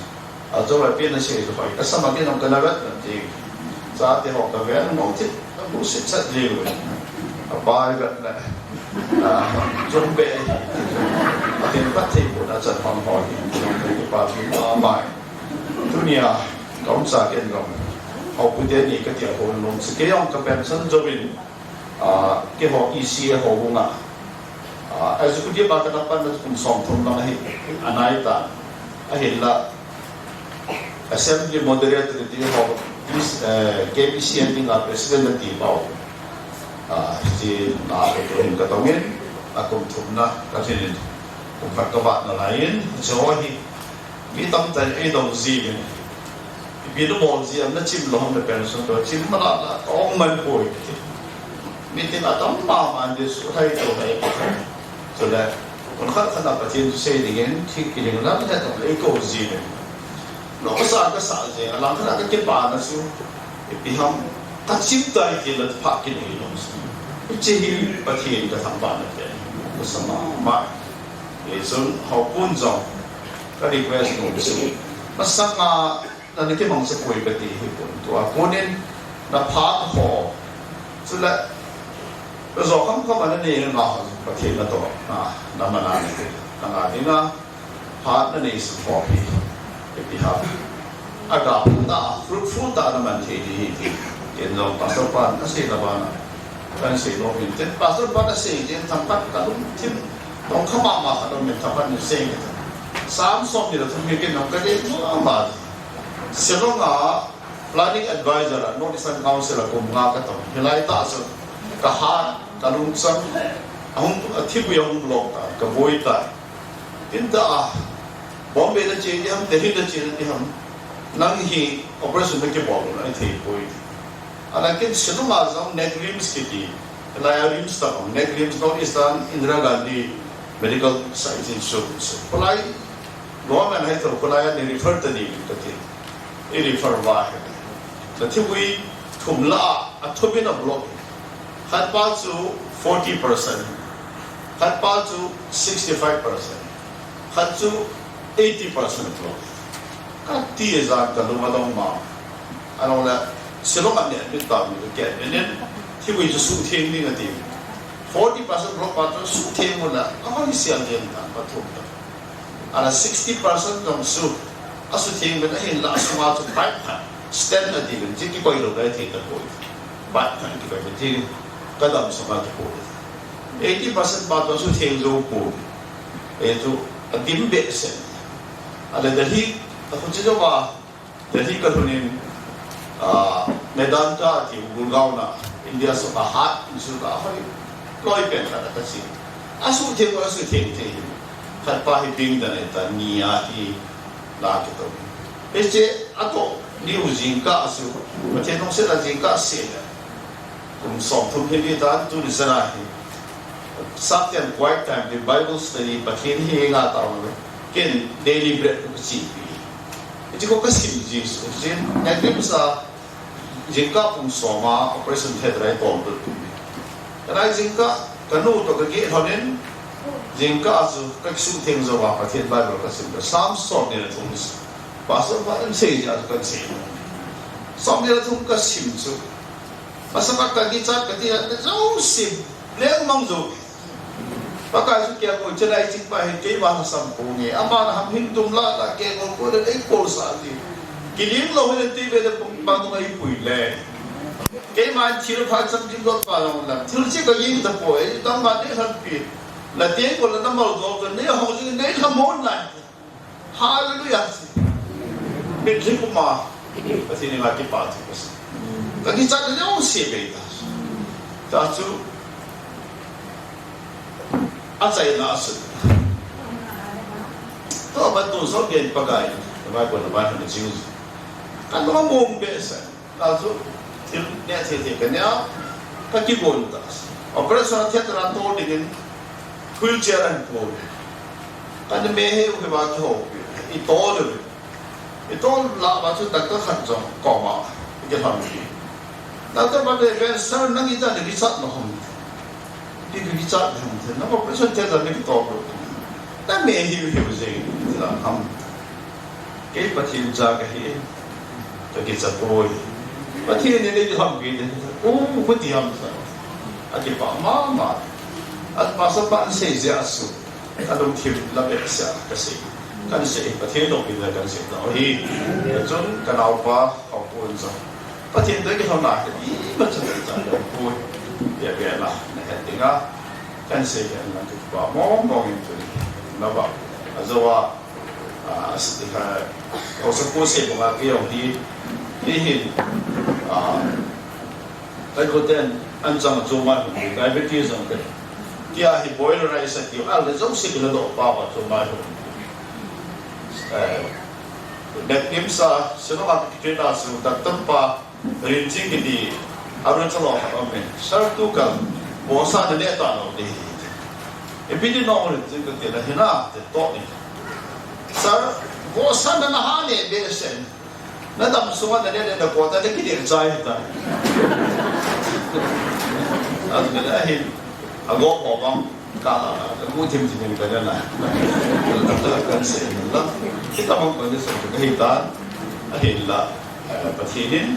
Ajou a pi na sei chu hoi. Kasama ken jong kana vet na ti. Chate ho kavet na mo ti. Kabu sit sat ji u. Apai vet na. Ah, jong be. Atin pat thei pu na chan pang ho ni. Jong be pa pi ma mai. Tunia, kaum sa ken jong. Houpu teni kati a ho nom si kei jong ka pension jouvin. Ah, keiho E C A ho hunga. Ah, executive a kana pan na kum som thum lang ahi, anai ta. Ahinla, Assembly Moderator ti ho, this, eh, K B C N dinga President nati pau. Ah, hiche na ko hin katong in, akum thum na, kathil in, kum khat kavah nalai in, hiche ho hi, mi tamtah in eidong jiuvin. Ipi nabol ji am, nachim lou ham na pension toh, chim mala la, kaong man poi. Meeting atam mama in, suhthai toh hai. Chule, kon khat khat na Pathen thu sei dingin, thil kiling lam le tong le eikou jiuvin. Noksa kasa jeng, alang khat a kakipana chu ipi ham, kachim tai ti la pha kinei lou chu. Hiche hi Pathen kathangvahna pen. Kasa mama. Hichun Haokip jong ka request nom chu, masanga nana kimangcha poi kati hipon, tua konin naphat ho, chule kajo khamkham a nanei nga ho Pathen natoh na, namana nati, nanga dinga phat nanei sah ho hi ipi ham, aga pha tah, fruitful tah naman thei ding ahi ti. Ken jong Pastor pan asei na bana kahin sei nom in, ken Pastor pan asei jeng thangvah kalungthim tongkha mama khat aumin, thangvah in sei kit in. Sam somni le thum hi ken jong kadei mama. Shillong a Planning Advisor a North Eastern Council a kum nga katong. Hilai tah chun kahat, kalungchang, ahung, athipui ahung lok tai, kaboi tai. Tin tah a, Bombay nache ding ham, Delhi nache ding ham, nang hi operation nakibol lou na thei poi. Ahin ken Shillong a jong NECRIHMS kiti, hilai a RIHMS tabang, NECRIHMS, North Eastern Indira Gandhi Medical Science Institute. Hilai government a hi tho, hilai a nei refer ta ding kati. I refer uva ahile, nathipui thum lah a, athum in ablock. Khat pa chu forty percent, khat pa chu sixty-five percent, khat chu eighty percent block. Kati jan kalung adong ma. Ahilou le, Shillong a nei admit tauvin, ka admit in, thipui chu suhtheng ding ati. Forty percent block pa chu suhtheng u le, ahoi sial ding ta, pathum ta. Ahin sixty percent jong chu asuhtheng uvin, ahinlah asunga chu pipe khat, stent ati uvin, chu kikoi lou le thei tapoi. Pipe khat kikoi uvin, chu kadam sunga kipui. Eighty percent pa chu asuhtheng jou poi. Hichu adim behseh. Ahile Delhi, akhuche jouva Delhi kalhun in, ah, Medanta ati Gurgaon a, India sunga heart institute a hoi loi pen khat a kache. Asuhtheng, asuhtheng thei hi. Khat pa hi bing dan e ta, ni a hi la kito. Hiche atoh ni u jingkah a chu, Pathen lungset a jingkah seh le kum somthum hi ni tan, tuni chan a hi Sabbath quiet time, the Bible study, Pathen henga taona, ken daily bread kachepi. Hichu kasim ji, jin, NECRIHMS a jingkah pung som a operation theatre a eitomlut. Hilai jingkah kanu toh kageh lhon in, jingkah a chu kakisuhtheng jouva Pathen Bible kasim le Psalm somni le thum. Pastor pa in asei jeh a chu kahin sei. Somni le thum kasim chu, masanga kakichat kati a, jouse lengmang jou. Pakai chu kei a koi chelai ching pa hin keima lhasam ponge. Ama na ham hin tum la la kei ngol ko le ei kol sa ji. Kilim lou hin ti be le pung pa tung ei pui le. Keima thil pha cham jing dot pa long la. Thil chi kaging tapoi. Tangma nei lhan pi. La te ko la na mal do ko nei hong jing nei lhamon lai. Hallelujah. Mitlhi puma Pathen henga kipathu kasei. Kakichat le jouse bei ta. Ta chu achaina asun. Tua ban tonsot gei Pakai, namai ko namai hon jing. Kalung mong behseh. Achu thil neh thei thei kanei a, kakigong ta. Operation theatre a tol dingin wheelchair ahin pui. Kana me he u hi va kihoupi. I tol u. I tol lah uva chu doctor khat jong koma ikilhon. Doctor pa te ven, "Sir, nang ijat nakichat naham? Ipi kichat naham? Nang operation theatre a nakitol u. Name hiu hiu jeng ti naham?" Kei Pathen cha kahi, kakichat poi. Pathen in eilhampi in, o, huti ham sa. Akipah mama. At pastor pa in asei jeh a chu, kalungthim la behseh a kasei. Kahin sei, Pathen loupina kahin sei tau hi. Chun kanaopa Haokip jong, Pathen toh kilhonna hi imacha cha lou poi. Ipi ipi a nahet dinga kahin sei, kahin lang, kakipah mong mong in tuni. Nava, ajou a, Ah, s-, ha, haosapu sei banga kei jong hi, kei hin, ah, ka goten anchang chu mai hung, diabetes jong kei. Tia hi boiled rice ati, al le jouse kila doh pa pa chu mai hung. Eh, dak kim sa, sino ma ki na su, dak tam pa, Rinching kiti, Arunachal a khat um in, Sir, tukal, bosa na neh ta lou ding. Ipi ti nong Rinching kati le, hinam ti toh ni. Sir, Ko san na ha le be sen. Na dam sunga na le le na ko ta te ki dir chai ta. An me la hin. A go ko bang ka ka ku thim thim ka na. Kan se la. Ki ta bang ko ni so ka hi ta. A hin la. Eh, Pathen in,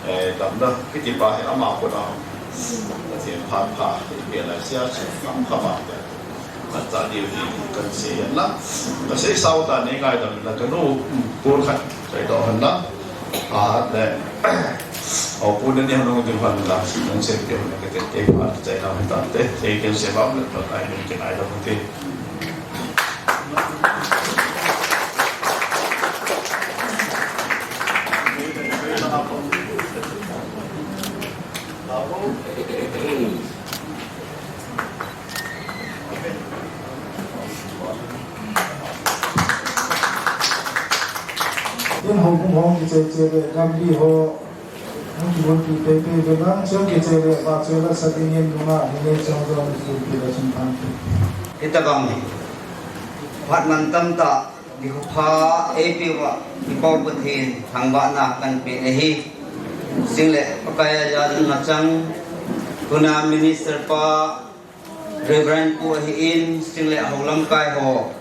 eh, damna kiti pa hi ama kona. Pathen phat pha, i pe lai sia chu, kam kama te. Kan ta diu hi, kan sei hen la. Ka sei sao ta nei ngaidam la ka nu, pu khat, sei to hen la. A, le. Au pu ne ni hanu ding hen la, nang sei te hen la ka te te pa, sei na hen ta te, sei ken sei ba le, ta ai ni ken ai da te. Tun houbung hung kichai chai le, gamgi ho, hung kibulpi pei pei ve nang, chun kichai le, va chai la sa ding in nunga, ni le chang chang ni pi la chun thang pi. Hitabang, phat man tam ta, nikho pha, ei pi va, i pau Pathen, thangvahna kan pe na hi. Sing le, Pakai a ja na chang, tuna minister pa, Reverend pu ahin, sing le hou lamkai ho.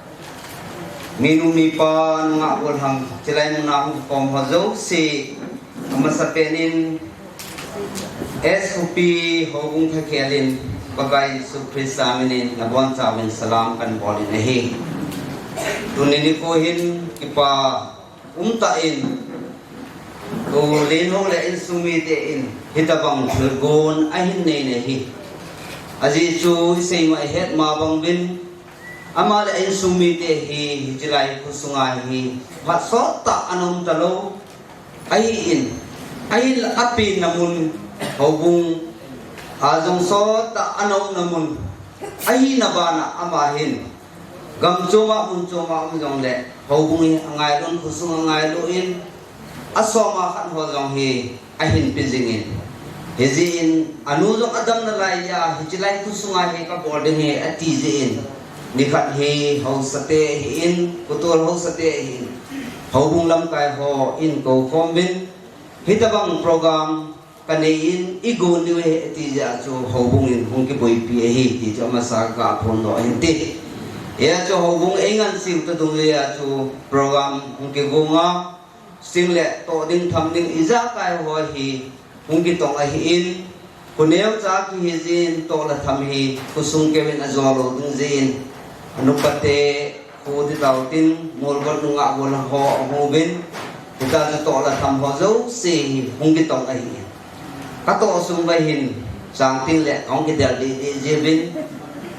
Minu mipa nungah golhang, chilai muna hung kikhom ho jouse. Amasa pen in, S O P houbung thakhel in, Pakai Jesu Christa min in, nabonchauvin salam kan bol in ahi. Tuni nikho hin, kipa, um ta in, ko lenho le insung mite in, hitabang thilgon ahin nei na hi. Ajeh chu i sei ma i het ma bang uvin, ama le insung mite hi, hichilai khosunga hi, phat sot ta ana um ta lou, ahin, ahin la apen na mun, houbung, a jong sot ta ana um na mun, ahina bana ama hin, gam chom a, mun chom a um jong le, houbung hi angailu in, khosung angailu in, asoma khat ho jong hi ahin pe jing in. Hijeh in, anu jong adam nalai a, hichilai khosunga hi kabol ding ahi, ati jeh in. Nikhat hi haosa te ahin, kotol haosa te ahin. Houbung lamkai ho in kou khom uvin. Hitabang program, Ka nei in, i gon diu ahi, ati jeh a chu houbung in hung kiboipi ahi, ti chu amasa ka phondoh ahin ti. Hia chu houbung ei ngansiu ta dung jeh a chu program hung kigong a, sing le toh ding tham ding ijakai ho hi hung kitong ahin, kho neocha kihi jeh in toh le tham hi khosung keu in ajou lou ding jeh in, anupa te, Pu ti tau tin, Molgot nungah gol ho ahung uvin, hitia chu toh le tham ho jouse hi hung kitong ahi. Ka toh sung uva hin, chang tin le, ahung kidel deh deh jeh uvin,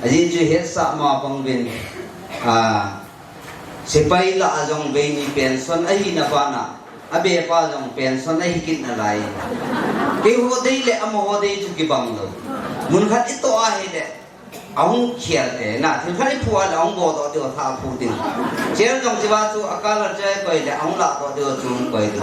ajeh chu hetsah ma bang uvin, a, sepai lah a jong vei ni pension ahina bana, abepa jong pension ahi kit nalai. Keiho dei le amaho dei chu kibang lou. Mun khat i toh ahile, Ahung khel te, na, thil khat i phu a le ahung bodoh diu, tha phu ding. Chair jong chiva chu a color chu akoi le, ahung lahdoh diu chu koi ding.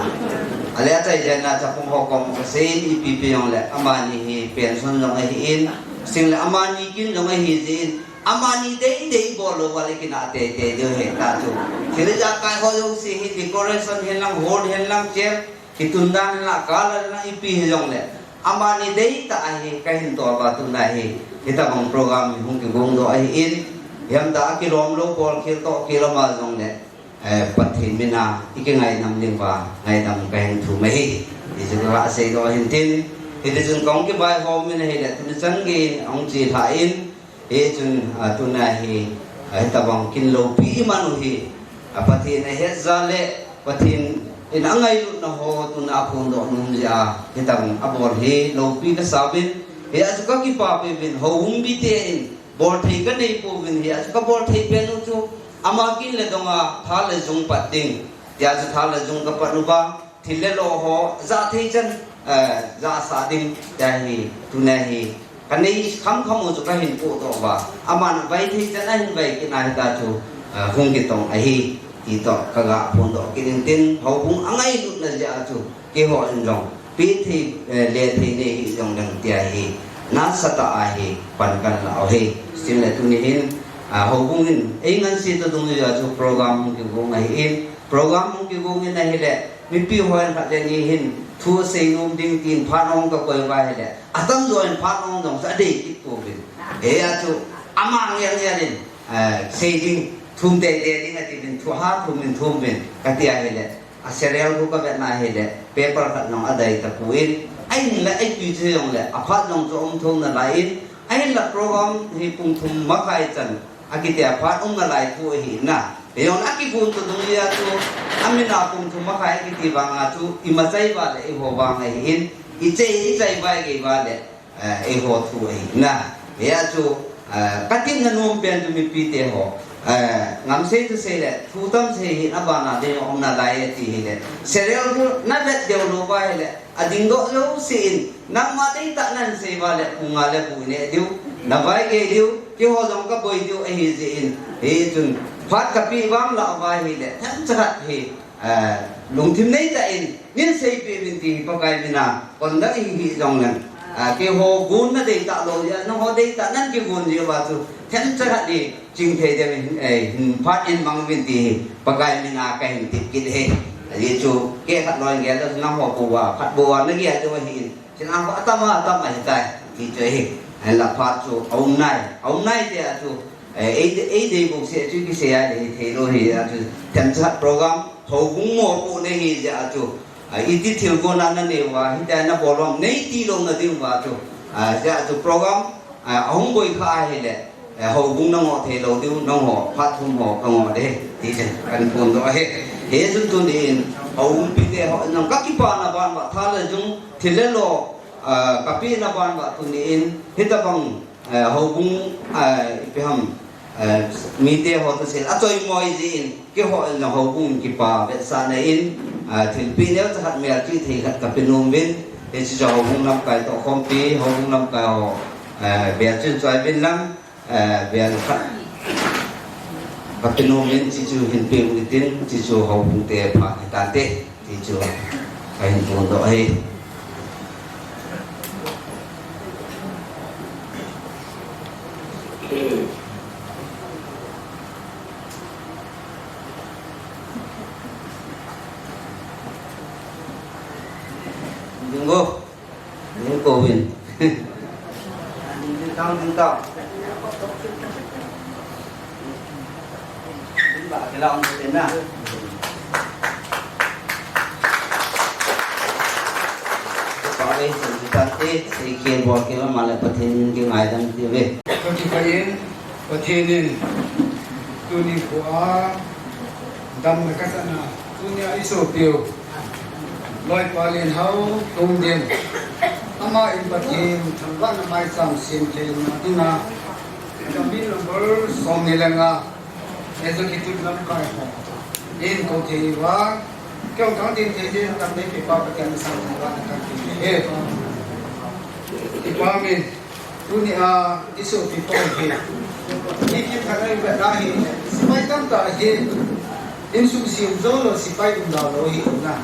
Ale achai jeh in na chapang ho kom kasei in ipi pi jong le, amani hi pension jong ahi in, sing le amani kin jong ahi jeh in, amani dei dei bol lou va le kinah tei tei diu ahi ta chu. Thil ijakai ho jouse hi decoration hen lang, hall hen lang, chair, Kitun dan la, color la, ipi hi jong le. Amani dei tah ahi, ka hin tol va tun ahi. Hitabang program hi hung kigong doh ahi in. Hiam ta a kilom lou, bol khel toh kilom a jong le. Eh, Pathen min a, i kingai nam ding va, ngaidam ka hin thum ahi. Ti chu ka sei doh ahin tin. Hiti chun kong kibai ho min ahi le, tuni chan gei in, ahung chi lha in. Hichun, a, tuna hi, a, hitabang kin loupi i man u hi, a, Pathen a het jeh le, Pathen in a ngailutna ho tuna a phondoh nom jeh a, hitabang a bol hi loupi ka sa uvin, hia chu ka kipapi uvin, houbung mite in, bol thei ka nei pouvin, hia chu ka bol thei pen u chu, ama kin le dong a, tha le jung pat ding, tia chu tha le jung ka pat u va, Thil le lo ho, ja thei chan, eh, ja sa ding, tia hi, tuna hi, ka nei kham kham u chu ka hin podoh va. Aman vai thei chan a hin vai kit na hita chu, eh, hung kitong ahi, ti toh ka ga phondoh kit in tin, houbung a ngailutna jeh a chu, keiho in jong, pe thei, eh, le thei nei hi jong dang tia hi, nasatah a hi, pan kan la u hi. Sing le tuni hin, ah, houbung in, ei ngansi ta dung jeh a chu program hung kigong ahi in, Program hung kigong in ahile, mipi hon khat le ni hin thu seinom ding tin phat hung kakoi uva ahile, atamjo in phat hung jong chu adei kit pouvin. Hia chu ama ngel ngel in, eh, sei ding, thum teitei ding atiuvin, thu ha thum in thum uvin, kati ahile, a serial khu kavetna ahile, paper khat jong adei tapon, ahinla eipui chu jongle, aphat jong chu um thou nalai in, ahinla program hi pung thum makhai chan, akiti a phat um nalai thu ahi na. Hijongle akigon to dungjui a chu, amin a pung thum makhai akiti vang a chu, imachai uva le eiho vang ahin, ichai, ichai uva igei uva le, eh, eiho thu ahi na. Hia chu, eh, katinna nom pen chu mipite ho, eh, ngamsei thusei le, thu tamsei hi abana dei um nalai ati hile. Serial khu navet deu lou uva ahile, adingdoh jouse in, nangma deitah nan sei uva le, pung nga le bu neh diu, navaigei diu, keiho jong kaboi diu ahi jeh in, hichun, phat kapeh vang lah uva ahile, themcha khat hi, eh, lungthim neitah in, nei seipeh uvin ti hi Pakai mina, kon dang ihi jongleng, eh, keiho gonna deitah lou jeh a, nangho deitah nan kigon jeh uva chu, themcha khat hi, chingthei ding in, eh, hin phat in mang uvin ti hi, Pakai mina kahin tep kit e. Ajeh chu, kei khat loi gel a, nangho bou a, khat bou a, nagel diu ahin, chun atam atam ahitai, ti chu ahi. Ahinla phat chu, aum nai, aum nai tia chu, eh, ei, eidei bouseh chu kisei a dei thei lou hia chu, themcha khat program, houbung mopohna ahi jeh a chu, ah, iti thilgon a nanei uva, hitia nabol uvam, neiti louna diuva chu, ah, jeh a chu program, ah, ahung boi kha ahile, eh, houbung nangoh thei lou diu, nangho, phat thum ho, kangoh ding, ti chu, kahin phondoh ahi. Hichun tuni in, houbung pite ho, nang kakipana ban uva, tha le jung, thil le lo, ah, kapehna ban uva tuni in, hitabang, eh, houbung, eh, ipi ham, eh, mite ho thusei, achoimo jeh in, keiho in houbung kipa vetsahna in, eh, thilpeh neocha khat melchih thei khat kape nom uvin, hiche chu houbung lamkai toh khompi, houbung lamkai ho, eh, melchih choi uvin lang, eh, bel khat kape nom uvin, hiche chu hin peh u hitin, hiche chu houbung te phat hitante, ti chu kahin phondoh ahi. Ding o. Ding kou vin. Ding tao, ding tao. Ding ba, kila ong te na. Pa ei, san ti ta te, sei kei bol kei ba, ama le Pathen in kingaidam ti ve. Kati pa in, Pathen in, tuni kho a, damna kasah na, tunia isopiu Loipa Lenhao Lhungdim, ama in Pathen thangvahna maicham sem theina dinga, Gambih number somni le nga, executive lamkai ho in kou thei uva, kei jong kang ding thei ding tam dei pi pa Pathen masang thangvahna kape e. Ipa min, tunia isopi pa hi, ikit khat a ivet na hi, sepai tamtah hi, insung sem jou lou, sepai um da lou hi na.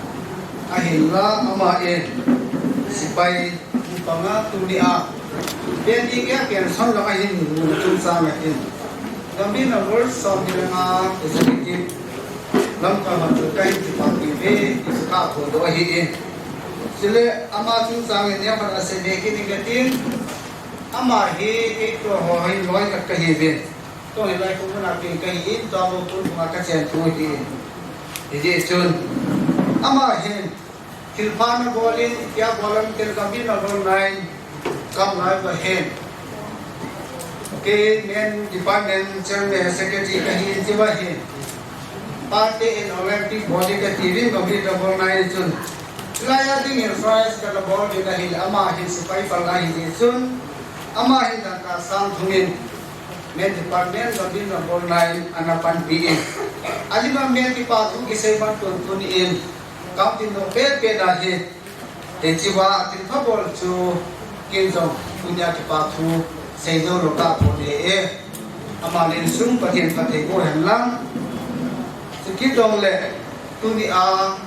Ahinla ama in sepai panga tunia, pen ding a pension lang ahin, mun chungchang ahin, Gambih number somni le nga executive lamkai ho chu kahin kipa pi ve, ti chu kaphondoh ahi e. Chule ama chungchang in neokhat asei be kit inge tin, ama hi keiho hin loi khat kahiuvin, tua hilai kum muna pen kahin, tua bou kum muna kachen thu ahi. Hijeh chun, ama hin thilpha nabol in, tia bol in, tel Gambih number nine kam lai uva hin, kei men department chairman secretary kahin, tia uva hin, party and Olympic body kati uvin, Gambih number nine chun, hilai a dingin prize kana bol uvin ahile, ama hin sepai pal ahi jeh chun, ama hin dangka sang thum in men department Gambih number nine ana panpi in, alim a men kipa thu kisei man tun tuni in, kam tin lou pet pet ahi. Hiche a thilpha bol chu ken jong tunia kipa thu sei jou lou kaphon e. Ama le insung Pathen phatthei boh hen lang. Chukit jongle tunia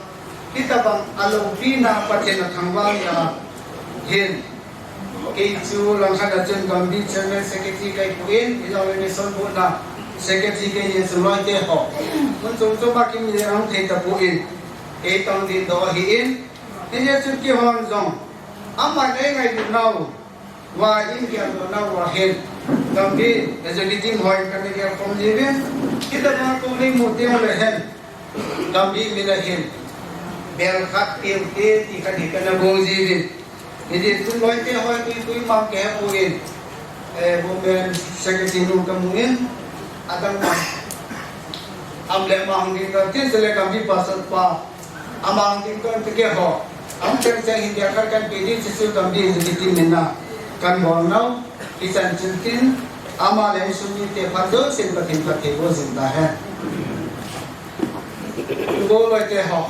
hitabang aloupina Pathen athangvah a hin, kei chu langkhat a chun Gambih chairman secretary kahi pon, hijongle mission board na secretary kahi jeh chun loite ho, Mun chom chom a kim ni ang thei tapon, ei tong ding doh ahin, hijeh chun keihon jong, ama nei ngailutnau, va in kiang doh nau ahin, Gambih executive hoi kan nei gel khom jiuvin, kita ma ko nei mu teng le hen, Gambih min ahin, bel khat teng te ti khat hi kana bol jiuvin. Hiti chun loite hoi tui tui mang kei pon, eh, women secretary nu kamun, adang am le mang ding ka, tin sele Gambih pastor pa, amang ding ka te keiho. Am cheng cheng hin dia kar kan pe ding, chuchu Gambih executive min a kan bol nau, hichan chun tin, ama le insung mite phat jousen Pathen phatthei boh jing tahen. Go loite ho.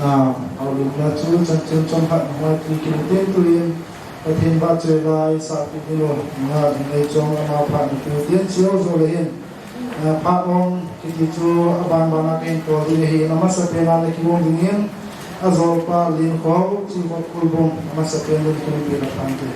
Ah, aulutna chu chan chun chomkhat hoi ti kin tin tuin, Pathen vahchoi lai sahpi ding u, nga ding ei chong ama phat ni tin chiu jo le hin. Eh, phat ong kiti chu aban ban a kahin call ding ahi, amasapen a na kigon dingin, ajolpa Linkho, Chingkho Khulbung, amasapen in kinungpui na phan te.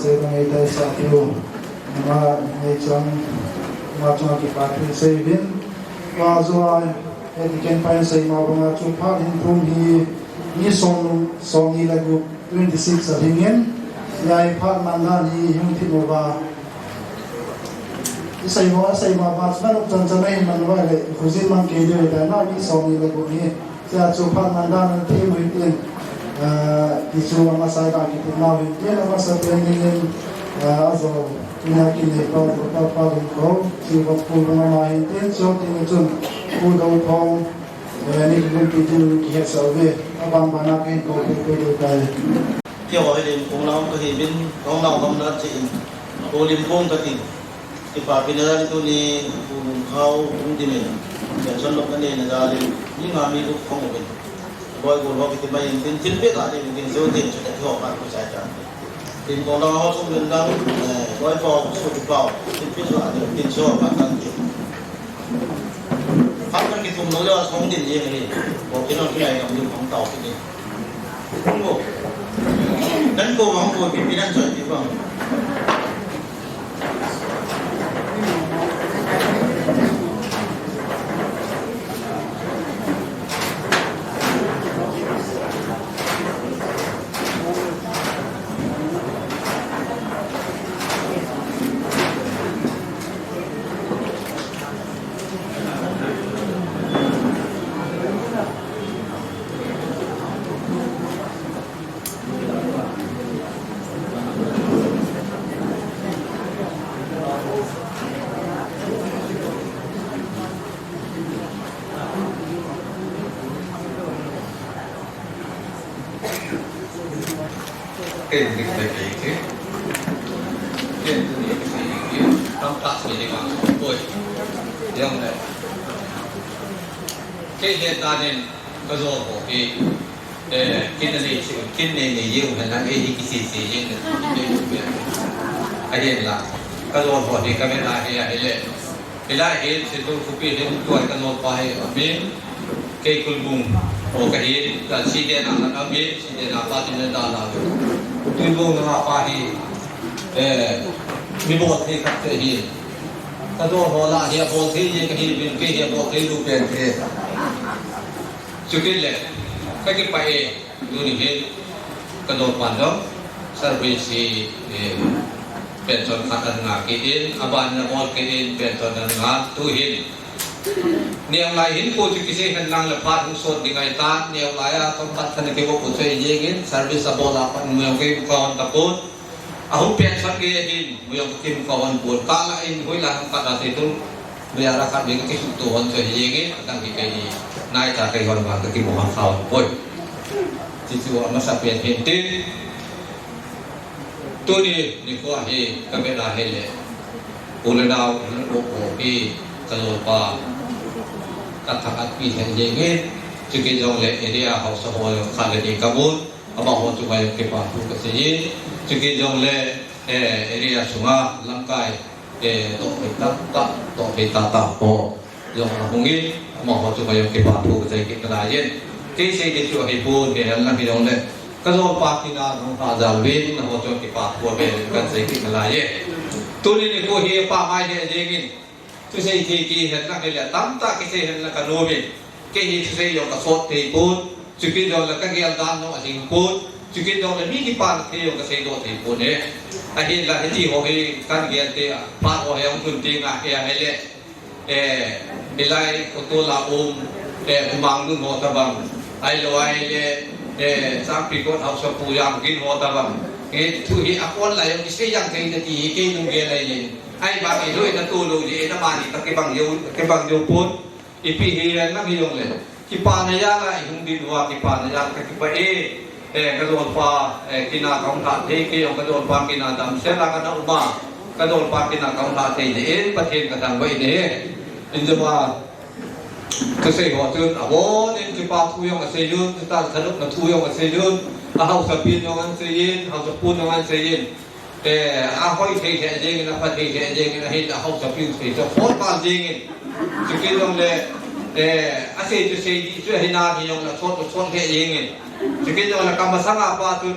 Sei bang ei tai sa piu. Ama ei chang, ama chang kipa thu sei vin. Wa zua, ei ken pai sei ma banga chu phat hin thum hi, ni som, som ni le gup, twenty six a hingin. Yai phat man dan hi hung thi mo ba. I sei mo, a sei ma ba, chuna luk chan chan a hin man ba le, khuzin man kei de ta na, ni som ni le gup ni. Sia chu phat man dan thei mo hin tin, ah, ti chu amasa a kitin nau hin tin, amasa pen dingin, ah, ajo, ina kin nei pa, pa, pa, pa, hin ko, chi va pu ma ma hin tin, chu tin chun, pu do thong, eh, ni kin pi tin ki he sa ve, abang bana kin ko, pe, pe, pe, pe. Kei ho hi Limpung lang ka hi bin, kong lang kam na chi in, ko Limpung ka tin. Kipa pina dan tuni Pu Lungkhao hung dimin. Pension lop na neina dalin, mi nga mi gup khong uvin. Boi Gol ho kiti mai in tin thil peh a ding ding zeu tin chu ka ti ho kan ku chai ta. Tin ko dang ho sung len dang, eh, Boi Pau, Su Ti Pau, tin peh a ding tin chu ka kan ti. Phat kan kitum lou le a song din ye ni. Ko kin ong kin ai kam ding khong tau ki ni. Kong ko. Dan ko mang ko pi pi dan choi pi bang. Ken dik bai bai ke. Ken tu ni ke ke. Tam tak ni ma. Oi. Yang le. Ke he ta nen ka jo ko ke. Eh, kin nei si, kin nei nei ye u na nang e hi ki si si ye. Ayen la. Ka jo ko ni ka me na he ya he le. Hilai hin, Seitol khopi hin, tua ka nol pa hi, amin, kei Kulbung, o ka hin, ka si de na, amin, si de na, pa tin da la. Kulbung na pa hi, eh, mi bol thei khat te hi. Ka do ho la hi, bol thei ye ka hi, bin ke hi, bol thei lu pen ke. Chukit le, ka kipah e, tuni hin, ka dol pan dong, service hi, eh, pension khat an nga kit in, aban na bol kit in, pension an nga, tu hin. Niang lai hin ko chu kisei hen lang le phat hung sot ding ai ta, niang lai a, tong khat khan ke bo ko chei jeng in, service a bol a pan mu yang ke ka hon ta pon. Ahung pension gei ahin, muyang ka kimu kha hon pon, kala in hoilang khat a Seitol, muyang la khat ding ka kisu to hon chu hi jeng in, atang hi kei ni, nai ta kei hon vang ka kimu kha hon pon. Ti chu amasa pen hin tin. Tuni nikho hi ka be la hi le. U le nau, u le nau hi ka lo pa. Ka thak at pi hen jeng in, chu kei jong le area house ho kha le ni ka mun. Amaho chunga jong kipa thu kasei e. Chukit jongle, eh, area sunga lamkai, eh, toh thei tah tah, toh thei tah tah ho jong ahung in, amaho chunga jong kipa thu kasei kit nalai in. Kei sei ding chu ahipon, kei hen lang hijongle. Ka jolpa kin a nung ha jal uvin, naho chunga kipa thu avel in kasei kit nalai e. Tuni nikho hi pamai he jeng in. Thusei thei kihet lang hile tamtah kisei hen lang ka nom in. Kei hi thusei jong ka sot thei pon. Chukit jongle ka gel dan jong ahing pon. Chukit jongle mi kipa thei jong ka seidoh thei pon e. Ahinla hiti ho hi kan gel te a. Phat ho hi ahung lhun teng a kei a hile. Eh, hilai Kotol a um, eh, Pu Manglun ho tabang. Ahilou ahile, eh, Sangpi Kot Haosapu Jangkin ho tabang. Eh, thu hi akon lai jong kisei jeng thei nati hi kei nung gel lai le. Ahivang in loi na tu lou jeh in amani ka kibang jou, kibang jou pon. Ipi hi lang hijongle. Kipana jal a i hung ding uva kipana jal a ka kipah e. Eh, ka jolpa, eh, kin a ka hung lhah thei, kei jong ka jolpa kin a damsel a ka na um a. Ka jolpa kin a ka hung lhah thei jeh in Pathen ka thangvah in e. Injoma thusei ho chun abon in kipa thu jong asei un, thutah thanopna thu jong asei un. A haosapi jong an sei in, haosapu jong an sei in. Eh, ahoi thei thei jeng in, apha thei thei jeng in, ahin a haosapiu sei chu phot val jeng in. Chukit jongle, eh, asei chu sei ding chu ahi nan hijongle, sot chu sot thei jeng in. Chukit jongle kamasang a pat chun,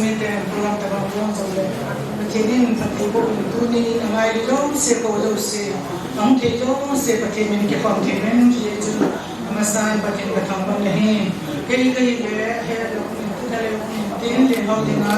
Sumiten program tabang kong jongle, Pathen in phatthei boh in tuni in angai lou se, kou lou se, ahung thei lou se, Pathen min kikhom thei uvin, hijeh chun amasan Pathen kathangvah in ahi. Kei kahi le, he le, tin le ho dinga,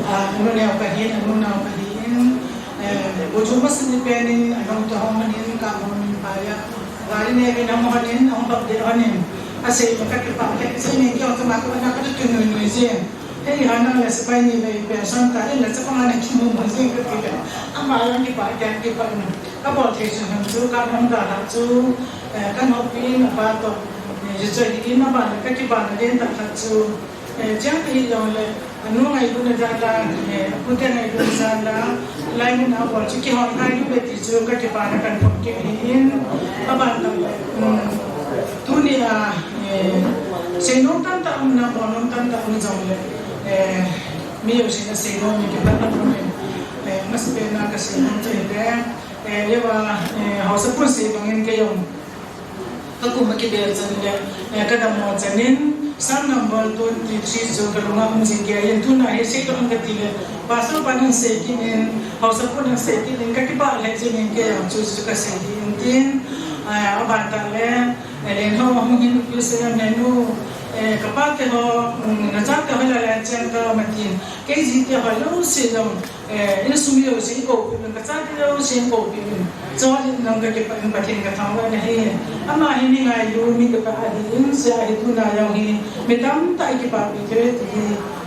a, anu neo kahin, anu nao kahin, eh, bu chu masan ni pen in, anu ta hong manin, ka hong min pa ya. Gari ne kin hong manin, hong bap de honin. Asei ma kakipah, kakisei ni kyo, tuma ko na katu tu nui nui jin. Hei, hana le sepai ni le pension ta, le chapang ana kimu mu jing kati le. Ama lang kipah, kian kipah na. Kabol thei chu ham chu, ka hom da la chu, eh, kanoppi in apa toh, eh, ju choi in apa le kakipah na den ta khat chu, eh, chiang pi jong le, anu ngailutna jal a, eh, apute ngailutna jal a, lai mun a bol chu kihon ngailu ve ti chu kakipah na kaphong kit ahi in, aban tah le, um, tuni a, eh, seinom tamtah um na, bolnom tamtah um jong le, eh, mi jousen aseinom, mi kipah na um in, eh, masapen a kaseinom chu hile, eh, leva, eh, haosapu sei bang in kei jong kakum a kibel chan le, eh, kadammo chan in, Psalm number twenty-three chu kalung a um jing kei in, tuna hi seidoh ing kati le, Pastor pan asei kit in, haosapu asei kit in, kakipah lheh jing in kei jong chu, chu kasei ding in tin, eh, aban tah le, eh, Lenhao ahung hin, U S A M henu, eh, kapa te ho, um, nachate ho la la chiang ka matin, kei jite ho jouse jong, Eh, insung jouse in koupeh uvin, kachate jouse in koupeh uvin. Chuleh nang kakipah in Pathen kathangvah in ahi. Ama hi mi ngailu, mi kipah ahi in, hijeh a hi tuna jong hi mi tamtah in kipahpi thei uve ti hi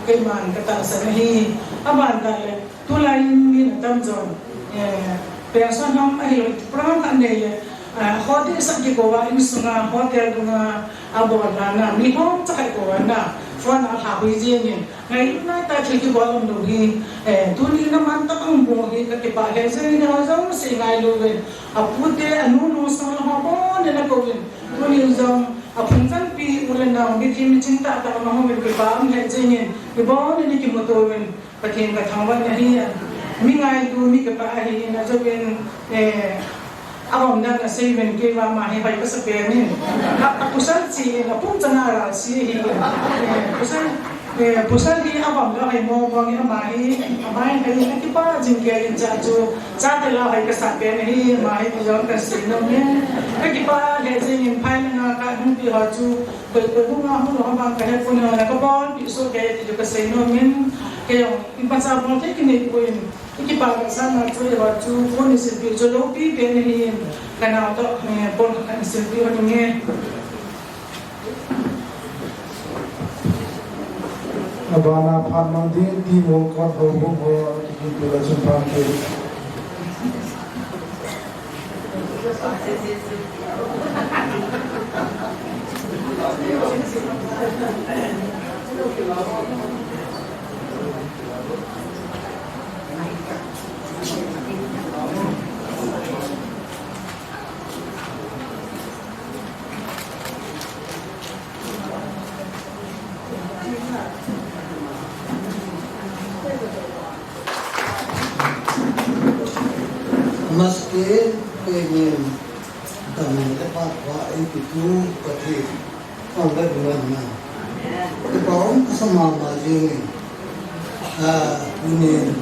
keiman katahsan ahi. Aban tah le, tulai in mi atam jon, eh, pension ham ahilou, program khat nei le, eh, hotel sah kikou a, insung a, hotel dung a, abol dan a, mi hom cha khat kou a na, phone a alha hui jeng in. Ngailutna tah thil kibol umlou hi, eh, tuni in aman tah a um bou hi kakipah lheh jeng in, ho jouse ngailu uvin. Apute, anu, nu, sanglam ho bon in akou in. Tuni in jong aphung chanpi u le nao, mithi miching tahtah um a hung uvin, kipah um lheh jeng in, mi bon in ikimuto uvin, Pathen kathangvah in ahi. Mi ngailu, mi kipah ahi in, ajouvin, eh, Avom dan asei uvin kei vang ama hi hoi kasa pen in. A, apasal chi in, apum chang a ra si hi. Eh, pasal, eh, pasal hi avom la hoi mo mo in ama hi, ama hi hoi in akipah jing kei in cha chu, chate la hoi kasa pen hi, ama hi ti jong kasei nom in. Kakipah lheh jing in phai lang a kahung pi ho chu, koi koi hung a hung lou vang kahe pon in, kabolpi soh kei ti chu kasei nom in. Kei jong imacha bol thei kinei poi. Ikipah vetsahna chu, eiho chu phone isilpeh chu loupi pen ahin, kanao toh, eh, phone khat isilpeh hon inge. Abana phat mang ding Timol Kot houbung ho, kikim pela chun phan ke. Maske, eh, ni, dam le phat va, eh, pitu, Pathen. Amen. Kipah um kasa mama jing in. Ah, tunin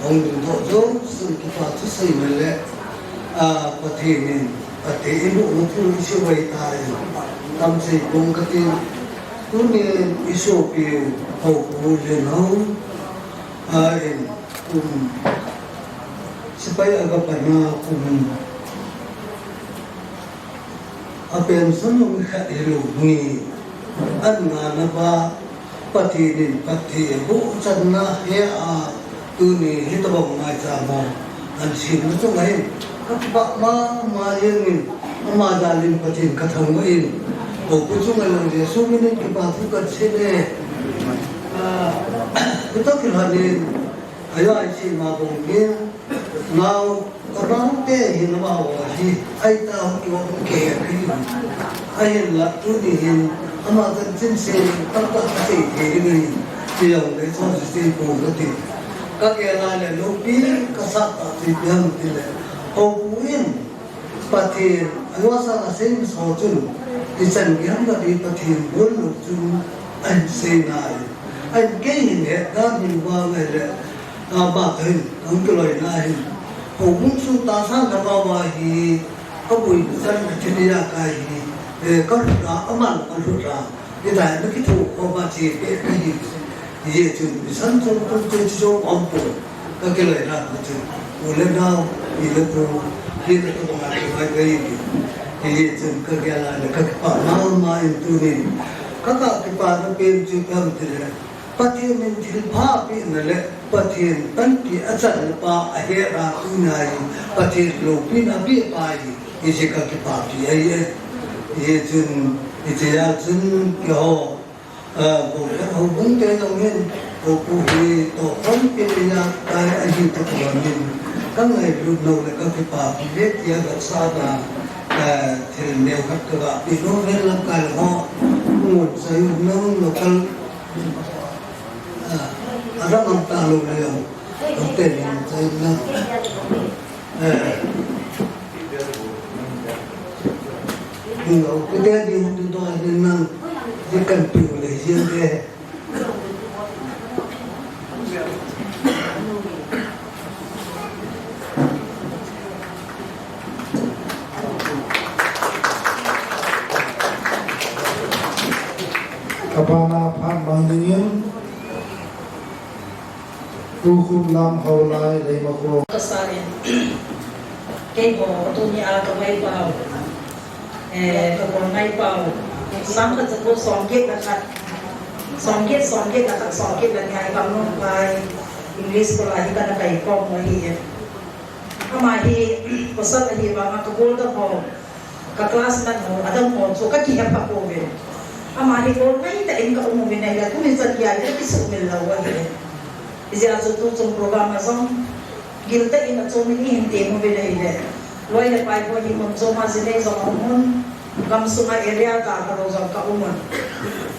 hung ding doh jousen kipah thu seina le, ah, Pathen in, Pathen in ibohna thu isei vai tai. Tam sei pong katin. Tunin isopiu Haopu Lenhao, ah, in, kum, sepai aga pana kum. A pension hung khat hilou nge, an ngana ba Pathen in Pathen bohchanna he a tuni hitobang maicham a an simna chunga hin kakipah mama jeng in, ama jal in Pathen kathangvah in, Haopu chunga jong Jesu min in kipah thu kasei e. Ah, kitoh kilhon in, ajo a isei ma bang in, Nao, ka naote hi nangho hi, ahi ta hung kiva hung kihe kahi. Ahinla tuni hin, ama chanchin seining tamtah kasei thei ding ahi, ti jong le chonse sei pon kati. Kagel a le loupi kasah tah chu ipi ham tile, Haopu in, Pathen, ajo a sang asei masa chun, ichan gei ham kati Pathen bol lou chun, ahin sei nai. Ahin kei hin het dan hin vang ahile, ama toh hin, hung kiloina hin. Houbung sung tahsan lhagao a hi, abui chan thil a kai hi, eh, kalut a, aman kalut a. Hidai, nakitho khom a che peh kahi. Hijeh chun, mi san chom chom che chu jong aumpoi. Kakiloi dan u chun. U le nao, pi le pu, hina tobang a kihoi kahi. Hijeh chun, kagel a le kakipah mama in tunin. Ka, kakipana pen chu ipi ham tile. Pathen in thilpha apehna le Pathen panpi achanna pa ahe a tuni a hi Pathen loupina apeh pa hi, hiche kakipapi ahi e. Hichun, hiche a chun keiho, ah, Bongkhat houbung te jong hin, Pu hi tohkhom kit a tai ahi toh jong hin, kangailut nau le kakipapi le tia gasah a, ah, thil neo khat kagape nom e. Lamkai ho, ngon sai nang local Ah, ada mangta lo le yo. Ante ni mangta na. Eh. Ni lo, kute di hung tu to ni nang. Di kan piu le, di de. Abana phat mang dingin, Pu Khumlam Haolai Leimakhong. Kasa in, keiho, tuni a kavai pau. Eh, ka kon ngai pau. Sangkhat chapang somget le khat. Somget, somget le khat, somget le ni a hi Kangnopai English School a hi kana kai khom u ahi e. Ama hi pasal ahi vanga ka gollhang ho, ka classmate ho, adam ho chu kakihe pha pouve. Ama hi gol ngaitah in ka um uvin ahile, tuni chan geiya hi kakisuhmil lou u ahi e. Hijeh a chu tuchung program a jong giltah in achom in ihin teng uvin ahile, loi le pai ho hi mun chom a jinei jong aum un, gamsunga area tah khalou jong ka um un.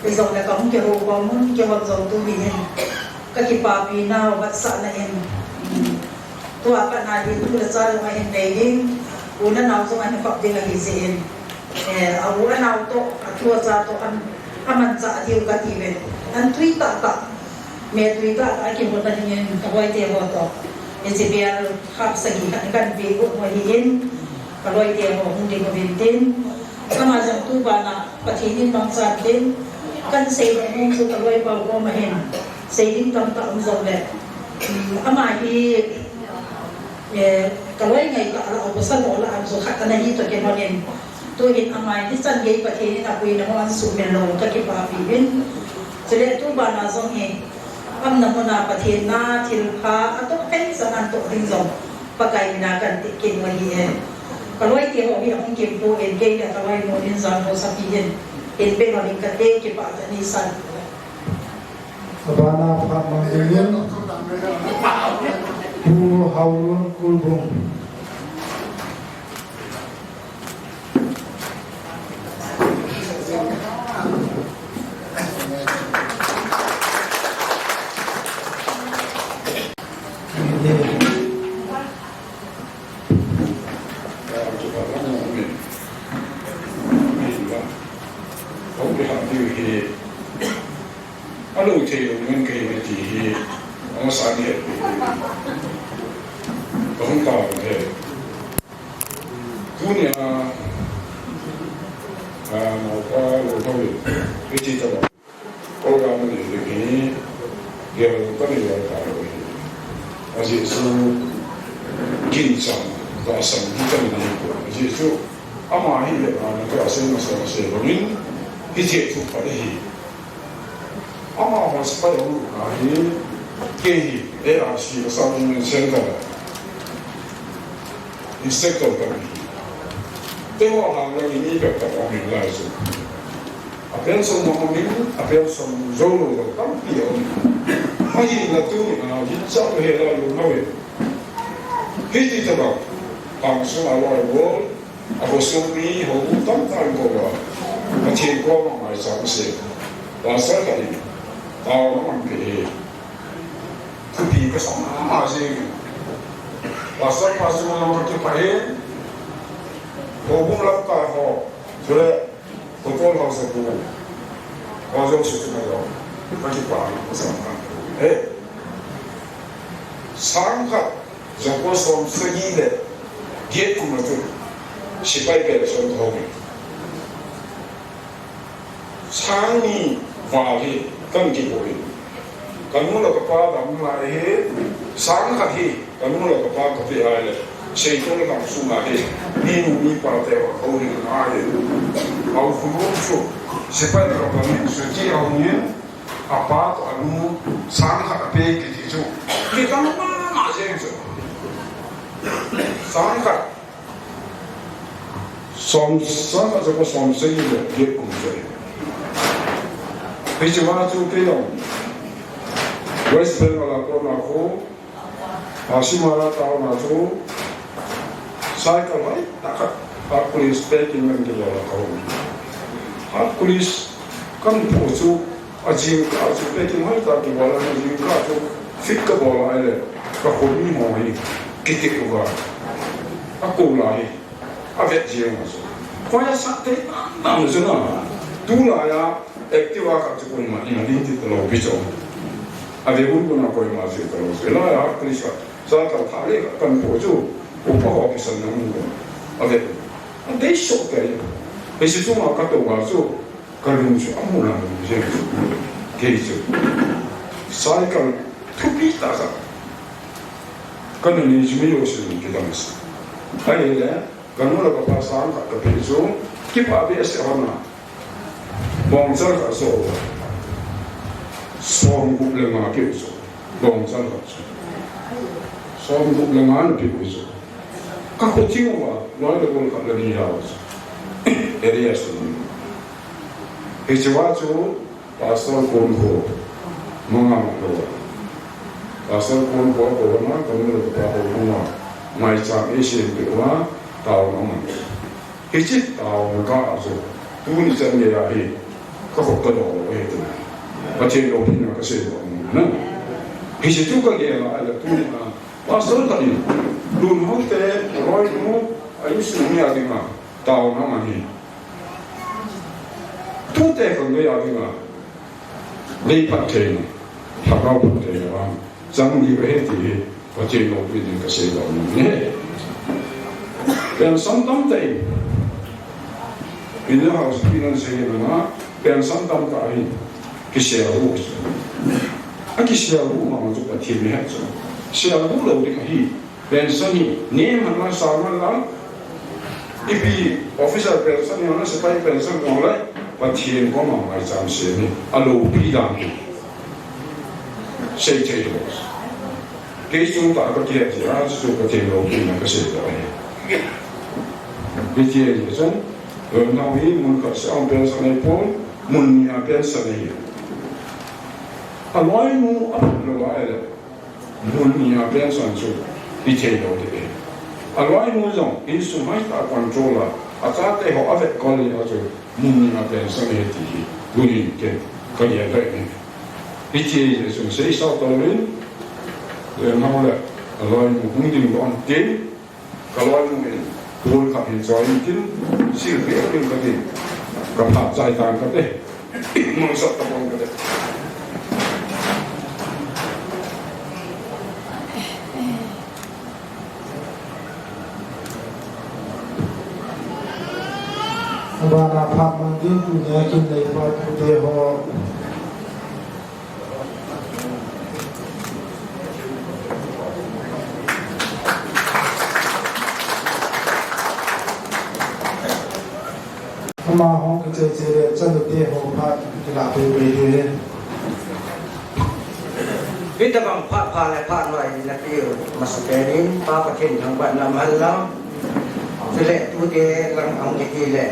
Hijongle kahung kihou khom un, keihon jong tuni hin kakipapi nau vetsahna in, tua pat na hi tu le cha jong ahin nei ding, u le nao jong ahin khop ding ahi jeh in, eh, a u a nao toh, a tu a cha toh, am, amanchah diu kati uve. An tui tahtah, me tui tahtah a kihonna dingin ka loite ho toh, hiche bel hapsagi khat kan pe u ahin, ka loite ho hung ding uvin tin, ama jong tu bana Pathen in mangchan tin, kan sei nom chu ka loi pau koma hin, sei ding tamtah um jongle, um, ama hi, eh, ka loi ngaitah lah a pasal ho lah a chu khat ana hi toh kilhonin, tuhin ama hi chan gei Pathen in apuina ho ahin suhmil lou, kakipapi uvin. Chule tu bana jong hi, aumna muna Pathen na thilpha atoh thei chan ahin toh ding jong Pakai mina kan ti kit u ahi e. Ka loite ho hi ahung kimpui in, kei le ka loinu in jam ho sapi in, in pe lou in kate, kipah tah in san. Abana phat mang dingin Pu Haolun Kulbung. Alo thei lou ngen kei mai ti hi, amasa ni het. Kahung ta he. Tunia, a, maupa lo thau le, iti taba. Program ni le ni, gel pani lo ta lo hi. Ajeh chu, ginchang, tahsan hi kan ni ko. Ajeh chu, ama hi le, a, na ka se na sa se lo nin, hi che chu pa hi. Amaho sepai ahung lut ahi, kei hi A R C Assam Women Center Instructor kahi. Keiho lang lang in ipi tah aum in lai chu. Apension jong aum in, apension jou lou jong tampi aum in. Ahinla tuni a, hiche chu hela lou nau ve. Hiti tobang, pang sunga loi bol, Akhosung mi, houbung tamtah in koma, Pathen koma maicham asei. Pastor khat in, taona aman peh e. Thupi kasam a jing. Pastor pa chu nang kakipah e. Houbung lamkai ho, chule, Kotol ho sa pu. Ho jong chu chu na jong. Kakipah kasam a. E. Sangkhat, Jangkho som sagi le get kum a chun sepai pension kaho e. Sang ni val hi kan kibol e. Kanu le kapa dam lai hi, sang khat hi kanu le kapa kape a le, Seitol lam sunga hi, minu mipa te ho houlim a hi. Akhosung chu sepai le kapa ni suti ahung in, Apa toh anu sang khat ape kiti chu. Kidang mama jeng chu. Sang khat. Som sang khat chu ko som sagi le get kum chu. Hiche ma chu kei jong West Bengal a kona khu Asimara town a chu cycle hoitah khat Hercules packing kan kibol a kahung. Hercules kan phu chu ajingkah chu packing hoitah kibol a, ajingkah chu fit kabol a ahile ka khut mi ho hi kitik uva. Akol a hi. Avet jeng u chu. Koi asah thei tam tam chu na. Tulai a Activa khat chu koima in ading ti talou pi chu. Ave hun hun a koima chu talou chu. Hilai a Hercules khat. Cycle thah le khat kan phu chu. Upa ho kisan na mun ko. Avet. Adei soh kei. Hiche chunga katou a chu. Kalung chu amu lang jeng chu. Kei chu. Cycle thupi tah khat. Kana nei chu mi yo sin kidang sa. Ahile. Kanu le kapa sang khat kape chu, kipah behseh hon a. Bongchal khat so. Som gup le nga keu chu. Bongchal khat chu. Som gup le nga na pe chu. Ka khu thing uva, loi le gol khat le ni a chu. Area chu. Hiche a chu, Pastor Kon kho, manga ma lo. Pastor Kon kho ko na, kanu le kapa ho ma. Maicham eisem peh uva, taona man. Hiche taona kah a chu, tuni chan gei a hi, ka khut ka lo lo e tu. Pathen loupina kasei lo na. Hiche chu kagel a le tuni a, Pastor khat in, Lunhao te, loi nu, a insung mi a dinga, taona man hi. Tute khat gei a dinga, lei phattheina, lhagao phattheina vang, chang ding ahi ti hi, Pathen loupina ding kasei lo ni. Pension tamtah in, in the house, in the house, pension tamtah in, kisel u. Akisel u mama chu Pathen in ahet chu. Sel u lou ding ahi. Pension hi, nem man lang, sang man lang, ipi officer pension hi, sepai pension hi, Pathen koma maicham sem hi, aloupi dan hi. Sei thei lou. Kei chungtah a kakihet jeh a, chu Pathen loupina kasei lou ahi. Hitia hi chun, Lunhao hi mun khat seh a pension ahipon, mun ni a pension ahi. Aloinu aphat lou ahile. Mun ni a pension chu pe thei lou ding ahi. Aloinu jong insung hoitah a control a, achate ho avet kol a chu mun ni a pension ahi ti hi tunin ken kagel ahi. Hitia chu seisah tauvin, Lunhao le aloinu hung ding lou hen tin, Ka loinu in, tun khat hin choi in tin, sil pe in ka tin. Ka phat chai tan ka te. Mangsa ta bang ka te. Abana phat man ding tunia kin lei pa tute ho. Amaho kichai chai le chanute ho phat kilah peh peh diu ahi. Hitabang phat pha le phat noi na pe u masa pen in Pa Pathen thangvahna um hen lang. Chule tute lang ahung kiti le.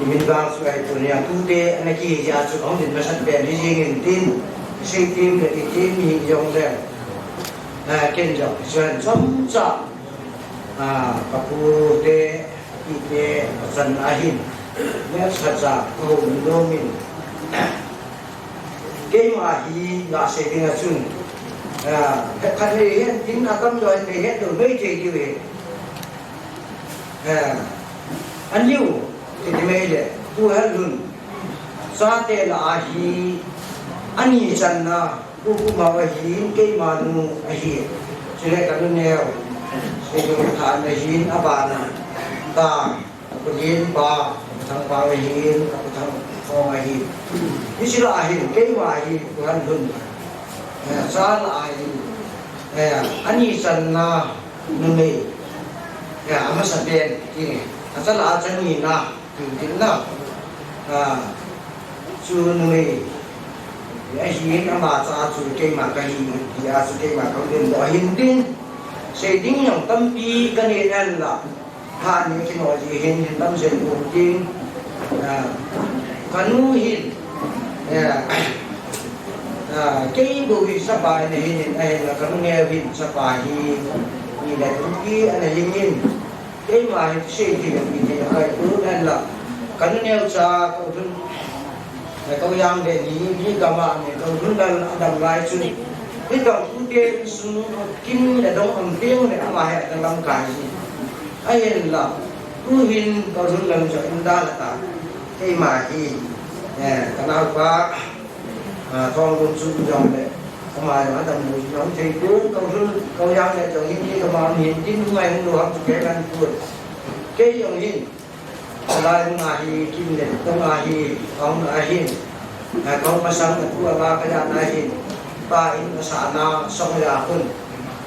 Min vang chu ahi tunia tute ana kihi jeh a chu ahung din masat pen hi jing in tin, sei tim le ti tim hi jong le, ah, ken jong chuan chomcha, ah, ka pu te, ka pi te, ka chan a hin, ne sa cha ka hung dom in. Keima hi nga sei ding a chun, ah, khat nei hen tin a kam loi nei het lo mai thei diu hi. Eh, a niu, ti ti mai le, tu hal hun. Chate lah a hi, ani channa, pu pu mau ahin, keima nu ahi. Chule ka nu neo, chule ka tha na hin, abana. Ta, ka pu lin pa, ka pu thang pa ahin, ka pu thang pa ahin. Ni sila ahin, keima ahin, tu hal hun. Eh, cha lah a hi, eh, ani channa, numei. Ya, amasa pen, ti nge. Achal a chani na, ti, ti na. Ah, chu numei. Ahin ama cha chu keima kahi, tia chu keima kahung lim doh ahin tin. Sei ding jong tampi kanei nalai. Phat ni kino ji hin, hin tamsei um tin. Ah, kanu hin. Ah, ah, kei bou hi sapa in ahin, ahinla kanu neo hin sapa hi. Ni le tupi ana hin in. Keima hi sei thei le mi thei akai tu nalai. Kanu neo cha kau thun. Kau jang le ni, ni kama ni, kau thun dan adam lai chu. Ni kau tu te sung kin le dong am teng le ama hi adam lam kai ji. Ahinla, tu hin kau thun lam chu in da la ta. Keima hi, eh, ka nao pa, ah, thong lum chu jong le. Ama jong adam lu jong thei tu, kau thun, kau jang le jong hin ni kama am hin, tin ngai hung lu ham chu ke kan tu. Kei jong hin. Lai hung ahi, kin le tong ahi, hung ahin. A kong masang a tu a la ka jan ahin. Pa in a sa na song ya kun.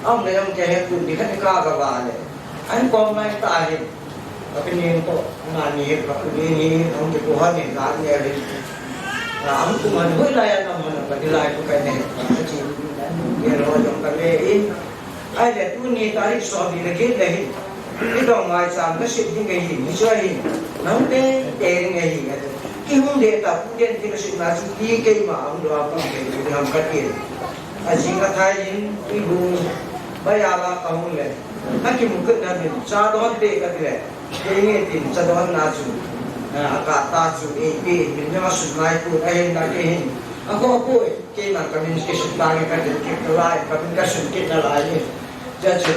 Am le yong ke he kun ni khat ka ga ba le. An kong mai ta ahin. A pin ning to, na ni he ka kun ni, hung ke ko ha ni ga ni ahin. Na am tu man hui lai an am man ka di lai ku kai ne. Ka chi. Ye ro yong ka le in. Ai le tuni tarik som ni le get le hi. Ni dong mai cham ka sip ding ahi, ni chu ahi. Nang te te ding ahi. Ki hung de ta pu den ki ka sip na chu ti keima ang do a pang ke ni ham ka ti. A jing a thai in i bu ba ya la ka hung le. Na ki mu ka na ni cha don te ka ti le. Ke ni tin cha don na chu. A ka ta chu e pe min na su mai ku a hin na ke hin. A ko ko e. Keiman kamin kisun tange katin kit nalai, kamin kasun kit nalai. Jachu,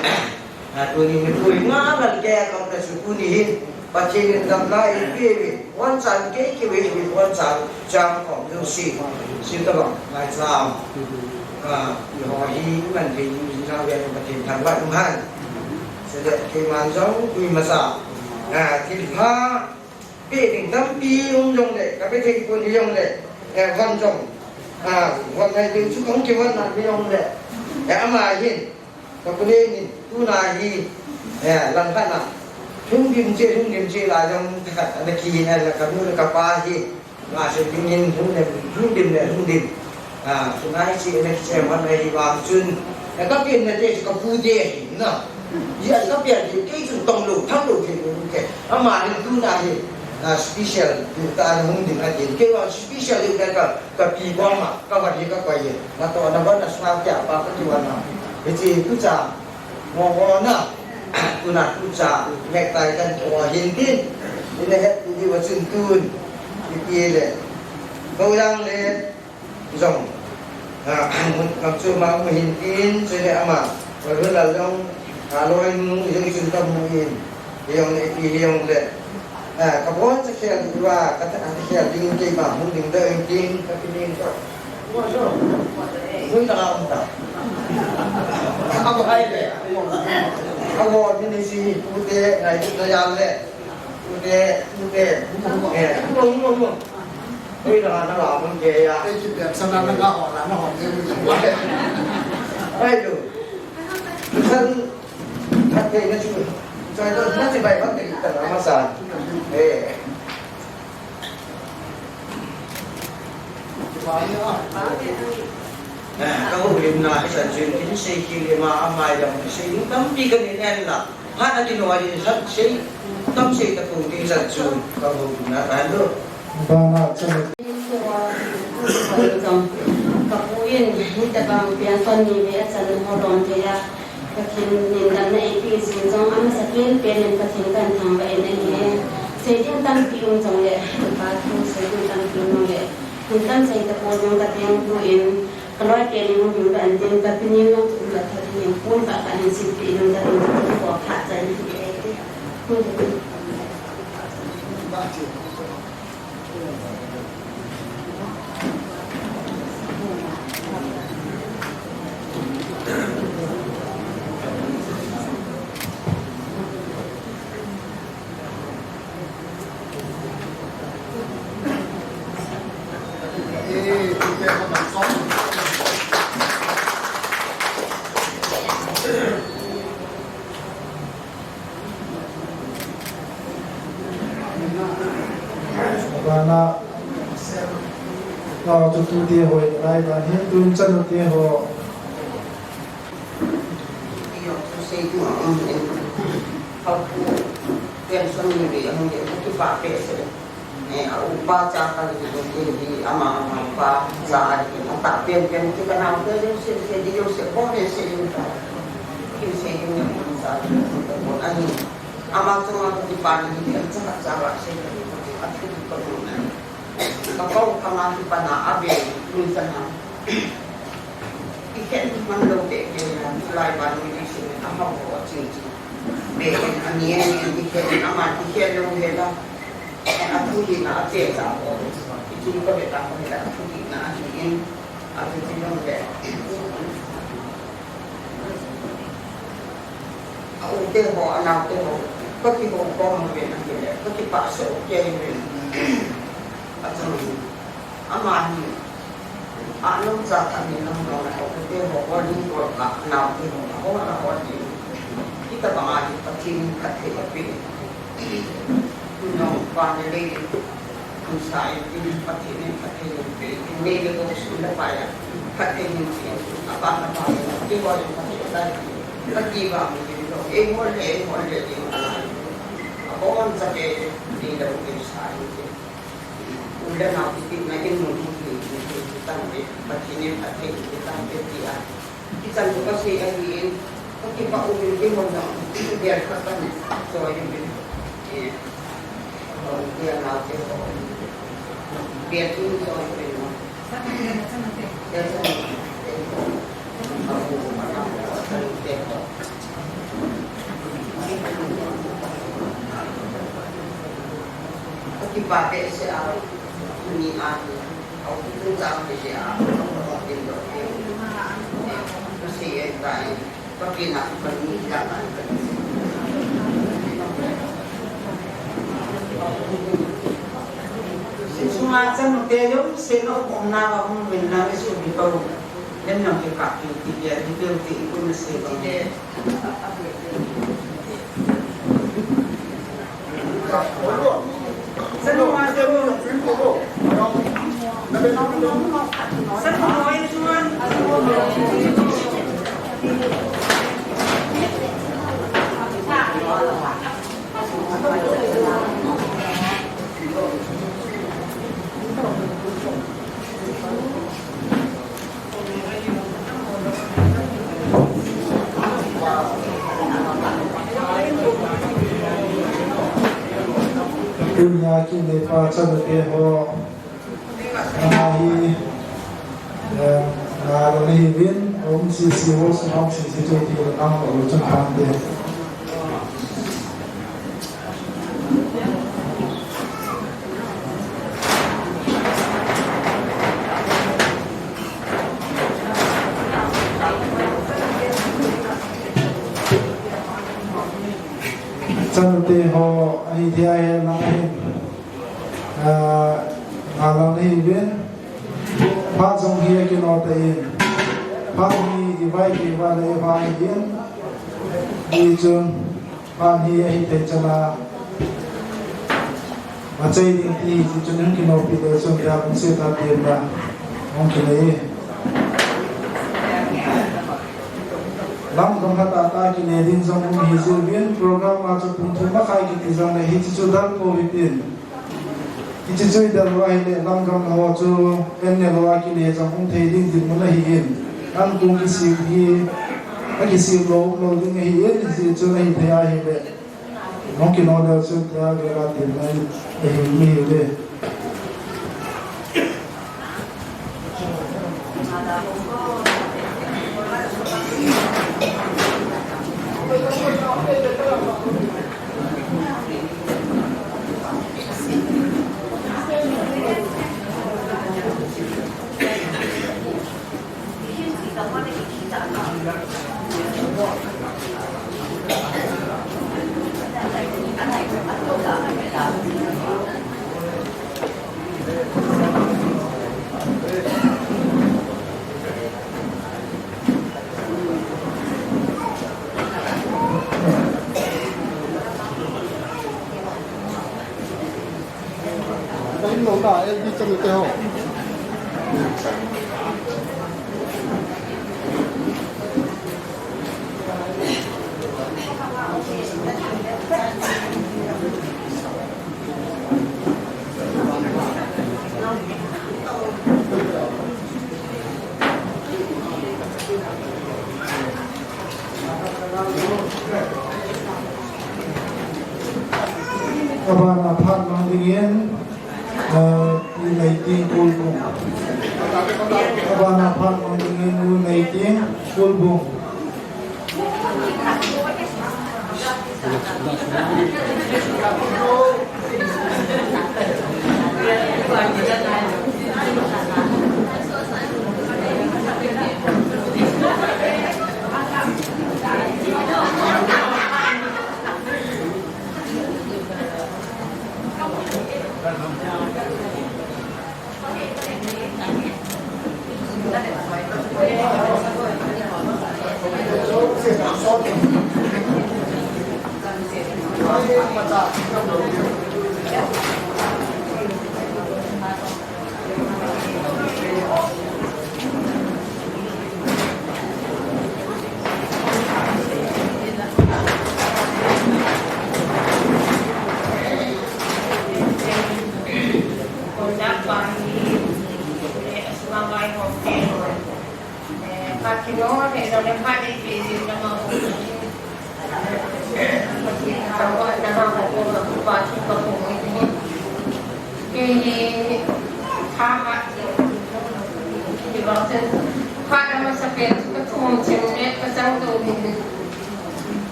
a tuni ni pui nga nal ke kam na chu tuni hin, Pathen in damna eipe uve, wan chan kei kive uve, wan chan chang kom lu si, si tabang, ngai chang. A, i ho hi man thei ni na ve Pathen thangvah um hen. Sele keiman jong imacha, a, thilpha, Pe ding tampi um jong le, ka pe thei pon jong le, eh, von jong, ah, von hai ding chu kong kivon na ni jong le, eh, ama hin, ka pu le nin, tuna hi, eh, lang khat na, hung dim che, hung dim che la jong, ka khat, na ki hin, eh, la ka nu le ka pa hi, la se ding hin, hung dim, hung dim le, hung dim. A, tunai chi na kiche man ahi vang chun. Na ka pen na te chu ka pu te ahi na. Ji a ka pen te, kei chun tong lo, thang lo te lo te. Ama hin tuna hi, a, special, tu ta na hung ding a tin. Kei vang special in ka, ka pi ko ma, ka va hi ka koi ye. Na to na va na sna kya pa ka tu va na. Hichi tu cha. Mo mo na. Tuna tu cha. Nek tai kan ko hin tin. Ina het tu di va chun tun. Ipi le. Ko yang le. Jong, a, mun kam chu ma mu hin tin, chule ama, Varun Lal jong, a, loi nu, jong chun ka mu in, jong le, ipi jong le, a, ka bon cha khel ding va, ka ta, ka khel ding keima, hung ding da in tin, ka pi ding ka. Hui na um ta. Ka ko hai le. Ka ko ni ni si, pu te, ngai tu na yan le. Ute, ute. Eh, ute, ute, ute. Ui, na, na, na, mun ke ya. Ei, ki pet sana na, na, ho, na, na, ho, ne, mu, mu. Ai, tu. San, khat ke, na, chu. Sai, to, na, chi, bai, ban, te, ta, na, ma, sa. Eh. Eh, ka houlimna hi chan chun, in sei khel le ma, amai dam, sei ding tampi ka nei nalai. Phat a kino a din sat sei, tam sei ta kong ding sat chu, ka houlimna ta lo. Bana chale. Ka pu in, hitabang pian kon ni ve a chan ho don thei a. Pathen in damna eipeh jing jong, amasapen pen in Pathen kathangvah in ahi. Sei ding tampi um jongle, ka thu sei ding tampi um jongle. Hin tam sei ta ko jong ka teng pu in, Ka loi te ning hung ding ka an tin ka pi ning long tu ka tha ding in pun ka ka hin sin pi ning ka ding tu ko kha chai ni ti ai ti. Hung ding. Bana, Aw, chu tute ho lai dan hin tun chanu te ho. Iyo, chu sei tu, um, in. Hau ku, pension ni be, um, in, kipa pe se. Eh, a upa cha ka ni, in, in, in, ama, ama pa cha, in, a ta pen, pen, ki ka na, pe, in, se, se, di, yo, se, bo, ne, se, in, ta. Ki se, in, in, sa, in, ta, bo, ani. Ama chu ma kipa ni, in, cha, cha, wa, se, in, a, ki, ki, pa, ni, na. Ka pau kha ma kipa na a be ni sa na. I khen man lo te ke na lai ba ni di sin a hau ho ching ching. Be en a ni en ni di khen a ma di khen lo he la. A thu di na a che cha ho. I chu ko be ta ko he la thu di na a ni en. A thu di lo le. A u te ho, a nau te ho, ka kihou khom uvin ahile, ka kipah soh kei uvin. A chang, ama hi, a nung cha khat ni nung nung a, a u te ho, ho ni ho ka, a nau te ho, a ho na ho ni. Hitabang a hi Pathen in phatthei apeh. Nung pa ni le. Hung sa in, in Pathen in phatthei in pe, in nei le gou sum le pai a, phatthei in pe, a pa, a pa, kihou in phatthei in pe, kati vang in lo, ei hol le, ei hol le, ei hol le, a bon cha pe, nei le gou sa in pe. U le nau kiti na in mun hung hi, in hung hi tang pe, Pathen in phatthei in pe tang pe ti a. Kichan ko kasei ahi in, kakipah uvin kihon jong, kihon dia khat kani, choi uvin. Eh, dia nau te ko. Dia tu choi uvin. Dia tu. Kakipah behseh a, ni a ni. Sunga chanu te jong, seno kom na va hung win na le su bi pau. Len nam ke ka pi ti ya di pe ti i kun se ba. Tunia kineipa chanu te ho, ana hi, eh, na lo nahi uvin, um, si, si, wo, si, hom, si, si, tu, ti, lo, nam, lo, lo, chun, pan, te. Chanu te ho ahi thei a, lang ahin, ah, nga lang ahi uvin. Phat jong hi akino tan. Phat hi i vai kei va le i vai hin. Hichun phat hi ahi thei chan a. Machai ding ti hi chun hung kinopi le chun dia kung se ta ti na. Hung kinei. Lam gam khat a ta kine ding jong hung hi jil uvin program a chu pung thum makhai kiti jong le hiche chu dal pou hitin. Hiche chu i del u ahile lam gam ho chu en ne lou a kine jong hung thei ding dinmun ahin. An kung kisem hi, akisem lou, lou ding ahin, hiche chu ahi thei ahile. Hung kino leu chun tia vela dinmun ahi, ahi le. Kahin lou ta, L D chanu te ho. Abana phat mang dingin, eh, U Neiting Kulbung. Abana phat mang dingin U Neiting Kulbung.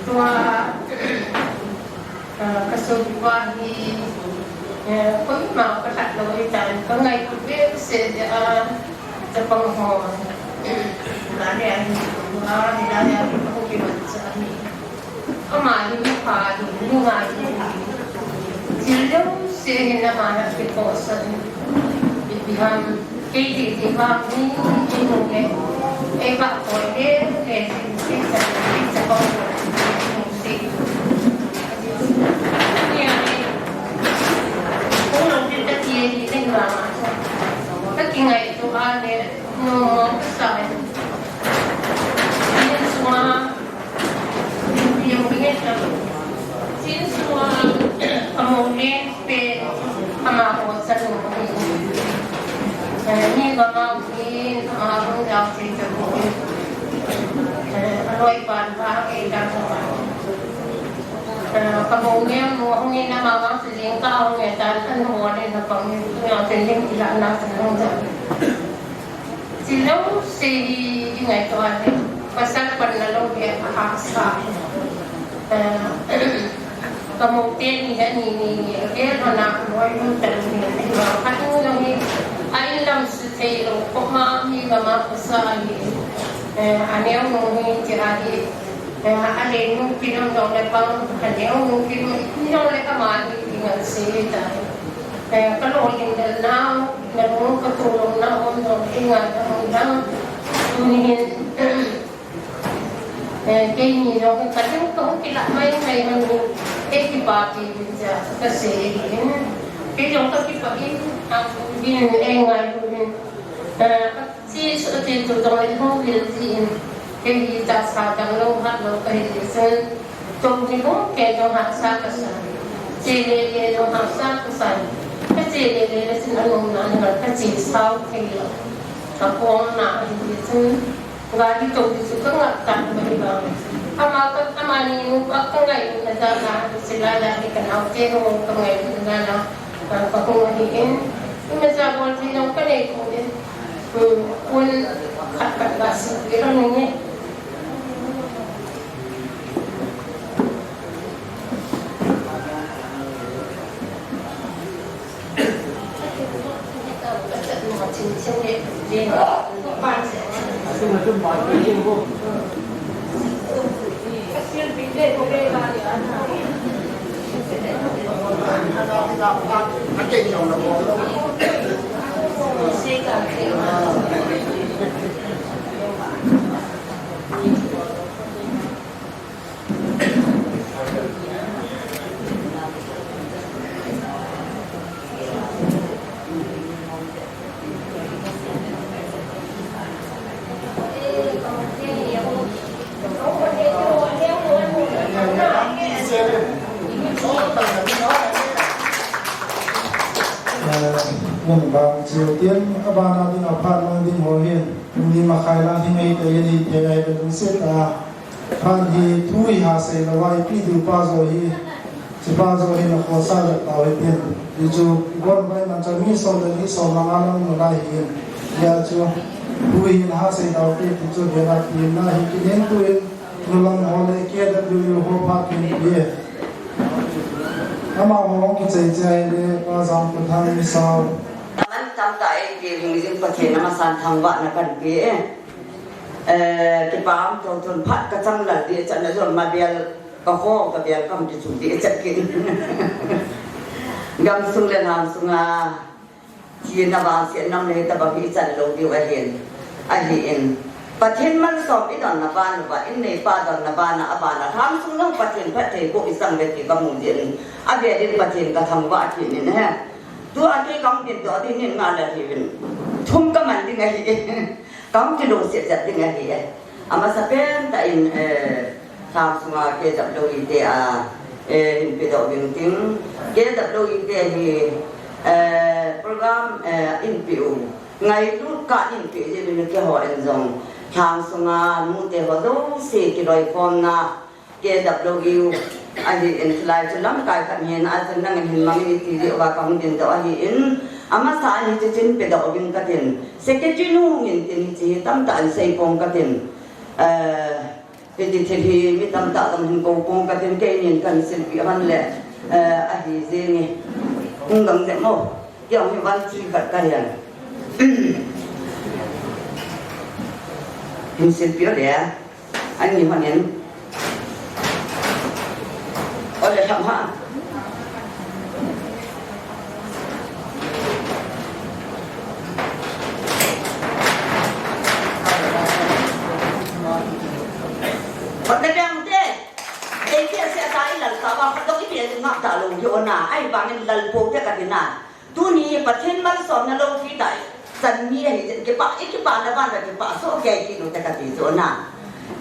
Tua, ah, ka sopipa hi, eh, koima ka lhat lou ahitan, ka ngaito behseh jeh a, chapang ho. Hilai a hi, hilai a hi, ka hung kimanchah ahi. Ama hi mipha ahi, mi ngai ahi. Thil jouse hin ama hi akikohsah ahi. Ipi ham. Kei ti ti vang hi, i nu le, ei vah koi le, le, ti, ti, ti, ti, ti, ti, ti. Ni a le, kong long ti ta ti, ti, ti, vang a. Ta ki ngai tu a le, no, mo, sa le. Ni sua, Chin sunga ka mou le pen ama ho chanu hi. Eh, mi gam a hin ama hung jao thei chu hi. Eh, aloi pan pa ei dan ho. Eh, ka mou le mo hung in ama vang chu jing ka hung e tan an ho le na pang ni. Nga pen ling ila na sa hung jao. Thil jouse hi i ngaito a le, pasal panna lou hi ahahsa. Eh, ka mou teni hi ani ni ni, avel hon a loi lou talou hi, khat nu jong hi, a in lam suthei lou, koma mi gam a khosa ahi, eh, aneo nu hi, ti ahi, eh, alen nu kilom jong le pang, aneo nu kilom, ipi jong le ama hi, i ngai se ta. Eh, ka lolhing del nau, Na lung ka tolou na om jong, kei ngai ka hung dang. Tuni hin, eh, keini jong ka ding ka hung kilah mai mai hon in, kei kipapi vin jeh a ka sei ahi in. Kei jong ka kipah in, a, vin, eh, ngailu vin. Eh, ka chi su ti tu jong le hung vil ji in. Kei hi tahsa dang lou, hat lou ka hi jeh chun. Chom ni bou, kei jong hahsa ka sa. Che le le jong hahsa ka sa. Ka che le le le chun anom na na ka che sao thei lou. Ka pom na hi chun. Gari to chu ka ngah tan ba hi ba. Ama ka, amani nu pa ka ngai na ja na, sila la ni ka nao te ho ka ngai na ja na. Ka, ka ko ni in. Ni ma ja bol ni jong ka nei ko in. Hmm, un khat khat ka si ki ro ni. Mun bang chiu tin, abana ding a phat mang ding ho hin, ni ma khai lang hi ngei te ni te ai be ding sit a. Phat hi thu hi ha sei lo vai pi du pa zo hi, chi pa zo hi na khosa le tau hi tin. Ti chu, i bon vai man cha mi so le ni so ma nga lang no lai hi. Ya chu, thu hi na ha sei tau pi ti chu, he na pi na hi ki nen tu in, no lang ho le K W U ho phat pi pi. Ama ho ki chai chai le, pa zang ko thang ni sao. Aman tam ta e, ti hing jing Pathen ama san thangvahna kan pe e. Eh, kipa um thou thon phat ka chang lal di chan na jol ma bial ka ho ka bial kam ti chu di chan kin. Gam sung le nam sung a, ti na vang se nam le ta ba hi chan lo di ahin. Ahin. Pathen malsom i don na ban ba, in nei pa don na ban a ba na tham sung lo Pathen phat thei ko i sang ve ti ka mu din. A ve din Pathen ka thangvah ki nin he. Tu a ke kam din do di nin nga la hi vin. Thum ka man ding ahi. Kam ti lo se jat ding ahi e. Amasa pen ta in, eh, tham sunga K W U te a, eh, in pe do ding ting. K W U te hi, eh, program, eh, in pe u. Ngailut ka in pe je ni ke ho en jong. Tham sunga nu te ho jouse kiloi khom na. K W U ahi in, hilai chu lamkai khat hin a chun nangin hin mangin i ti diu va ka hung din doh ahi in, amasa a hi chu chin pe doh uvin ka tin. Secretary nu hung in tin hi chi hi tamtah in sei pong ka tin. Eh, hiti thil hi mi tamtah jong hin ko pong ka tin, keinin kan silpeh hon le, eh, ahi jeng e. Hung dang jep mo. Kei hi van chi khat ka hian. Hin silpeh le. Ani hon in. Ole tham ha. Hot na biang te. Ei te se ta i lal ka ba hot dok i biang ngap ta lo yo na. Ai ba ngin lal po te ka ti na. Tuni Pathen malsomna lo kitai. Chan ni ahi, kipa, i kipana ban la kipa, so kei kinu te kati chu na.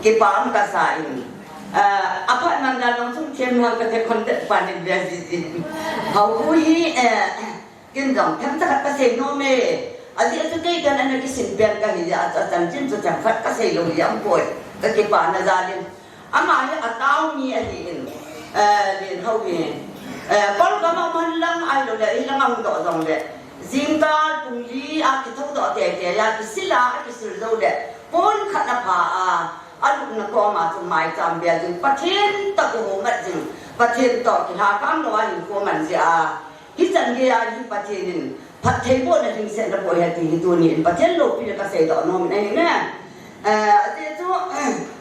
Kipa um kasa in. Ah, apat man la long sung them hang kate kon te pa ni bia ji ji. Hau hu hi, eh, kin jong them ta ka sei nom e. Ajeh chu kei kan ana kisin pen kahi a, a chan chin chu them khat ka sei lo hi am poi. Ka kipana jal in. Ama hi a tao mi ahi in, eh, Lienho hi, eh, Kol gam a um hen lang ahilou le, hi lang a hung doh jong le, jingkah pung li a kithou doh tei tei a, kisil a, a kisil jou le, pon khat a pha a, a lupna koma chu maicham bia jing, Pathen toh kiho mat jing, Pathen toh kilhakam lou a hinkho man jia, Hichan gei a hi Pathen in phattheibohna lhingsetna bou ahi ti hi tuni in Pathen loupi le ka seidoh nom in ahi ne. Eh, ajeh chu,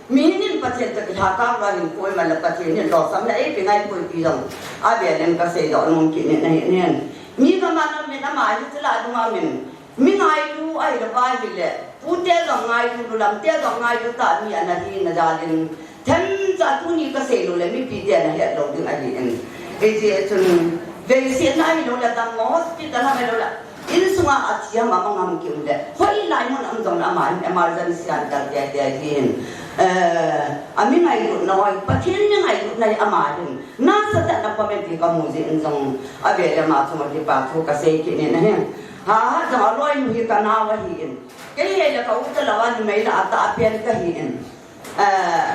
mihing in Pathen toh kilhakam lou a hinkho iman le Pathen in lolhinna eipeh ngai poi ti jong avel in ka seidoh nom kit in ahi ne. Mi gam a um in ama hi chula dung a um in Mi ngailu ahilou va ahile, pute jong ngailu, nulam te jong ngailu tah mi ana hina jal in, themcha tuni ka seilou le, mipi te ana hetlou ding ahi in. Hijeh chun, veisetna ahilou le, dam hospital ham ahilou le, insunga athi ham amang ham kium le, hoilai mun a um jong le, ama hin emergency a kal tei tei ahi in. Eh, ami ngailutna hoi, Pathen mi ngailutna hi ama hin. Nasatah in apha e ti ka mu jeh in jong, avel in ama chunga kipa thu ka sei kit in ahi. Ha, ha, jong aloinu hi ka nao ahi in. Kei hi le ka u talou a numei lah a tah pen ka hi in. Eh,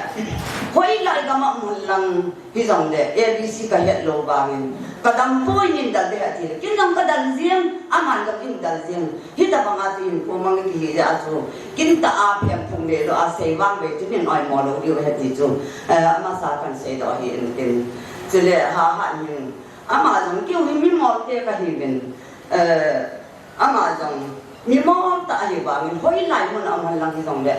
hoilai gam a um hen lang hijong le A B C ka hetlou vang in. Ka dam poi nin dal de ati le. Kin jong ka dal jeng, aman jong in dal jeng. Hitabang a chu hinkho mang kihi jeh a chu. Kin tah a pheng phung le lou a sei vang ve chu nin oimo lou diu ahi ti chu. Eh, amasa kan seidoh ahi in tin. Chule ha ha nin. Ama jong keu hi mimol te ka hiuvin, eh, ama jong mimol tah ahi vangin hoilai mun a um hen lang hijong le,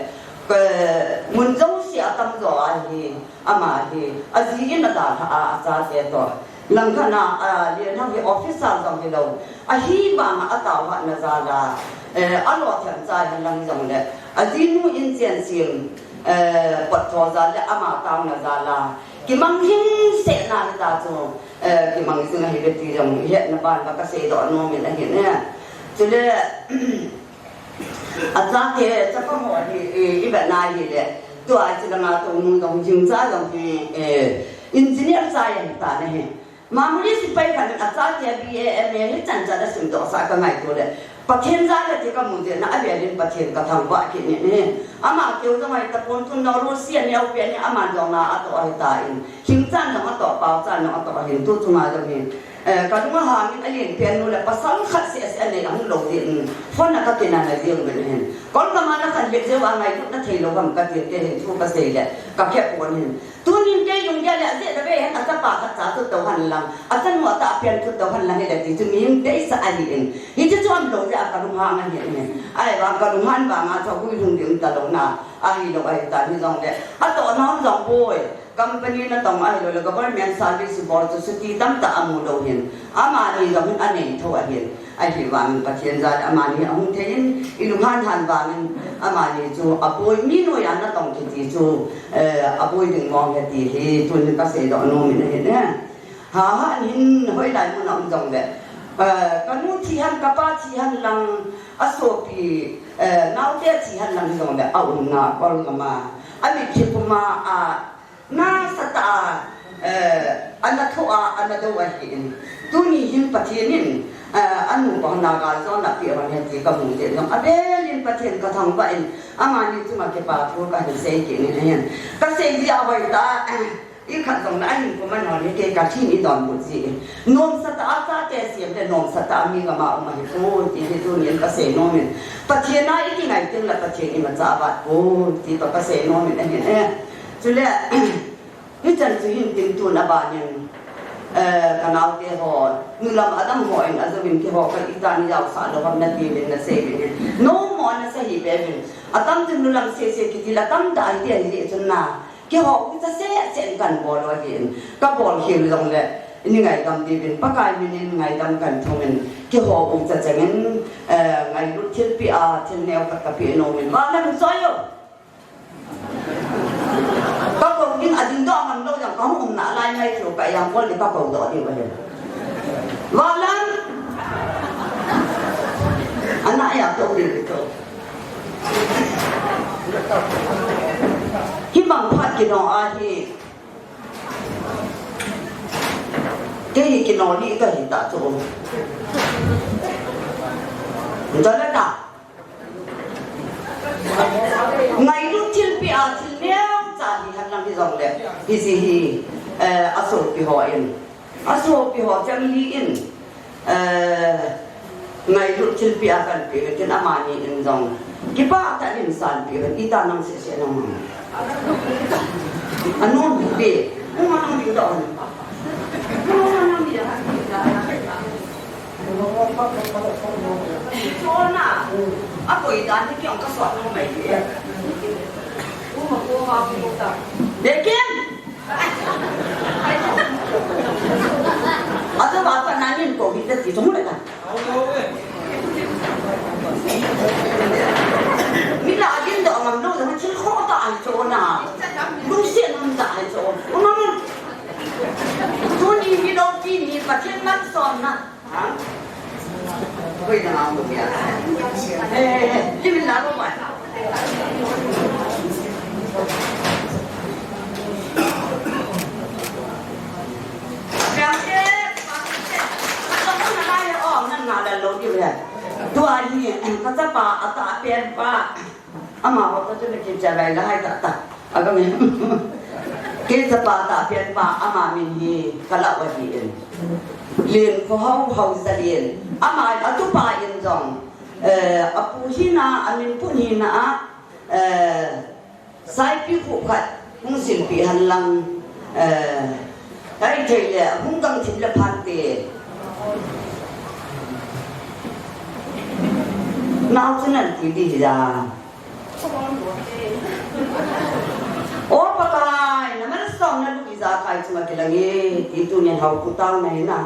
eh, mun jouse a tamjo ahi, ama hi, aji in adalha a, achate toh. Langkhat a, a, Lienho hi officer jong hilou, ahivanga ataohatna jal a, eh, alolhin cha hen lang hijong le, ajinu in chen sim, eh, pot tho jal le ama taona jal a, kimang lhingsetna hita chu, eh, kimang jing ahi ve ti jong, ihetna ban uva ka seidoh nom in ahi ne. Chule, achate, chapa ho hi, i, i vetna ahile, tua chilanga tongnu jong jingcha jong hi, eh, Engineer cha ahi tan ahi. Mamuli sepai khat in achate a B A M A hichan chan asimdoh sah kangaito le, Pathen jal ati kamu jeh in avel in Pathen kathangvah kit in ahi. Ama keu jong ahi tapon, tun Nowroseh a neopen in aman jong na atoh ahitan. Lhingchan jong atoh, paochan jong atoh ahin, tu chunga jong hi. Eh, kalung ahang in alen pen nu le pasal khat seh seh anei ahung lou jeh in. Phone a kakinah jeng uvin ahin. Kolgam a nakhan le jeh uva ngailutna theilou ham katin, kei hin thu kasei le kakhe pon ahin. Tunin kei lunggel le ajeh le ve hen, achapa khat cha thutto hen lang, achanu atahpen thutto hen lang hile ti chu mihem deisah ahin. Hiche chu umlou jeh a kalunghang ahin. Ahivang kalunghang vanga chu ahui lhung ding talou na. Ahilou ahitan hijongle. Atohna um jong poi. Company natong ahilou le government service bol chu chuti tamtah amu lou hin. Amani jong hin anei tho ahin. Ahivangin Pathen jal amani ahung thei in, ilunghan han vangin amani chu aboi, mi noiya natong kiti chu, eh, aboi ding mong ahi ti hi tunin kaseidoh nom in ahi ne. Haha hin hoilai mun a um jongle, eh, kanu thi hen, kapa thi hen lang, asopi, eh, naote thi hen lang hijongle aumna kolgam a, amitlhi puma a, nasatah a, eh, ana thoh a, ana dou ahin. Tuni hin Pathen in, eh, anu pa hon a galjona apeh hon ahi ti kamu jeh in jong avel in Pathen kathangvah in, amani chunga kipa thu kahin sei kit in ahi. Kasei jeh a hoitah, eh, ikhat jong le ahin kum anom in kei kathin idonbut ji. Nomsatah a chate sem le nomsatah a mi gam a um ahipoi ti hi tunin kasei nom in. Pathen a ikingai teng le Pathen imacha avat poi ti toh kasei nom in ahi. Eh, Chule, hichan chu hin tin tun abanin, eh, kanaote ho, nulam adam ho in ajouvin keiho ka itih a najaosah lou ham nati uvin nasei uvin. Nom mo nasei hi be uvin. Atam chun nulam sese kiti la tamtah ahi ti ahi jeh chun na. Keiho ucha sese in kanbol lou ahin. Kabol khel jongle, nei ngaidam diuvin. Pakai min in ngaidam kan thum in. Keiho ucha chengin, eh, ngailut thilpeh a, thil neo khat kapeh nom in. Vana nu choi o. Kakou ding a dingdoh ngam lou jong, kahung umna lai ngai chu ka yang kol ding kakou doh diu ahi. Valam. Ana ya tou ding to. Hibang phat kinong ahi. Kei kinong ni kahi ta chu. Dala ta. Ngailut thilpeh a thil neocha hihen lang hijongle, hiche hi, eh, asopi hon, asopi ho cheng li in, eh, ngailut thilpeh a kanpeh uvin tin amani in jong kipah tah in sanpeh uvin, ita nang sese nang mang. Anom pi, um nang ding doh. Chona, akoi dan ni kiong kasot nung mai di. Bekem. Ajo ba pa nangin ko hita ti sung le ta. Mila agin do ngam lo, thil kho ta ai chona. Lungsiat um ta ai chona. Unang. Tuni mi lo pi ni Pathen malsomna. Tua hi, kachapa atahpen pa. Amaho toh chun kei chapa lai lai tah tah. Aga mi. Kei chapa tahpen pa ama min hi kalah u ahi in. Len Khohao, Haosa Len. Ama atupa in jong, eh, apu hina, amin pun hina a, eh, saipi khu khat hung silpeh hen lang, eh, Kai thei le, hung gang thim le phan te. Nau chu nan ti di hi da. O Pakai, na malsomna lu ijakai chunga kilang e, ti tunin hao ku tao na hi na.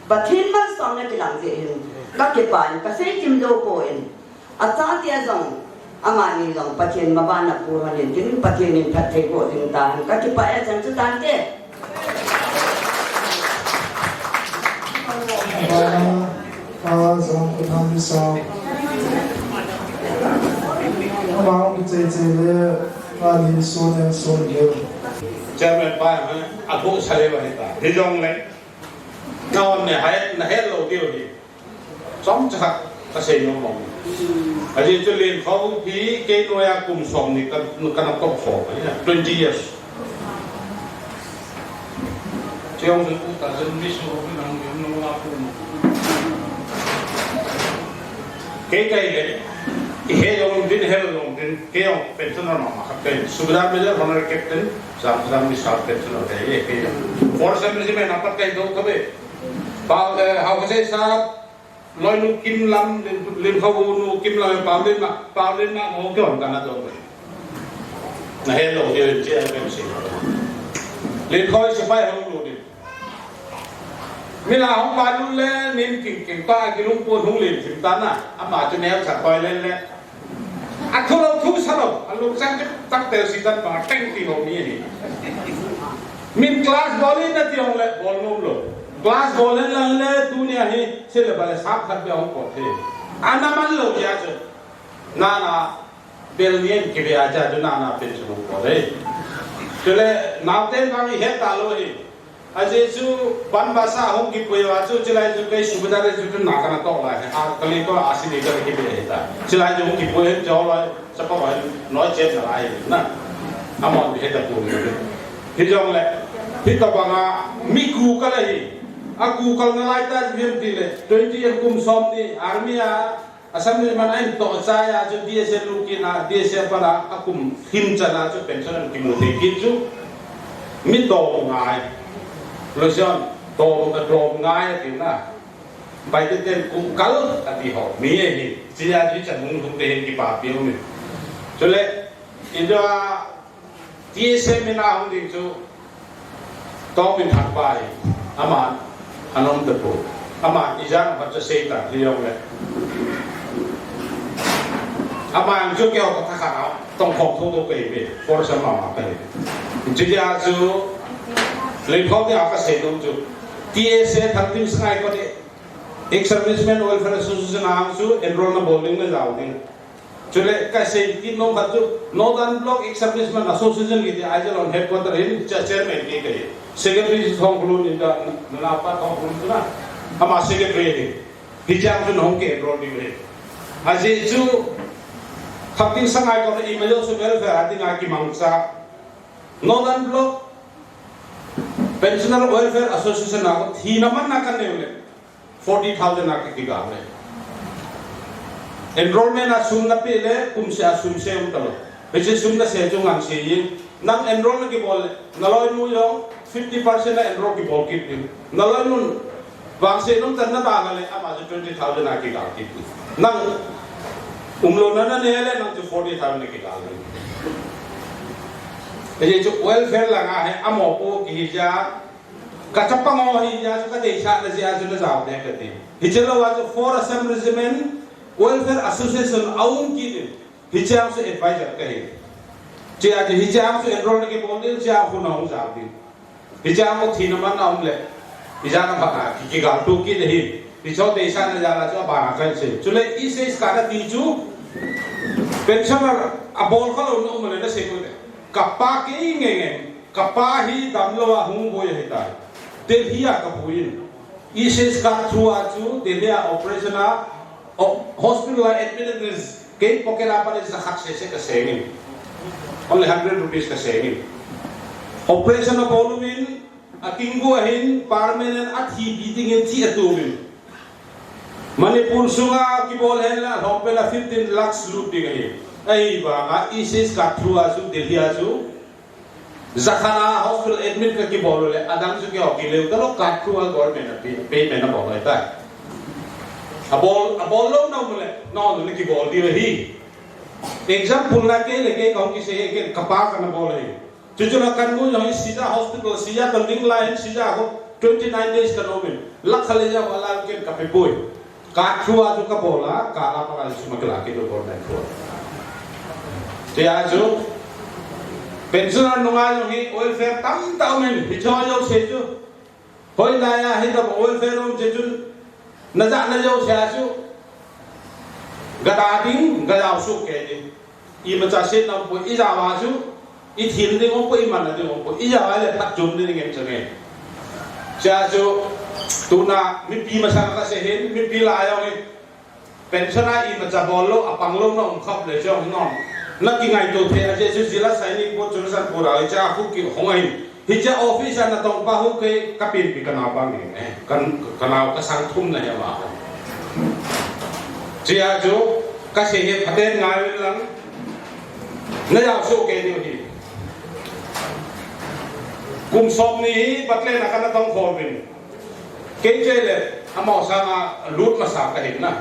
Pathen malsomna kilang jeh hin, ka kipah in, ka seikim lou poi. Achate jong, amani jong Pathen maban a pu hon in tin, Pathen in phatthei boh ding tahen, ka kipah e, chan chu tante. Bana, a jong kuthan ni sa. Ama hung kichai chai le, ani sun en sun le. Chairman pa, eh, a thu sa le ba hita. Hijongle. Na on ne hai, na hel lo diu hi. Chomcha khat kasei nom mong. Ajeh chu Lenkhao hi kei noiya kum som ni ka, kana toh kho. Twenty years. Chiong chu ta zen mi su nang yun no la kum. Kei kai le. I he jong din, he jong din. Kei jong pension na ma khat kai. Subedar Major, Honorary Captain, Subedar Major pension kai. Kei jong. Four seven regiment apat kai do kabe. Pau, eh, hau kasei sa. Loinu Kimlam, Lim, Limkhao nu Kimlam, Paulin ma, Paulin ma, mo ke on kana to. Na he lo, ke che a pen si. Limkhao sepai hung lut in. Mi la hung pa lut le, min king king pa, kilungput hung lim sim ta na. Ama chu neo sa koi le le. A thu lo thu sa lo, a lungchang chu tak tel si tan pa, teng ti ho mi ni. Min class bol in na ti hong le, bol nom lo. Class bol in lang le, tunia hi, syllabus le sap khat be hong pot hi. Ana man lo ya chu. Nana, bel ni en ki be a cha chu nana pen chu hong pot hi. Chule, nau ten vang i het ta lo hi. Ajeh chu, ban basa hung kipui va chu, chilai chu kei subedar chu chu na kana toh lai. A, kali ko a sini ka kipe ta. Chilai chu hung kipui he jo lai, chapa va noi chet na lai na. Amon he ta pu ni. Hijongle, hita banga mi ku ka lai. A ku ka na lai ta vim ti le. Twenty year kum som ni army a Assembly man a in toh chai a chu D S A lu kit na, D S A para a kum him chan a chu pension an kimu thei kit chu. Mi toh ngai. Lo sion, toh ka toh ngai a ti na. Bai te ten kum kal a ti ho. Mi e hi. Chi a chi chan hung hung te hin kipa pi mi. Chule, India T S M in a hung ding chu Tongpin Thangpa hi, aman, anom ta pu. Aman, ijat ham chu sei ta, hi jong le. Aman chu keo ka thakhat a, tong khom tho to kei pe, for sa ma ma kei. Chu dia chu, Limkhao te a ka sei dong chu. T S A Thangtin Sangai ko de, Ex-Servicemen Welfare Association a hung chu, enroll na bol ding le jao ding. Chule ka sei kit nom khat chu Northern Block Ex-Servicemen Association kiti Aizawl headquarter hin cha chairman kei kahi. Secretary chu Thongkholun in da, na pa Thongkholun chu na. Ama secretary hi. Hichang chu nahung ki enroll ding hi. Ajeh chu Thangtin Sangai ko i ma jo su welfare a dinga kimangcha. Northern Block Pensioner Welfare Association a ko thina man na ka neu le. Forty thousand a kikigal le. Enrollment a sum na pe le, kum seh a sum seh um ta lo. Hiche sum na seh chu ngan seh in, nang enroll na kibol le, na loinu jong fifty percent a enroll kibol kit ding. Na loinun, vangse nung tan na ta le, ama chu twenty thousand a kigal kit ding. Nang, um lo na na ne le, nang chu forty thousand a kigal ding. Hiche chu welfare langa hi, amo pu kihi ja, Ka chapang ho hi, hia chu ka deisah na jeh a chu na jao te ka ti. Hiche lou a chu Four Assam Regiment Welfare Association a um kit in. Hiche a chu advisor ka hi. Hiche a chu, hiche a chu enroll na kibol ding, hiche a khu na hung jao ding. Hiche a chu thina man na um le. Ijat na phat na, ki, kigal tu kit hi. Hiche ho deisah na jal a chu abana ka sei. Chule i sei ka na ti chu. Pensioner a bol kha lou na um le na sei ko te. Ka pa kei nge nge. Ka pa hi damlou a hung boi ahitai. Delhi a ka puiyin. E C S card through a chu Delhi a operation a, o, hospital a admit in kei pocket a pat in jakhat sese ka sengin. Only hundred rupees ka sengin. Operation a bol uvin, a kinggu ahin permanent a thi bi dingin thi a tumin. Manipur sunga kibol hen la, lhompen a fifteen lakhs lut ding ahi. Ahivanga E C S card through a chu Delhi a chu Jakhat a hospital admit ka kibol le, adang chu keiho kileu talou, card through a government a pay, payment a bol ahitai. Abol, abol lou na um le, na um le kibol diu ahi. Example na kei le kei kahung kisei hi, kei ka pa kana bol ahi. Chuchu na kan mu jong hi Shija Hospital, Shija building line, Shija ho twenty nine days kana um in. Lakh khat le ja wala kei ka pe poi. Card through a chu ka bol a, card a pat a chu ma kila kit u government through. Tia chu, pensioner nunga jong hi welfare tamtah um in, hiche ho jouse chu. Hoilai a hi ta welfare um che chun, na ja na jouse a chu. Ga da ding, ga jao soh kei ding. Imacha set na um poi, ijat a chu. I thil ding umpoi, i man ding umpoi, i ja le phat chom ding ngen change. Chea chu tuna mipi masang kasei hin, mipi lai jong hi pension a imacha bol lou, apang lou na um khop le chong nom. Na kingaito thei a, Jesu jila signing board chu na san pura, hichea khu kihong ahin. Hichea office a natong pa khu kei kapenpi kanao pa nge, eh, kan, kanao kasang thum na hi ama. Chea chu kasei hi phaten ngai uvin lang. Na jao soh kei diu hi. Kum som ni hi Pathen a kana tong khol uvin. Kei chule, amau sanga lut masa kahin na.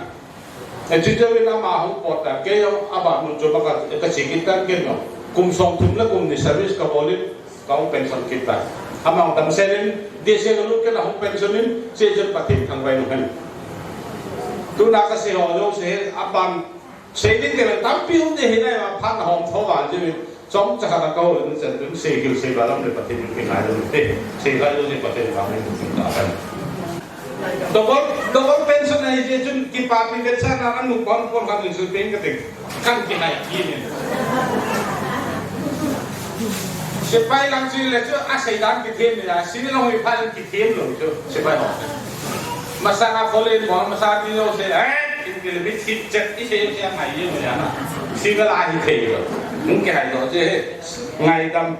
E, chuche uvin ama hung pot ta, kei jong aban mun chu ba ka, kache kit tan ken jong. Kum som thum le kum ni service kabol in, kahung pension kit ta. Ama hung damsel in, D S A kalut kit a hung pension in, chuche chun Pathen thangvah in um hen. Tuna kasei ho jouse, aban Sei ding kei le tampi um ding ahi nai, ma phat na hom tho vang jeh in, chomcha khat a ka hol in chan tun sei gil sei ba lam le Pathen in kingai lou te. Sei lai lou le Pathen vang in kin ta kan. Double, double pension ahi jeh chun kipa pi vet sa na anu pon pon khat in sul peng ka teng. Kan kihai kit in. Sepai lang chu le chu a sei dan kithem le a, sini long hui pha lang kithem lou chu. Sepai ho. Masanga kholin bol masa ti jouse, eh, in kil mit khit chet i sei sei ngai jeng u ahi na. Single a hi thei lou. Hung kihai lou chu he. Ngaidam.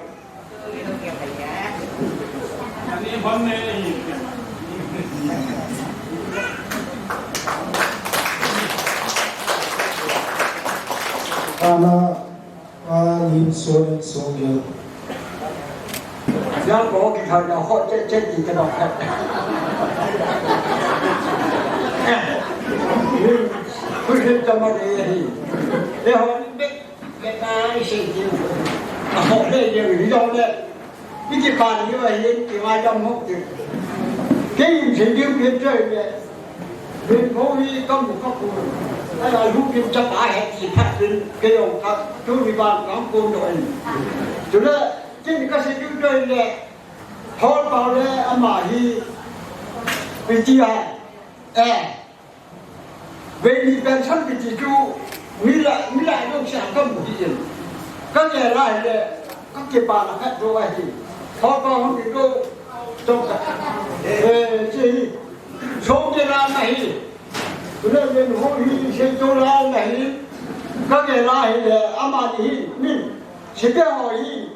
Ana Pa Lim Suan Songel. Jang ko kithai na hot chet chet ti ka dong khat. Hui hin tama de hi. E ho ni bek bek na i sei ti. A ho le ye ri dong le. Mi kipan ni va hin ki ma dam hok ti. Kei in sei diu pet choi le. Min pho hi ka mu ka pu. Ai, ai, hu pin cha pa he ti phat pin ke yong ka. Tu ni ban kam pu no in. Tu le, tin ka si tu doi le. Thol pau le ama hi. Pi ti a. Eh. Vei ni pension pi ti tu. Mi la, mi la yong sia ka mu hi in. Ka ke la le. Ka ke pa la ka do a hi. Thol pau hong ki do. Tong ka. Eh, ti hi. Song ke la na hi. Tule len ho hi sei to la na hi. Ka ke la hi le ama ni hi min. Sipe ho hi.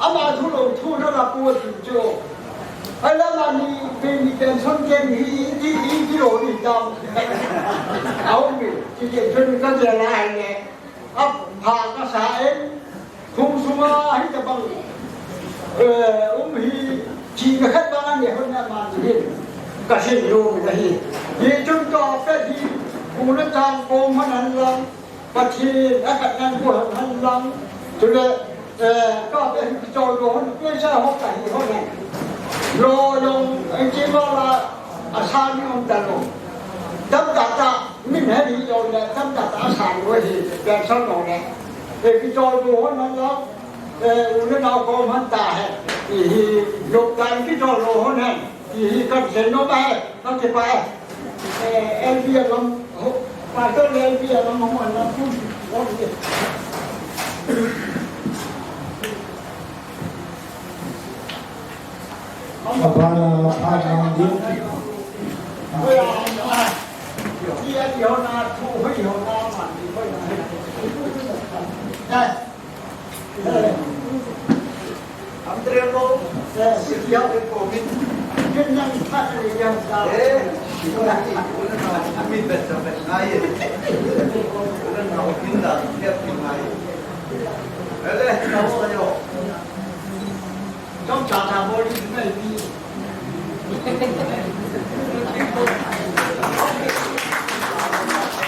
Ama thu lo thu na la pu ti chu. Ai la ma ni pe ni pension ke ni hi ti hi ti lo ni tam. Au mi. Ti ke chun ka ke la hi le. Ap pha ka sa en. Khum sunga hi tabang, eh, um hi, chi na khat bang ani hon na man hi. Ka sin lu na hi. Hi chun to pe hi, ku na chang ko man an lang. Pathen a khat nan ku han han lang. Chule, eh, ka pe hi chol lo hon, pe sa ho ka hi hon na. Lo long, eh, chi ma la, a sa ni um ta lo. Tam ta ta, min ha ni lo na, tam ta ta a sa lo hi, pe sa lo na. E ki chol bu hon han lo, e, u le nao kom han ta he. Ti hi, lok tan ki chol lo hon he. Ti hi kan sen no ba he, kan ke pa he. E, L B a lam, ho, pa to le L B a lam ho han lam kun, ho ni. Abana, abana, din.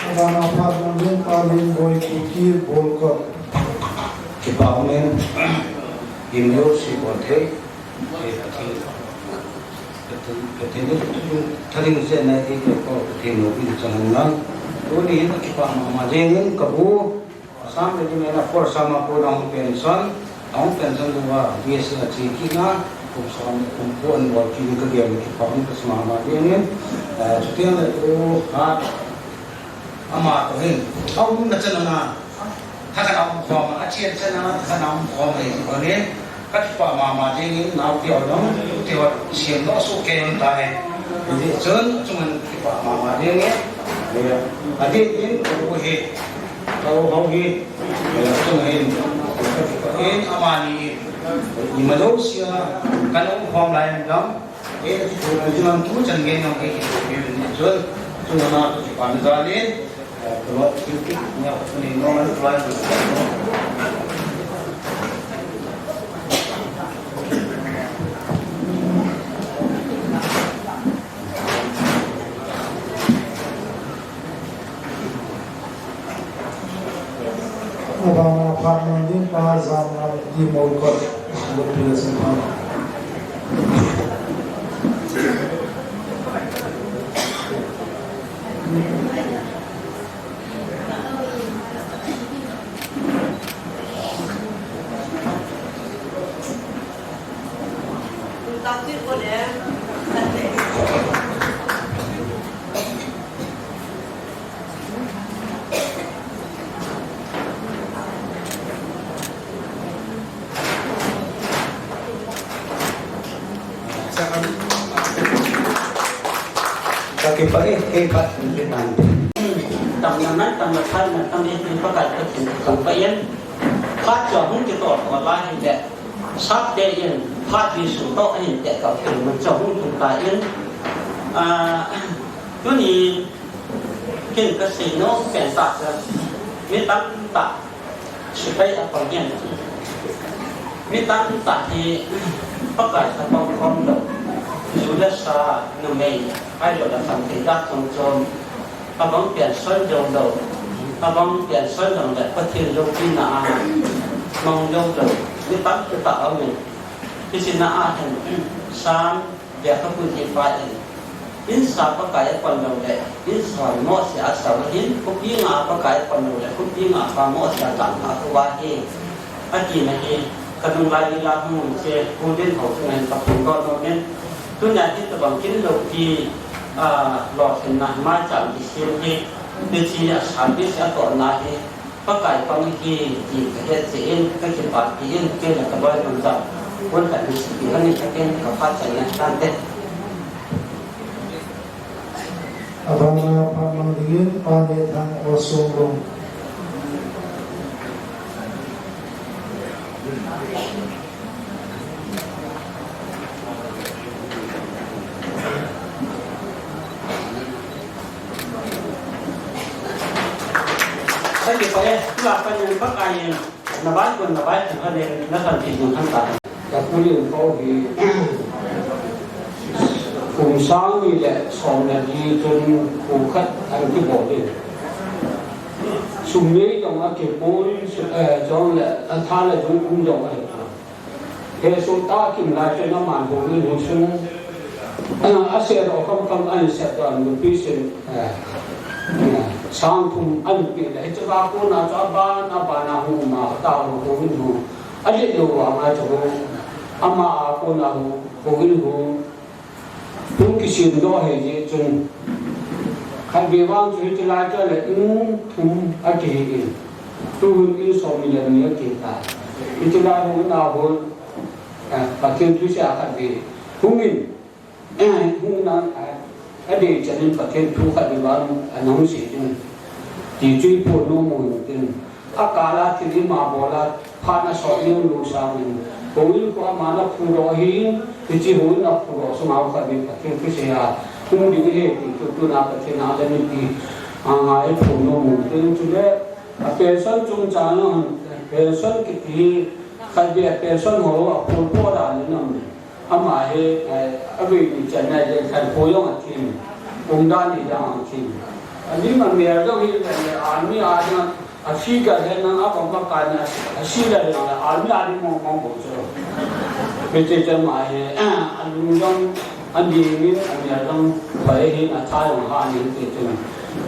Abana phat nang lung pa lung boi ku kir bol ko. Kipa umen. Im yo si bol thei. Pathen, Pathen, Pathen, tharing se na e ko Pathen no in chan nang. Tuni hin kipa mama jeng in ka bu. Assam Regiment a four Assam a kon ahung pension, ahung pension louva, D S A a che kit na, kum som, kum ko an bol kit in ka gel in kipa um ka sa mama jeng in, eh, chuteng le tu, ha, ama toh hin, aum na chan na, Thakhat a um khom, a chen chen a thakhat a um khom e, ti koni, ka kipah mama ding in, nau ti ho jong, ti ho, siam doh soh kei un tai. Hijeh chun, chunga kipah mama ding in, adeh in, ka u hi, ka u ho hi, chunga hin, ka kipah in, amani, ima jouse a, ka um khom lai in jong, e, ka kipah in jong, tu chan ngen jong, e, kipah in jong, chunga na, ka kipah na jal in, Abana phat mang ding pa Jamnamti Molkot, Lopi Lasingphan. Ka kipah e, kei phat in kit nante. Tam na man, tam na phat na, tam e, Pakai Pathen thangvah in. Phat chu hung kitoh toh lai hile, Sapte in, phat Jesu toh ahin teh kah u, mun chu hung tung tan. Ah, tuni kin kasei nom pen tah chu, mi tamtah Sepai a pang hian, mi tamtah hi Pakai a pang khom lo, ju le sa, numei, ahilou le khanthei dak chom chom, abang pension jong lo, abang pension jong le Pathen loupina a mang jong lo, mi tamtah a um in, hiche na a hin, Sam Lekhabu hi pa in, insa Pakai a pang lou le, insa Mose a sao ahin, khopi nga Pakai a pang lou le, khopi nga pa Mose a chang a kho ahi, ati na hi, ka nung lai ding la hung che, Pu Dinhou chunga hin ka phongdoh nom in, tunia hi tabang kin loupi, ah, lolhinna maicham kisem hi, hiche a service a tohna hi, Pakai pang hi ti ka het cheh in, ka kipah pi in, kei le ka bai lung jam. Pun khat ni si pi ka ni ka ken ka phat chai na tante. Abana phat mang ding in, Pa Nethang Osomlong. Ka kipah e, tua panin Pakai in, na bai kun, na bai kun, na san ti kun han ta. Ka pu Lienkou hi, kum sang ni le som le li chun kho khat an kibol in. Sum nei jong a kipon, eh, jong le, a tha le jong um jong ahi. He sum ta kim lai chun aman houin hou sung, eh, a seh doh kam kam an seh doh an nupi sin, eh, eh, sang thum an pe le, hiche a kona chu aban, aban a hung um a, ta houin hou. A let lou vang a chu hou, ama a kona hou, houin hou. Hung kisem doh ahi jeh chun, khatvei vang chu hiche lai chu le in thum akihi in, tu hun in som ni le ni akihi tai. Hiche lai hung in a hung, eh, Pathen thusei a khatvei hung in, eh, hung in a, eh, adei chan in Pathen thu khatvei vang ana hung sei in, ti chu i phonnom u hin tin. Akal a thil ima bol a, phat na sot neo lou sangin, houin khu aman aphudoh ahin, hiche houin aphudoh sunga khatvei Pathen thusei a hung ding ahi ti chu tuna Pathen a le mipi a ngai phonnom u tin chule, a pension chungchang a, pension kiti hi khatvei a pension ho a phulpo dan in aum. Ama hi, eh, avei ni channa le khan poi jong athim, umdan ni jong athim. Ani ma mel jong hi le, le, army a jong, a figure hi nang a pang pa kan a, a si le jong, army a ni mong mong bou chu. Hiche chu ama hi, eh, alung jong, ani min, a mel jong, pai hi, a tha jong ha ni ti chu.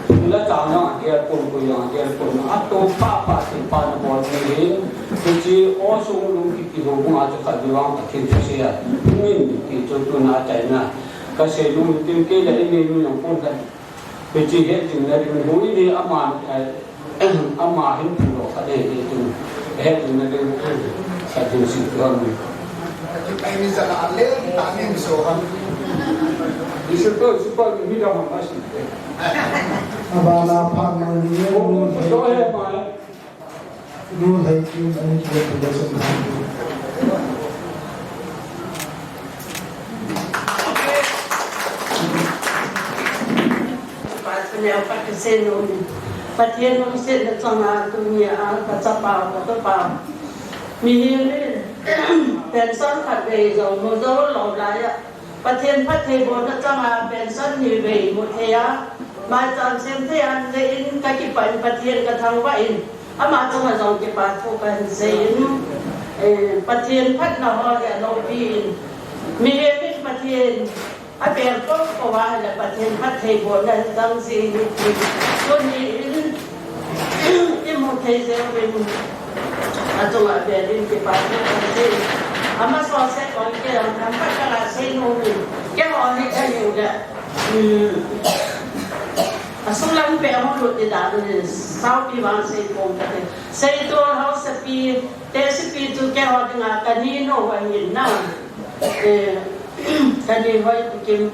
Phung le chang jong agel pon, koi jong agel pon. Ato pha pha, thil pha na bol ni hin. Hiche Osomlong kiti ho bung a chu khatvei vang Pathen thusei a hung in ti chu tuna achaina. Kasei nom u tin kei le inei nu jong pon khat. Hiche het jing na ding houin hi aman, eh, Ama hin phulou khat ahi, tin, ahet ding na ding, sa ding si tuan ni. Ai, mi sa la le, ta ni mi so ham. Ni si to, si to, mi da ma ma si. Abana pha ma ni, ko ko to he ma. Nu hai ki, ani ki, ki, ki, Pathen a pat kasei nom in. Pathen lungsetna chang a tunia ka chapa, ka topa. Mihem in pension khat vei jong mu jou lou lai a, Pathen phattheibohna chang a pension ni vei mu thei a, maicham sem thei a, hijeh in ka kipah in Pathen ka thangvah in, ama chunga jong kipa thu kahin sei in, eh, Pathen phatna ho hi aloupi in, mihem in Pathen Abel ko ko va le Pathen phattheibohna jang ji ni ti. Tuni in imu thei jeng uvin. Achunga abel in kipa thu kahin sei. Ama so se ko ke ang tham pa ka la sei nom in. Keiho hi ka hiu le. Hmm. Asung lam pe hung lut ti da ni saupi vang sei pong kate. Seitol hausapi, tehsepi chu keiho dinga ka ni nou ahin na. Eh, ka ni Hoipukim,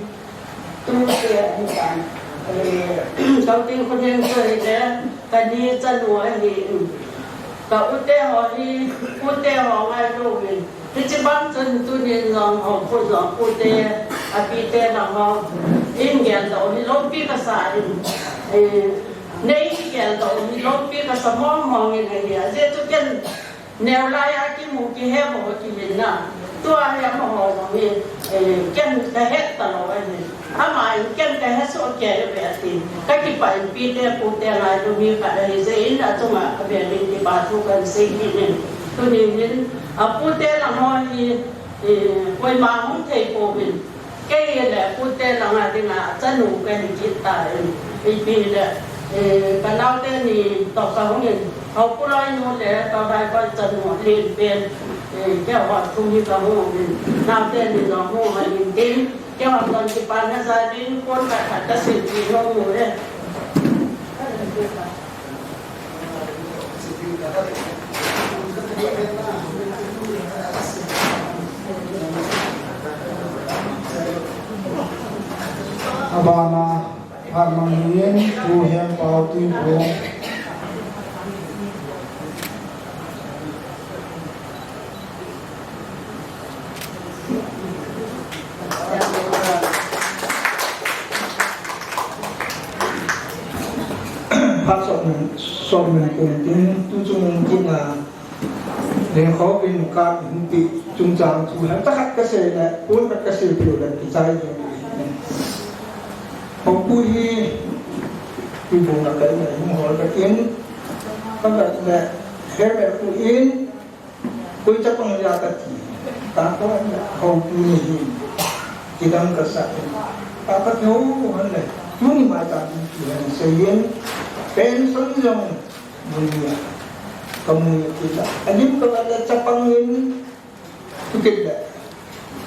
tute ahi tan. Eh, Kauting Khoneng chu ahile, ka ni chanu ahi. Ka u te ho hi, u te ho ngailou vin. Hiche bang chun tunin jong ho pu jong u te, api te lang ho. In geldoh hi loupi kasa in. Eh, nei geldoh hi loupi kasa mong mong in ahi. Ajeh chu ken Neo lai a kimu kihe mo kimin na. Tua hi amaho jong hi, eh, ken kahet talou ahi. Ama in ken kahe soh kei ve ati. Ka kipah in pi te pu te ngailou mi khat ahi jeh in achunga abel in kipa thu kahin sei kit in. Tuni hin, apu te lang ho hi, eh, koima hung thei pouvin. Kei le pu te langa dinga chanu kahi kit tan, ipi le, eh, ka nao teni toh kahung in, Haopu loinu le ka Vaivoi chanu len pen, eh, keiho thum hi kahung in, nao teni jong hung in tin, keiho jong kipana jal in, kon khat khat kasilpi nom u e. Abana, Harmonium, Pu Hempao Tuipong. Phat sot min, sot min kum tin, tu chung kum na, lengkhou vin ka hin ti, chungchang thu, hemta khat kasei le, pon khat kasei piu le, kichai jeng. Haopu hi, Tuipong na kai na, hung hol ka in, ka le, he me ku in, Koi chapang ja kati, ka ko Haopu ni hi, kidang kasa, ka kati ho han le, tuni maicham ti han seiyin, pension jong mun nia, kamu nia kita, alim ka le chapang in, tu kit le,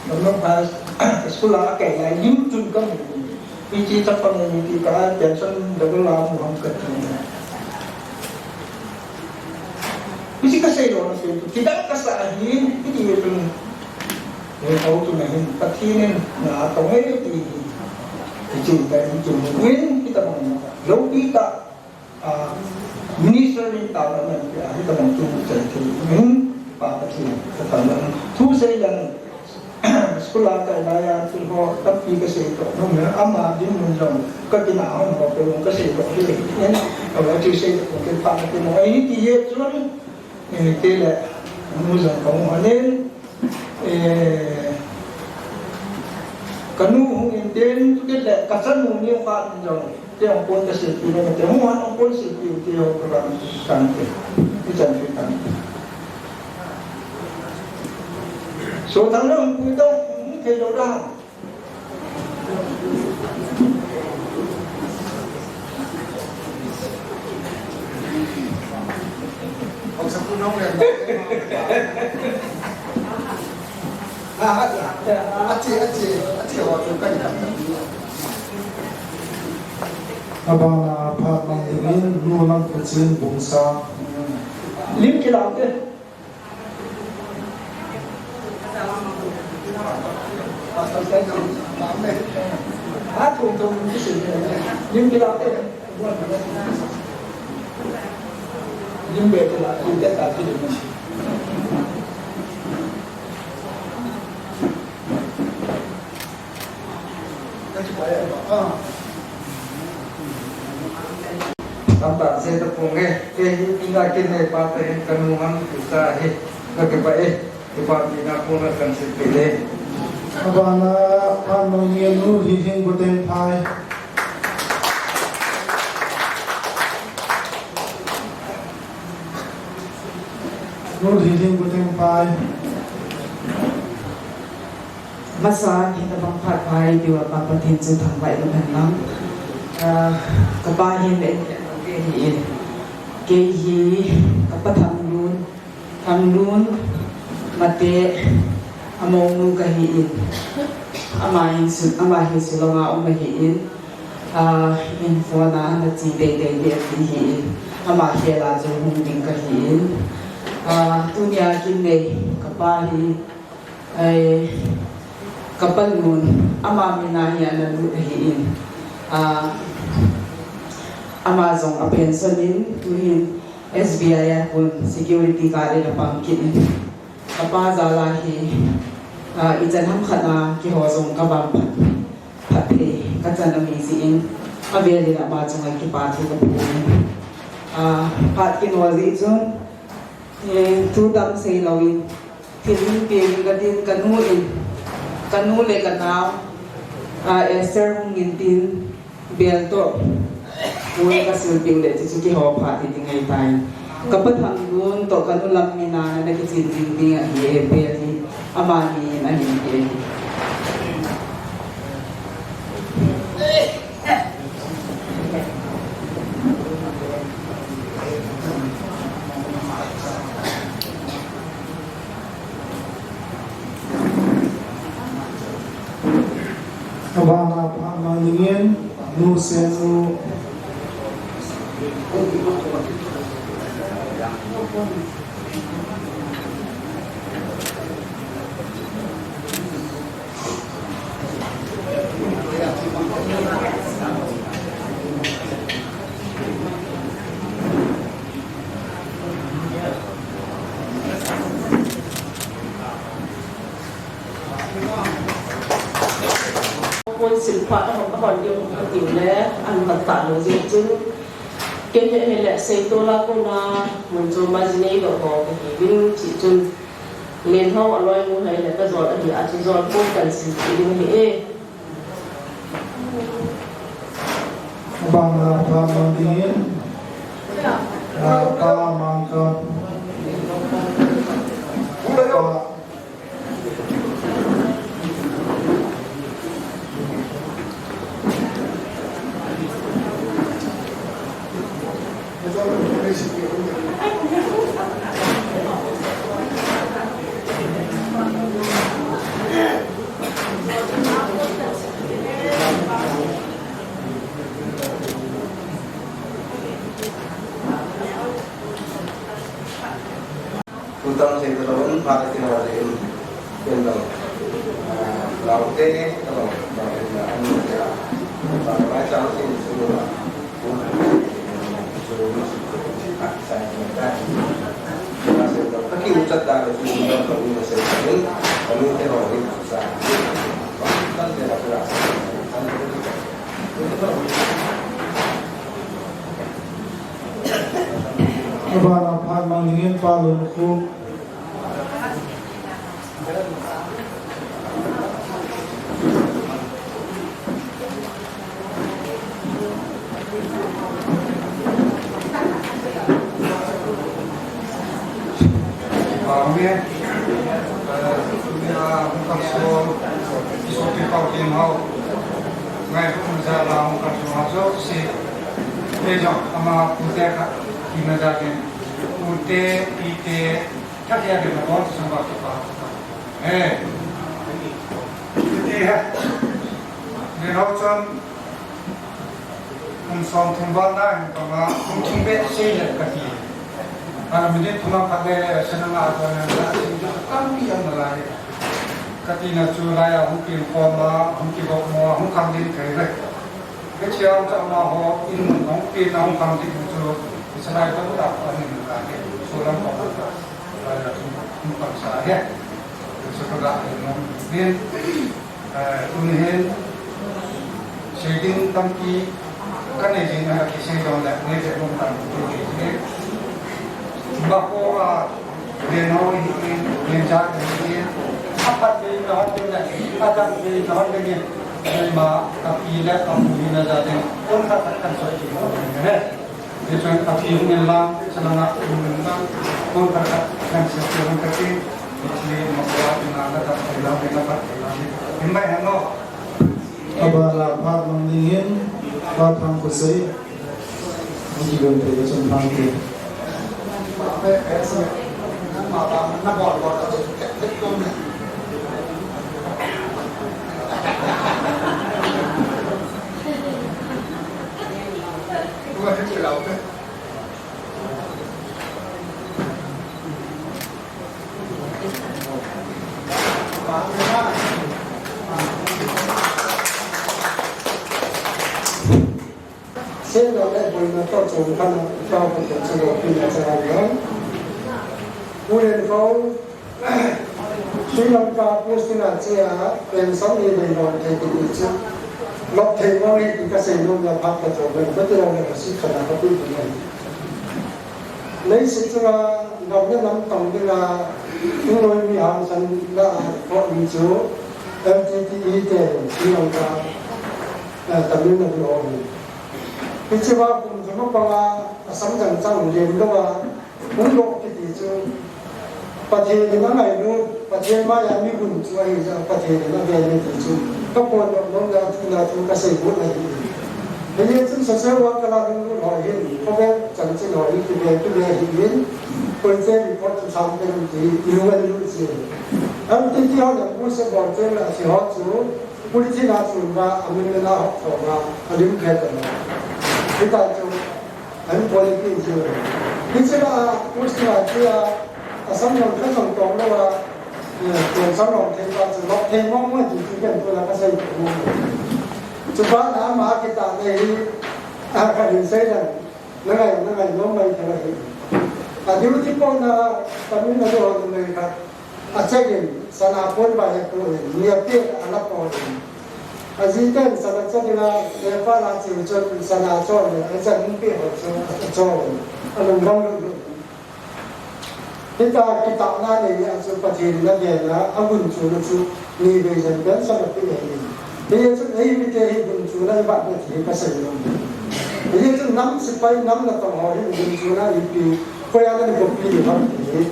kamu pas, school a kai la, lim chun kamu, Hiche chapang in ti ka, pension double a mu ham kati. Hiche kasei lona chu, kidang kasa ahi, hiti chun, eh, Haopu na hin, Pathen in na tong e ti hi. Hiche ka, hiche mu in, hitabang na. Loupi ta, Ah, minister in tao na, ah, hitabang thu sei thei, hmm, pa Pathen, ka tao na, thu sei lang, school a kai lai a, thu ho, tampi kasei toh, no, ama dinmun jong, ka tina hon ho, pe long kasei toh, hi, hin, ka wa thu sei toh, ke pa Pathen, ai, ti ye chun, eh, ke le, mu jong ka mu hanin, Eh, kanu hung in tin, tu kit le, kachanu ni khat in jong, te hung pon kasilpi le, te hung han hung pon silpi, te ho program kan te, ichan te kan. So, thang le hung pui to, hung thei lou da. Abana phat mang dingin Nu Lampuchin Bungsa. Lim kilah te. Lim kilah te. Lim be te la, lim te ta ki lim. Tamtah seh tapong e, kei hi ina kin nei pa te hin kanu ham tu ta hi, ka kipah e, kipah tina pong a kan seh pe le. Abana, phat mang dingin Nu Lhilhing Botengphai. Nu Lhilhing Botengphai. Masa, hitabang phat pha eipeuva Pa Pathen chu thangvah in umhen lang. Ah, kapa hin le in le in te hi in. Kei hi kapa Thanglun, Thanglun Mate, amounu kahi in. Ama hin Shi-, ama hi Shillong a um ahi in. Ah, in phone a ana che teitei ding ahi in. Ama khel a chu hung ding kahi in. Ah, tunia kin nei kapa hi Ai, kapa nun, ama min a hi ana lut ahi in. Ah, ama jong apension in, tuhin S B I a kon security guard in apang kit in. Kapa jal a hi, ah, ichan ham khat a keiho jong kavam phat, phat thei kachan ahi jeh in, avel in ama chunga kipa thu kaphong in. Ah, phat kinol jeh chun, Eh, thu dang sei lou in, thil hin pe ding katin, kanu in, kanu le kanao, ah, Esther hung in tin, bel toh, mun kasil peh le, chuchu keiho phat hi ding ahitai. Kapa Thanglun toh kanu lam min a ana kichen jing ding ahi e, bel hi, amani in ahin pe. Abana phat mang dingin, Nu Senu. Kon sil phat a hon, a hon ding ka ti le, an hon ta lo jeh chun. Ken he he le sei to la ko na, mun chu ma ji nei lo ko ka hi vin chi chun. Len ho a loi mu hai le ka jol ahi a chu jol ko kan sil ti ding hi e. Bang a pa mang ding in. A pa mang ka. Pa. Tutang sei talou in, phat a kihou jeh in, ken lo. Ah, lau te talou, lau te na, an te a. Lau mai chang sin su la. Su ni su ko, ah, sai ni ta. Ka sei lo, ka kiu chat ta lo, su ni lo, ka u na sei ta ni, ka ni te ho ni sa. Tan te la, la. Abana phat mang ding in Pa Lunkhup. Amen. Eh, tunia hung kalson, isopi Pau Kin ho. Ngai hung jal a hung kalson ho jouse. Kei jong ama pute khat hina jal in. Pute, pite, khat hia kei na bon samba kipa. Eh. Pute ha. Ni ho chon. Kum som thum val na hin tong a, kum thum behseh le kati. Ana minute thum a khat le, sena nga a kona na, sing tampi ana lai. Kati na chu lai a hung kin khom a, hung kigop mo a, hung khang ding thei le. Hiche a chu amaho in hung kin a hung khang ding chu, Israel to ta ko ni na ke. Solam ko ta. Lai a hung khang sa he. Chu ka ga ni nom din. Eh, tuni hin, sei ding tampi ka nei jing a, kisei jong le, nei jing jong tam tu hi. Ba ko a, len ho hi, len cha hi, a phat ding na hon ding le, a dang ding na hon ding, nei ma, ka pi le, ka pu hi na ja ding, kon ka ka kan so ji ho ding ne. Hichun a pi hung en lang, chalanga hung en lang, kon ka ka kan so ji hung ka ti, hiche ma ko a, na na ta, na na ta, na na ta. Hin bai han lo. Abana phat mang ding hin, phat thang ko sei. Ang kibem thei ka chun thang ke. Sena le boina to chom kana, ka ko to chalo pina chalo. Ulen ko, Sri Lanka posting a che a, pension ni dei lom thei ti chu. Lop thei mo ni ti ka sei nom na phat ka chom, ka ti lo le ka si khana ka pi ti. Leiset chunga gam le nam tong dinga, Ingloi mi hangsan na a report mi chu, L T T E te Sri Lanka, eh, Tamil Nadu ho hi. Hiche va kum thum a panga, Assam jang chang lem lou a, hung doh kiti chu, Pathen in angailut, Pathen maiya mi gunchu ahi jeh a, Pathen in aven e ti chu, ka phondoh nom na, thu na thu ka sei got ahi. Hijeh chun social worker a hung lut ho hin, khovel chanchin ho hin, kive, kive ahin, koiche report chu sam pen ti, ilung alut ji. L T T ho le pu se bol chen la si ho chu, Police na chun ba, a min na hok tho ba, a lim khe ta na. Hita chu, an police chu. Hiche la, police na chu a, Assam jong kha jong tong lou a, eh, ken sang long thei ba chu, lop thei mong mong ti chu ken tu la ka sei mong. Chu ba na ma kita nei hi, a ka hin sei dan, na ngai, na ngai nom mai thei hi. A duty po na, Tamil Nadu ho mai kha. A check in, sana pon ba he pu in, ni a pi a la pon in. A ji ten sana check in a, e pa la chi chun sana chon le, a check in pi ho chu, a chon. A lung long lu lu. Hita kitah na nei a chu Pathen na ve na, a gunchu na chu, ni ve jen ben sana pi he ni. Hijeh chun eimite hi gunchu na i bat na ti hi ka sei nom. Hijeh chun nam sepai nam natong ho hi gunchu na ipi, koi a na ni kopi ni ham ti hi.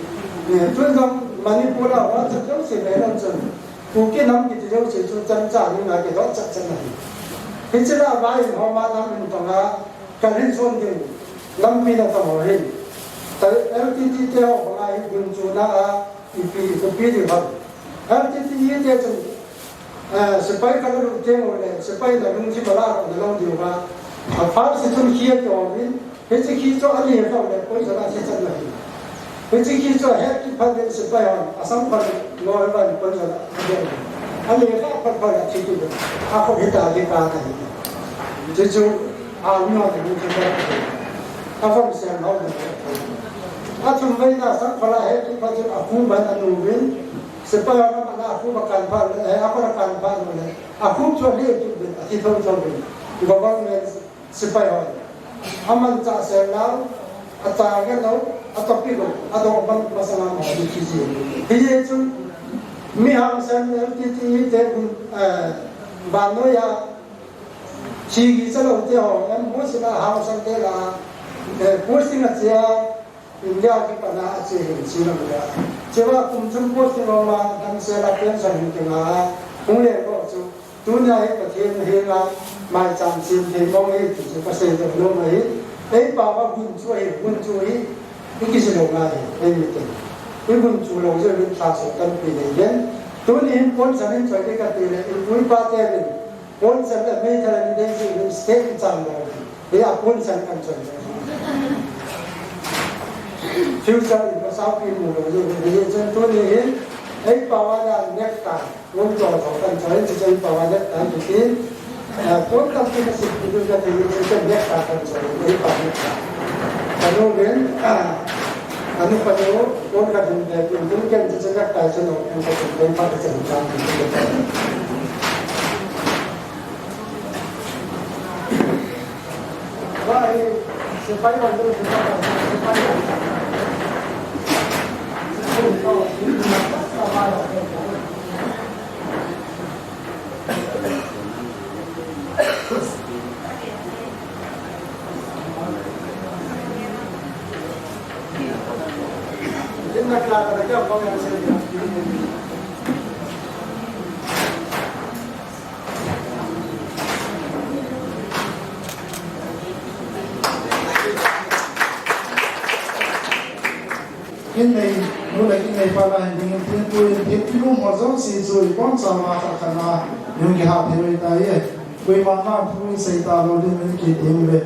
Eh, tun jong Manipur a va cha jong se ve lam chun. Kuki nam kiti jong se chu chan cha ni na kidot cha cha na hi. Hiche la va in ho ma nam in tong a, ka rin son ding. Lampi natong ho hin. Ta L T T te ho banga hi gunchu na a, ipi, ipi di ham. L T T E te chun, eh, sepai khat alut teng uleh, sepai na lungthim a la ro na long diu va. A phat si chun khi a kiom in, hiche khi chu a lekha uleh, poison a thi chan na hi. Hiche khi chu a het kit phat in sepai hon, a sam phat loi van poison a thi. A lekha phat phat a thi kit. A kho hita hi ka na hi. Chu chu, a mi hon lungthim a la. A von sem hon. A thum vei na sang phat a het kit phat chun a khu ban a nu vin. Sepai ho na, a khu ba kan pha, eh, a khu ba kan pha lo le. A khu chu a le tu bin, a thi tho tho bin. Government sepai ho. A man cha se lau, a cha ge lo, a to pi lo, a do ban ba sa ma ma ni ki ji. Hi ye chun, mi hang sen L T T E te gun, eh, ba no ya, chi gi cha lo te ho, em mo si la hang sen te la, eh, posting a chia, India kipat na a che hin Sri Lanka. Chua kum thum posting loma damsel a pension hin kinga, hung le ko chu. Tunia hi Pathen henga maicham sem thei mong hi ti chu ka sei doh nom ahi. Ei pao a gunchu ahi, gunchu hi i kisi lou ngai hi, ei mite. I gunchu lou jeh in lhaso tampi nei ven. Tuni hin ponsan in choi ding ka ti le, i pu i pa te in ponsan le meithal in dei jeh in state in chang lou hi. Hia pon sang kan chon. Future in pasal pin mo lo jo. Hijeh chun tuni hin, ei pao a dan necktie, pon jo tho kan chon, chuche ei pao a necktie kitin. Ah, pon tampi na sip kitin ka tin, chuche necktie kan chon, ei pao necktie. Kanu ben, ah, anu panu, pon ka din de, pon ken chuche necktie chon, pon ka din de, pa ka chon, chon, chon. Innei nu le innei pa la hin dingin tin, tuin thil kilum ho jouse chu ibonchauva khat khat a hung kihah thei u ahitai. Koima na thu in sei talou ding in kitem uve.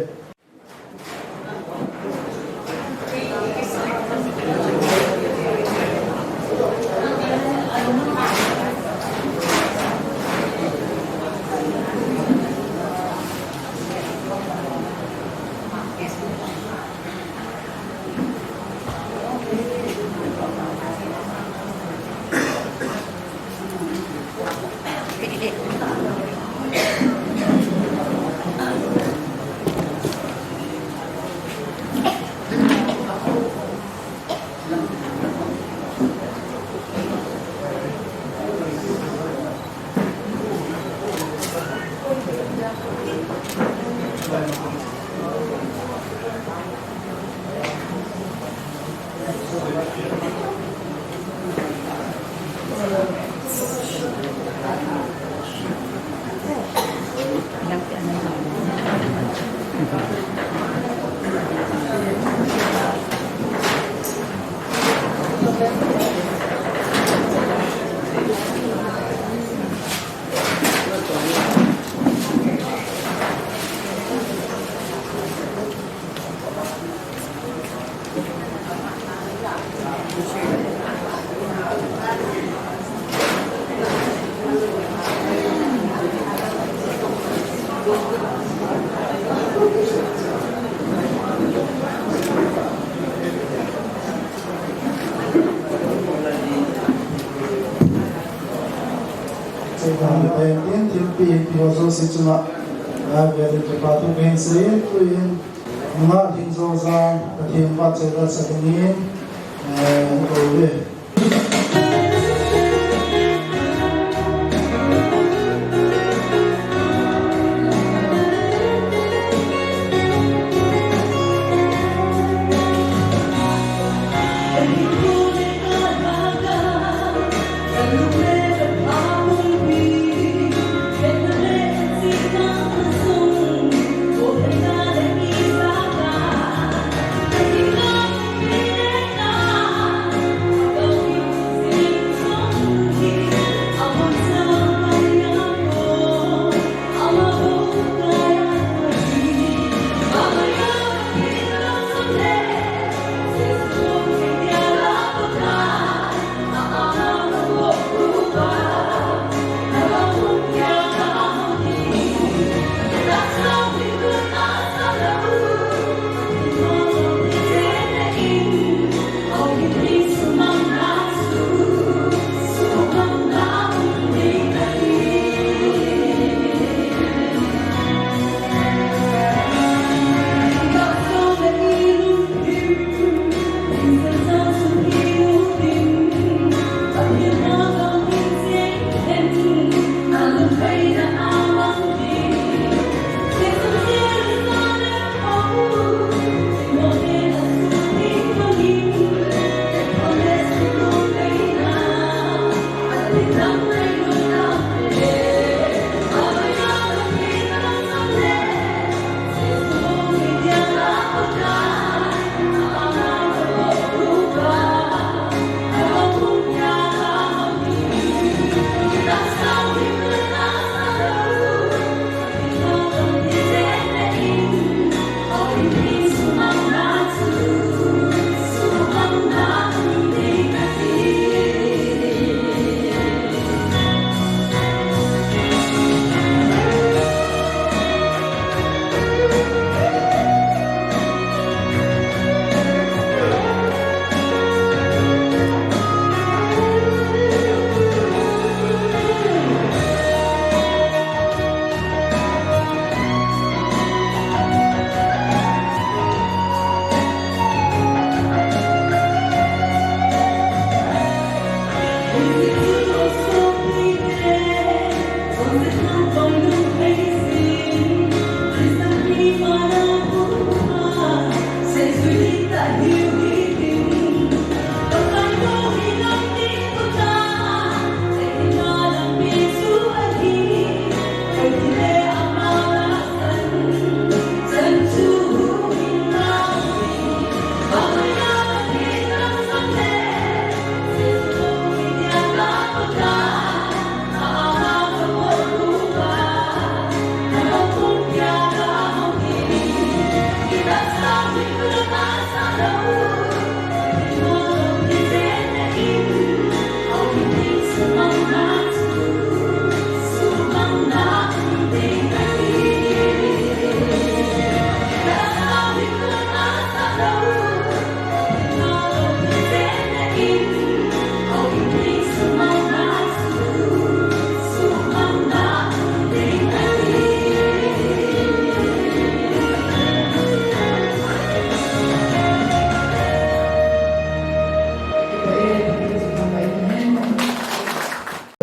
Chutah le tin, thilpeh in ti ho jouse chunga, a, ve le kipa thu kahin sei in, tuin, nungah Lhingjojang, Pathen vahchoi dalsah dingin, eh, kouve.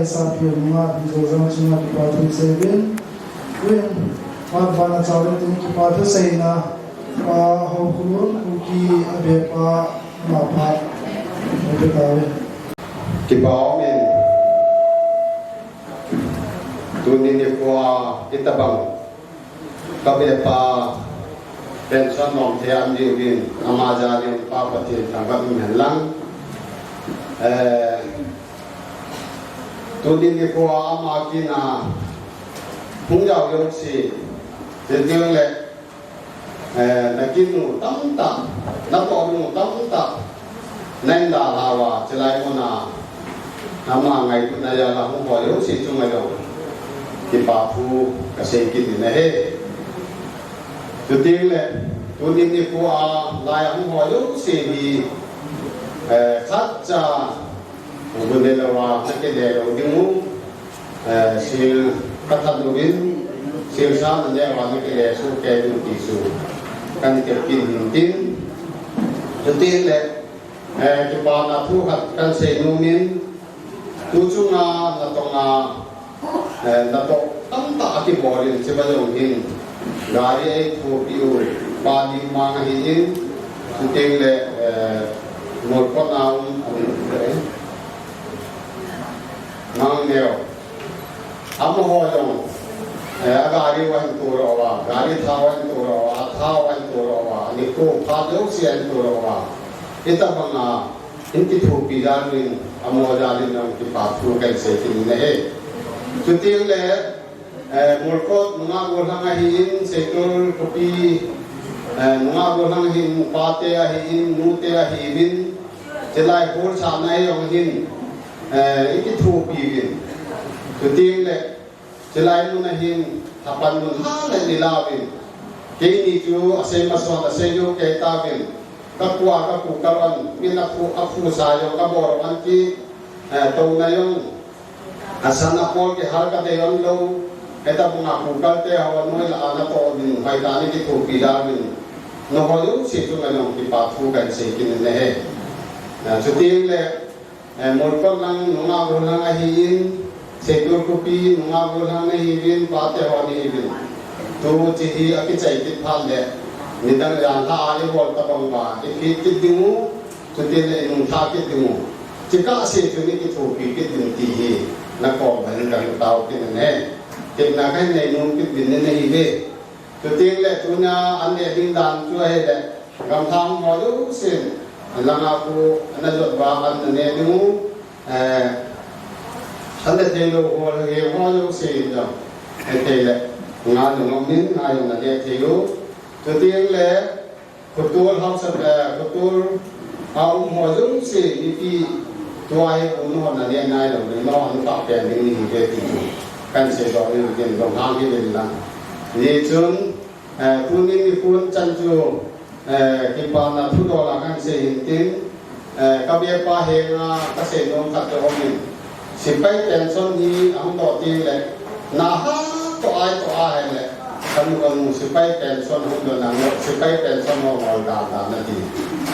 Sapi nunga Bijozang chunga kipa thu seivin. Win, pat vana chawin tin kipa thu seina, pa Hokhuon Kuki abepa ma pa, abepa win. Kipa umin. Tuni nikhoa itabang kabepa pension nom thei a um diuvin, ama jalin Pa Pathen thangvah in hen lang. Eh, tuni nikhoa ama kina hung jao jouse, tin ding le, eh, na kinu tamtah, na tohnu tamtah, na indalhauva, chulai muna, ama ngailutna jal'a hung ho jouse chunga jong kipa thu kasei kit in ahi. Chuteng le, tuni nikhoa lai a hung ho jouse hi, eh, khatcha, gun le louva, na kile lou ding u, eh, sil kathat louvin, sil sa na neh uva na kile soh kei diu ti chu kahin tep kit in tin. Chuteng le, eh, kipana thu khat kahin sei nomin, tu chunga natonga, eh, natoh tamtah akibol in, hiche va jong hin gari eithopi u pa Dimang ahin, chuteng le, eh, Molkot a um, eh, Mangneo. Amaho jong, eh, agari u ahin tolou uva, gari thao ahin tolou uva, athao ahin tolou uva, anikho phat jouse ahin tolou uva. Hitabanga hin kithopi jal uvin, amaho jalin jong kipa thu kahin sei kit in ahi. Chuteng le, eh, Molkot nungah gollhang ahin, Seitol khopi, eh, nungah gollhang ahin, pate ahin, nute ahiuvin, chulai hall sahna a jong hin, eh, ikithopi uvin. Chuteng le, chulai mun a hin, thapan mun hale ilauvin. Keini chu asei masot asei jou kei tauvin. Kakua, kakukalan, min aphu, aphusa jong kabol uvin ti, eh, touna jong. Asan apol kihal kadei lou, hitabanga kukalte ho noi lah a natoh uvin, hoitah in kithopi jal uvin. Nangho jouse chunga jong kipa thu kahin sei kit in ahi. Eh, chuteng le, eh, Molkot lang nungah gollhang ahin, Seitol khopi nungah gollhang nahiuvin, pate ho nahiuvin. Tu hiche hi akichai kit phat le, nidang janhi a ibol tabang uva, iphet kit ding u, chuteng le inung lha kit ding u. Chukah seh chun ikithopi kit ding ti hi, nakom uva hin kahin tao kit in ahi. Tepna kahin nei nom kit uvin ahi ve. Chuteng le tunia an neh ding dan chu ahile, gamlha hung ho jousen, langa khu ana jot uva an naneh ding u, eh, an neh thei lou ho, heng ho jousen jong, hethei le, nga jong um in, nga jong naneh thei u. Chuteng le, khotol hausa, eh, khotol a um ho jouse, mipi tua hi u nu hon naneh nai lou ding, nu hon pah pen ding nahi ve ti chu kahin seidoh ding, ken dong hang hi ven lang. Hijeh chun, eh, tuni nikhon chan chu, eh, kipana thudol a kahin sei hin tin, eh, kabepa henga kasei nom khat chu um in. Sepai pension hi ahung doh teng le, na ha toh ai toh a hile, kanu kanu sepai pension hung doh nang, sepai pension ho ngol dan dan nati.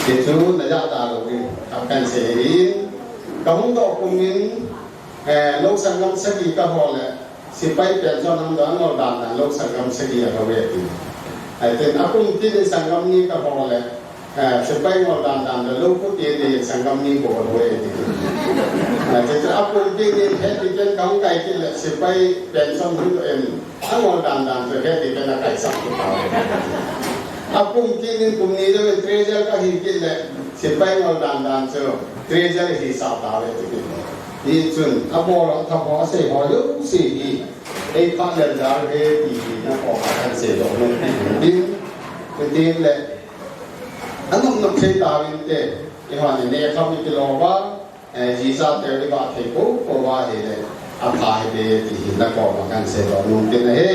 Hichu najah da lou ding, kahin sei hin. Kahung doh kum in, eh, lou sanggam sagi kahol le, sepai pension hung doh ngol dan dan lou sanggam sagi ahol e ti. Ahin akum kit in sanggam ni kahol le, Eh, sepai ngol dan dan le lou khu ti ni sanggam ni bol u ahi ti. Eh, chuche a kum kit in hiti ken kahung kai kit le sepai pension hung doh in. Angol dan dan chu hiti ken akaisah kit tau. A kum kit in kum ni le treasurer kahi kit le sepai ngol dan dan chu treasurer hisah tau ahi ti. Hichun abol a thah ho asei ho jouse hi. Ei phat lel jal e ti hi nakom a kahin seidoh nom kit in. Tin, tin le. Anop nop thei tauvinte, eihon ineh kham ikilou uva, eh, jisa te iva thei pou pou uva ahile, apha hite ti hi nakom a kahin seidoh nom kit in ahi.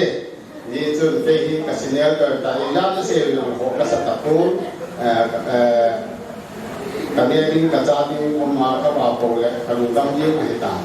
Hichun kei hi ka senior ka ta, ijat nasei u jong ho kasa tapon, eh, eh, kaneh ding kachah ding um a kava pou le, kalungdam ding ahitan.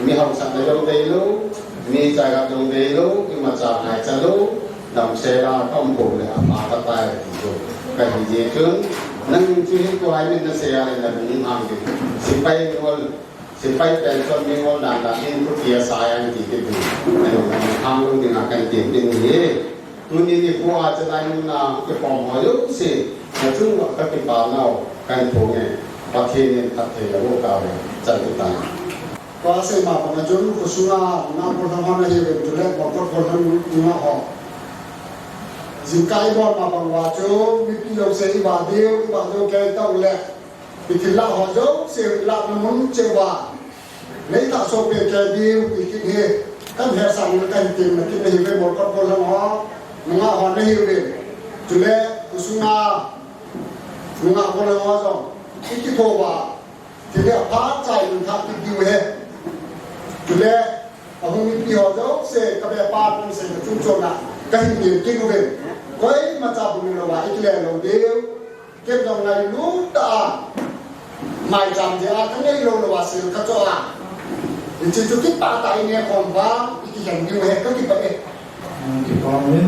Mi haosatna jong deilou, mi chaigat jong deilou, imacha ngaicha lou, damsel a kaum pou le apha katai ti chu. Kahi jeh chun, nang chu hinkho a min nasei a le nalung hang ding. Sepai ngol, Sepai pension ding ol dan dan in thupi asai ang ti kiti. Ayo, hang lung ding a kan ti ding hi. Tuni nikho a chalai mun a kikhom ho jouse, nachung uva kakipah nau kahin phong e. Pathen in phatthei aboh tauhen. Chan u tai. Tua seima banga chun, khosunga, na ko na hon ahi uvin, chule, ko ko ko na ho. Jingkah ibol ma bang uva chu, mipi jouse iva diu, iva diu kei tau le. Ithil lah ho jouse, lah na mun cheh uva. Nei tah so pe kei diu, ti kit hi. Kan he sang na kan tin na kit na hi ve mo ko ko na ho. Nunga ho na hi ve. Chule, khosunga, nunga ko na ho jong. Ikitho uva. Chule aphat chai in thah kit diu ahi. Chule ahung mipi ho jouse, ka be pa pu se ka chung chon a, kahin ngen kit uve. Koima cha bung lou va, ikile lou diu. Ken jong ngailut tah a, maicham jeh a, kanei lou lou va, sil kachoh a. Hiche chu kipah tah a ine khom uva, ikikhen diu ahi, kakipah e. Kipah e.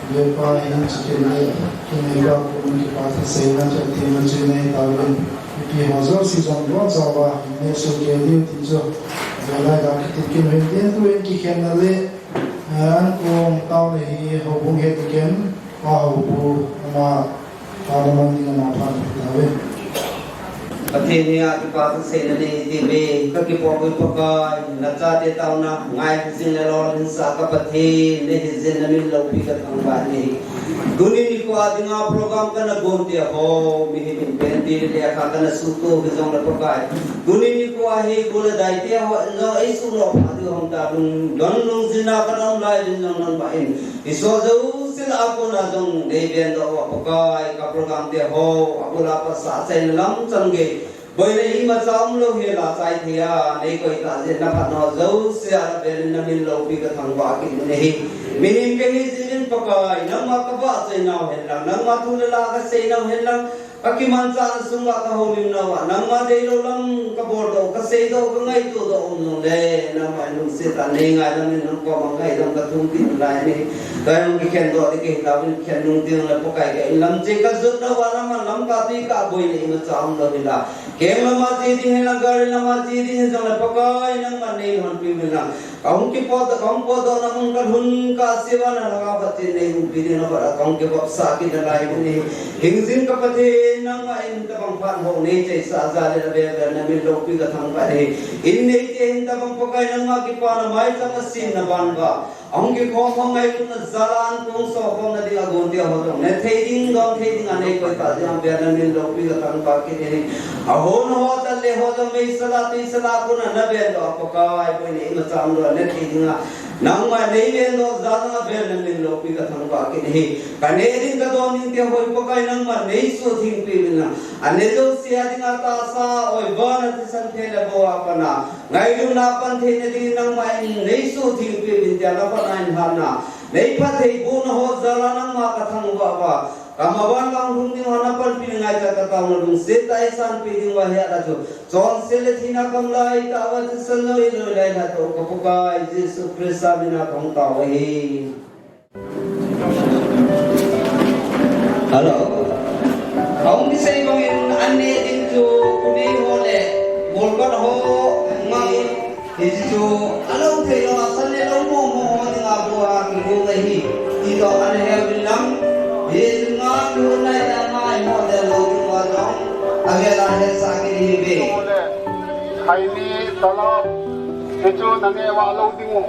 Vepa hin chicken le, kinei ba kum kipah thaseina chu, tina chu nei tauvin. Mipi ho jouse jong lou chauva, nei soh kei diu ti chu. Velai ga kiti kin hin tin tu in kikhenna le, an kong tao le hi houbung het ken, pa houpu, ama, Pathen hi a kipah thaseina nei tive, ka kipah uvin Pakai, na chate taona, ngai jing le lolhinsah ka Pathen, nei hijin na min loupi ka thangvah in ahi. Tuni nikho a dinga program kana gon te ho, mihem in pen ti le lekha kana suhto hijong le Pakai. Tuni nikho a hi gol le dai te ho, jong eisuh lou pha diu hung ta lung, don lungjin a kana um lai din jong non ba in. Isol jouse lah a kona jong nei vendoh uva Pakai ka program te ho, abul a pat sa achaina lam chan gei. Boina imacha umlou hel a chai thei a, nei koi tah jeh in na phatna ho jouse a na vel in na min loupi ka thangvah kit in ahi. Mihem kahi jeh in Pakai, nangma ka vahchoi nau hen lang, nangma thu le la ka sei nau hen lang, ka kimanchah na sunga ka houlim nauva, nangma deilou lam ka boldoh, ka seidoh, ka ngaitodoh um jong le, nangma in lungset a nei ngaidam in, nang koma ngaidam ka thum kit lai in ahi. Tua jong kikhendoh ding kahi tauvin, khen nung ding le Pakai ka in lam cheh ka jot nauva, nangma lam ka tui ka boina imacha umlou hel a. Keng lama che ding hen lang, gari lama che ding hen jong le Pakai, nangma nei lhonpi uvin lang. Ka hung kipot, ka hung potdoh na mun ka lhun kah a, Siva na lhagao Pathen nei umpi ding na khat a ka hung kivopsah kit nalai in ahi. Hingjing ka Pathen nangma in tabang phat ho nei chaisah jal in avel vel na min loupi ka thangvah in ahi. In neite hin tabang Pakai nangma kipana maicham a sem na ban uva. Ahung kikhom ho ngailutna jal a an kong sokhomna ding a gon te ho jong ne thei ding, don thei ding a nei koi tah jeh a vel na min loupi ka thangvah kit in ahi. Ahon ho, chale ho jong meisel a tuisel a kona na vendoh a Pakai, boina imacha umlou a ne thei ding a. Nangma nei vendoh jal a vel na min loupi ka thangvah kit in ahi. Ka neh ding ka don ding te ho hi Pakai nangma nei suhtheng peh uvin lang. Ane jouse a dinga tahsa, oi, van a thisan thei le vo a pat a ngailutna pan theina ding nangma in nei suhtheng peh uvin tia na kona in hatna. Nei phattheibohna ho jal a nangma ka thangvah uva. Ka maban lang lhung ding uva na panpi ngaichat ka taona lungset tah a eisanpeh ding uva ahi a chu. Chonset le thina kam lai tah uva thisan jou in loi lai lhah to ka Pakai Jesu Christa min a ka hung tao ahi. Hello. Ahung kisei bangin an neh ding chu kunei ho le molkot ho mang in, hiche chu alou thei lou a san le lou mo mo ho dinga bou a kigong ahi ti toh ana he uvin lang. Hiche nga tu nai na ngai mo le lou ding uva jong avel a hetsah kit ahi ve. Khaini, tala, hichu naneh vah lou ding u.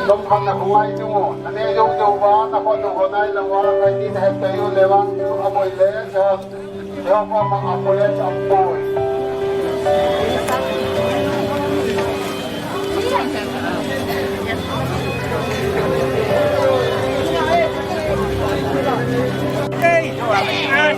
Chomkhat na khongai ding u. Naneh jou jou uva, nakhut nu khongai lou uva, khaini nahet tei u le vang chu aboi le, ja. Jehova ma aboi le, ja aboi. Hey! Ah,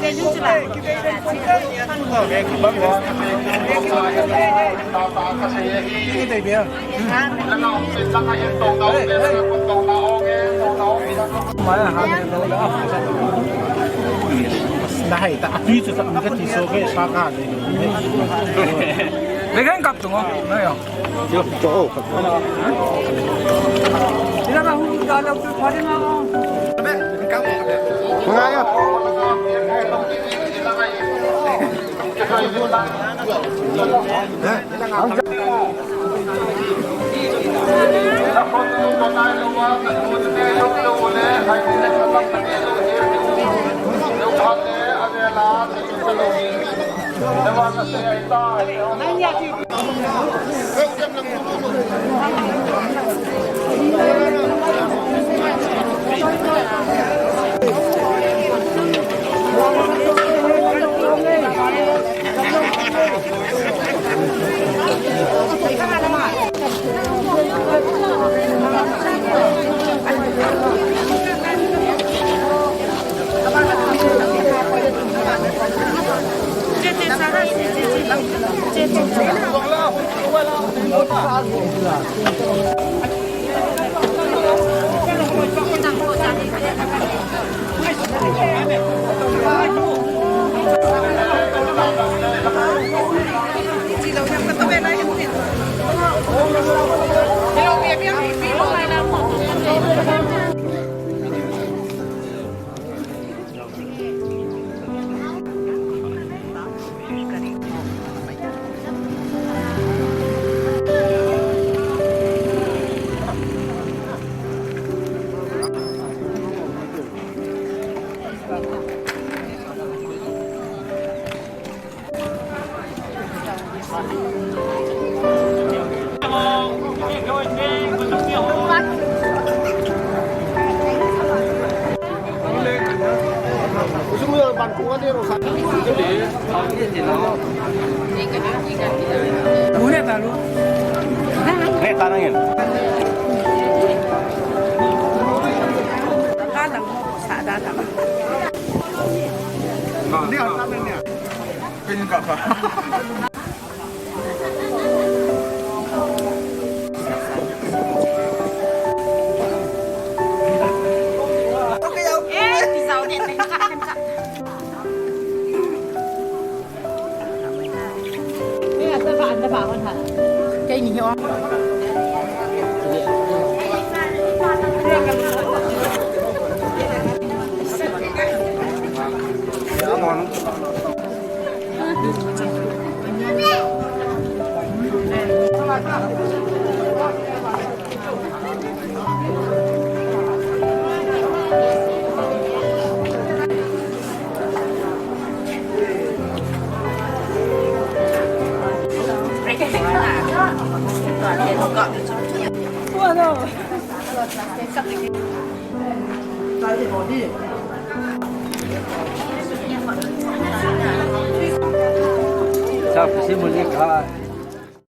Bune talu. Bune tanangin. Kanang mo sa dana. Dia tanangin. Kanya ka pa. Sa kasi muli ka.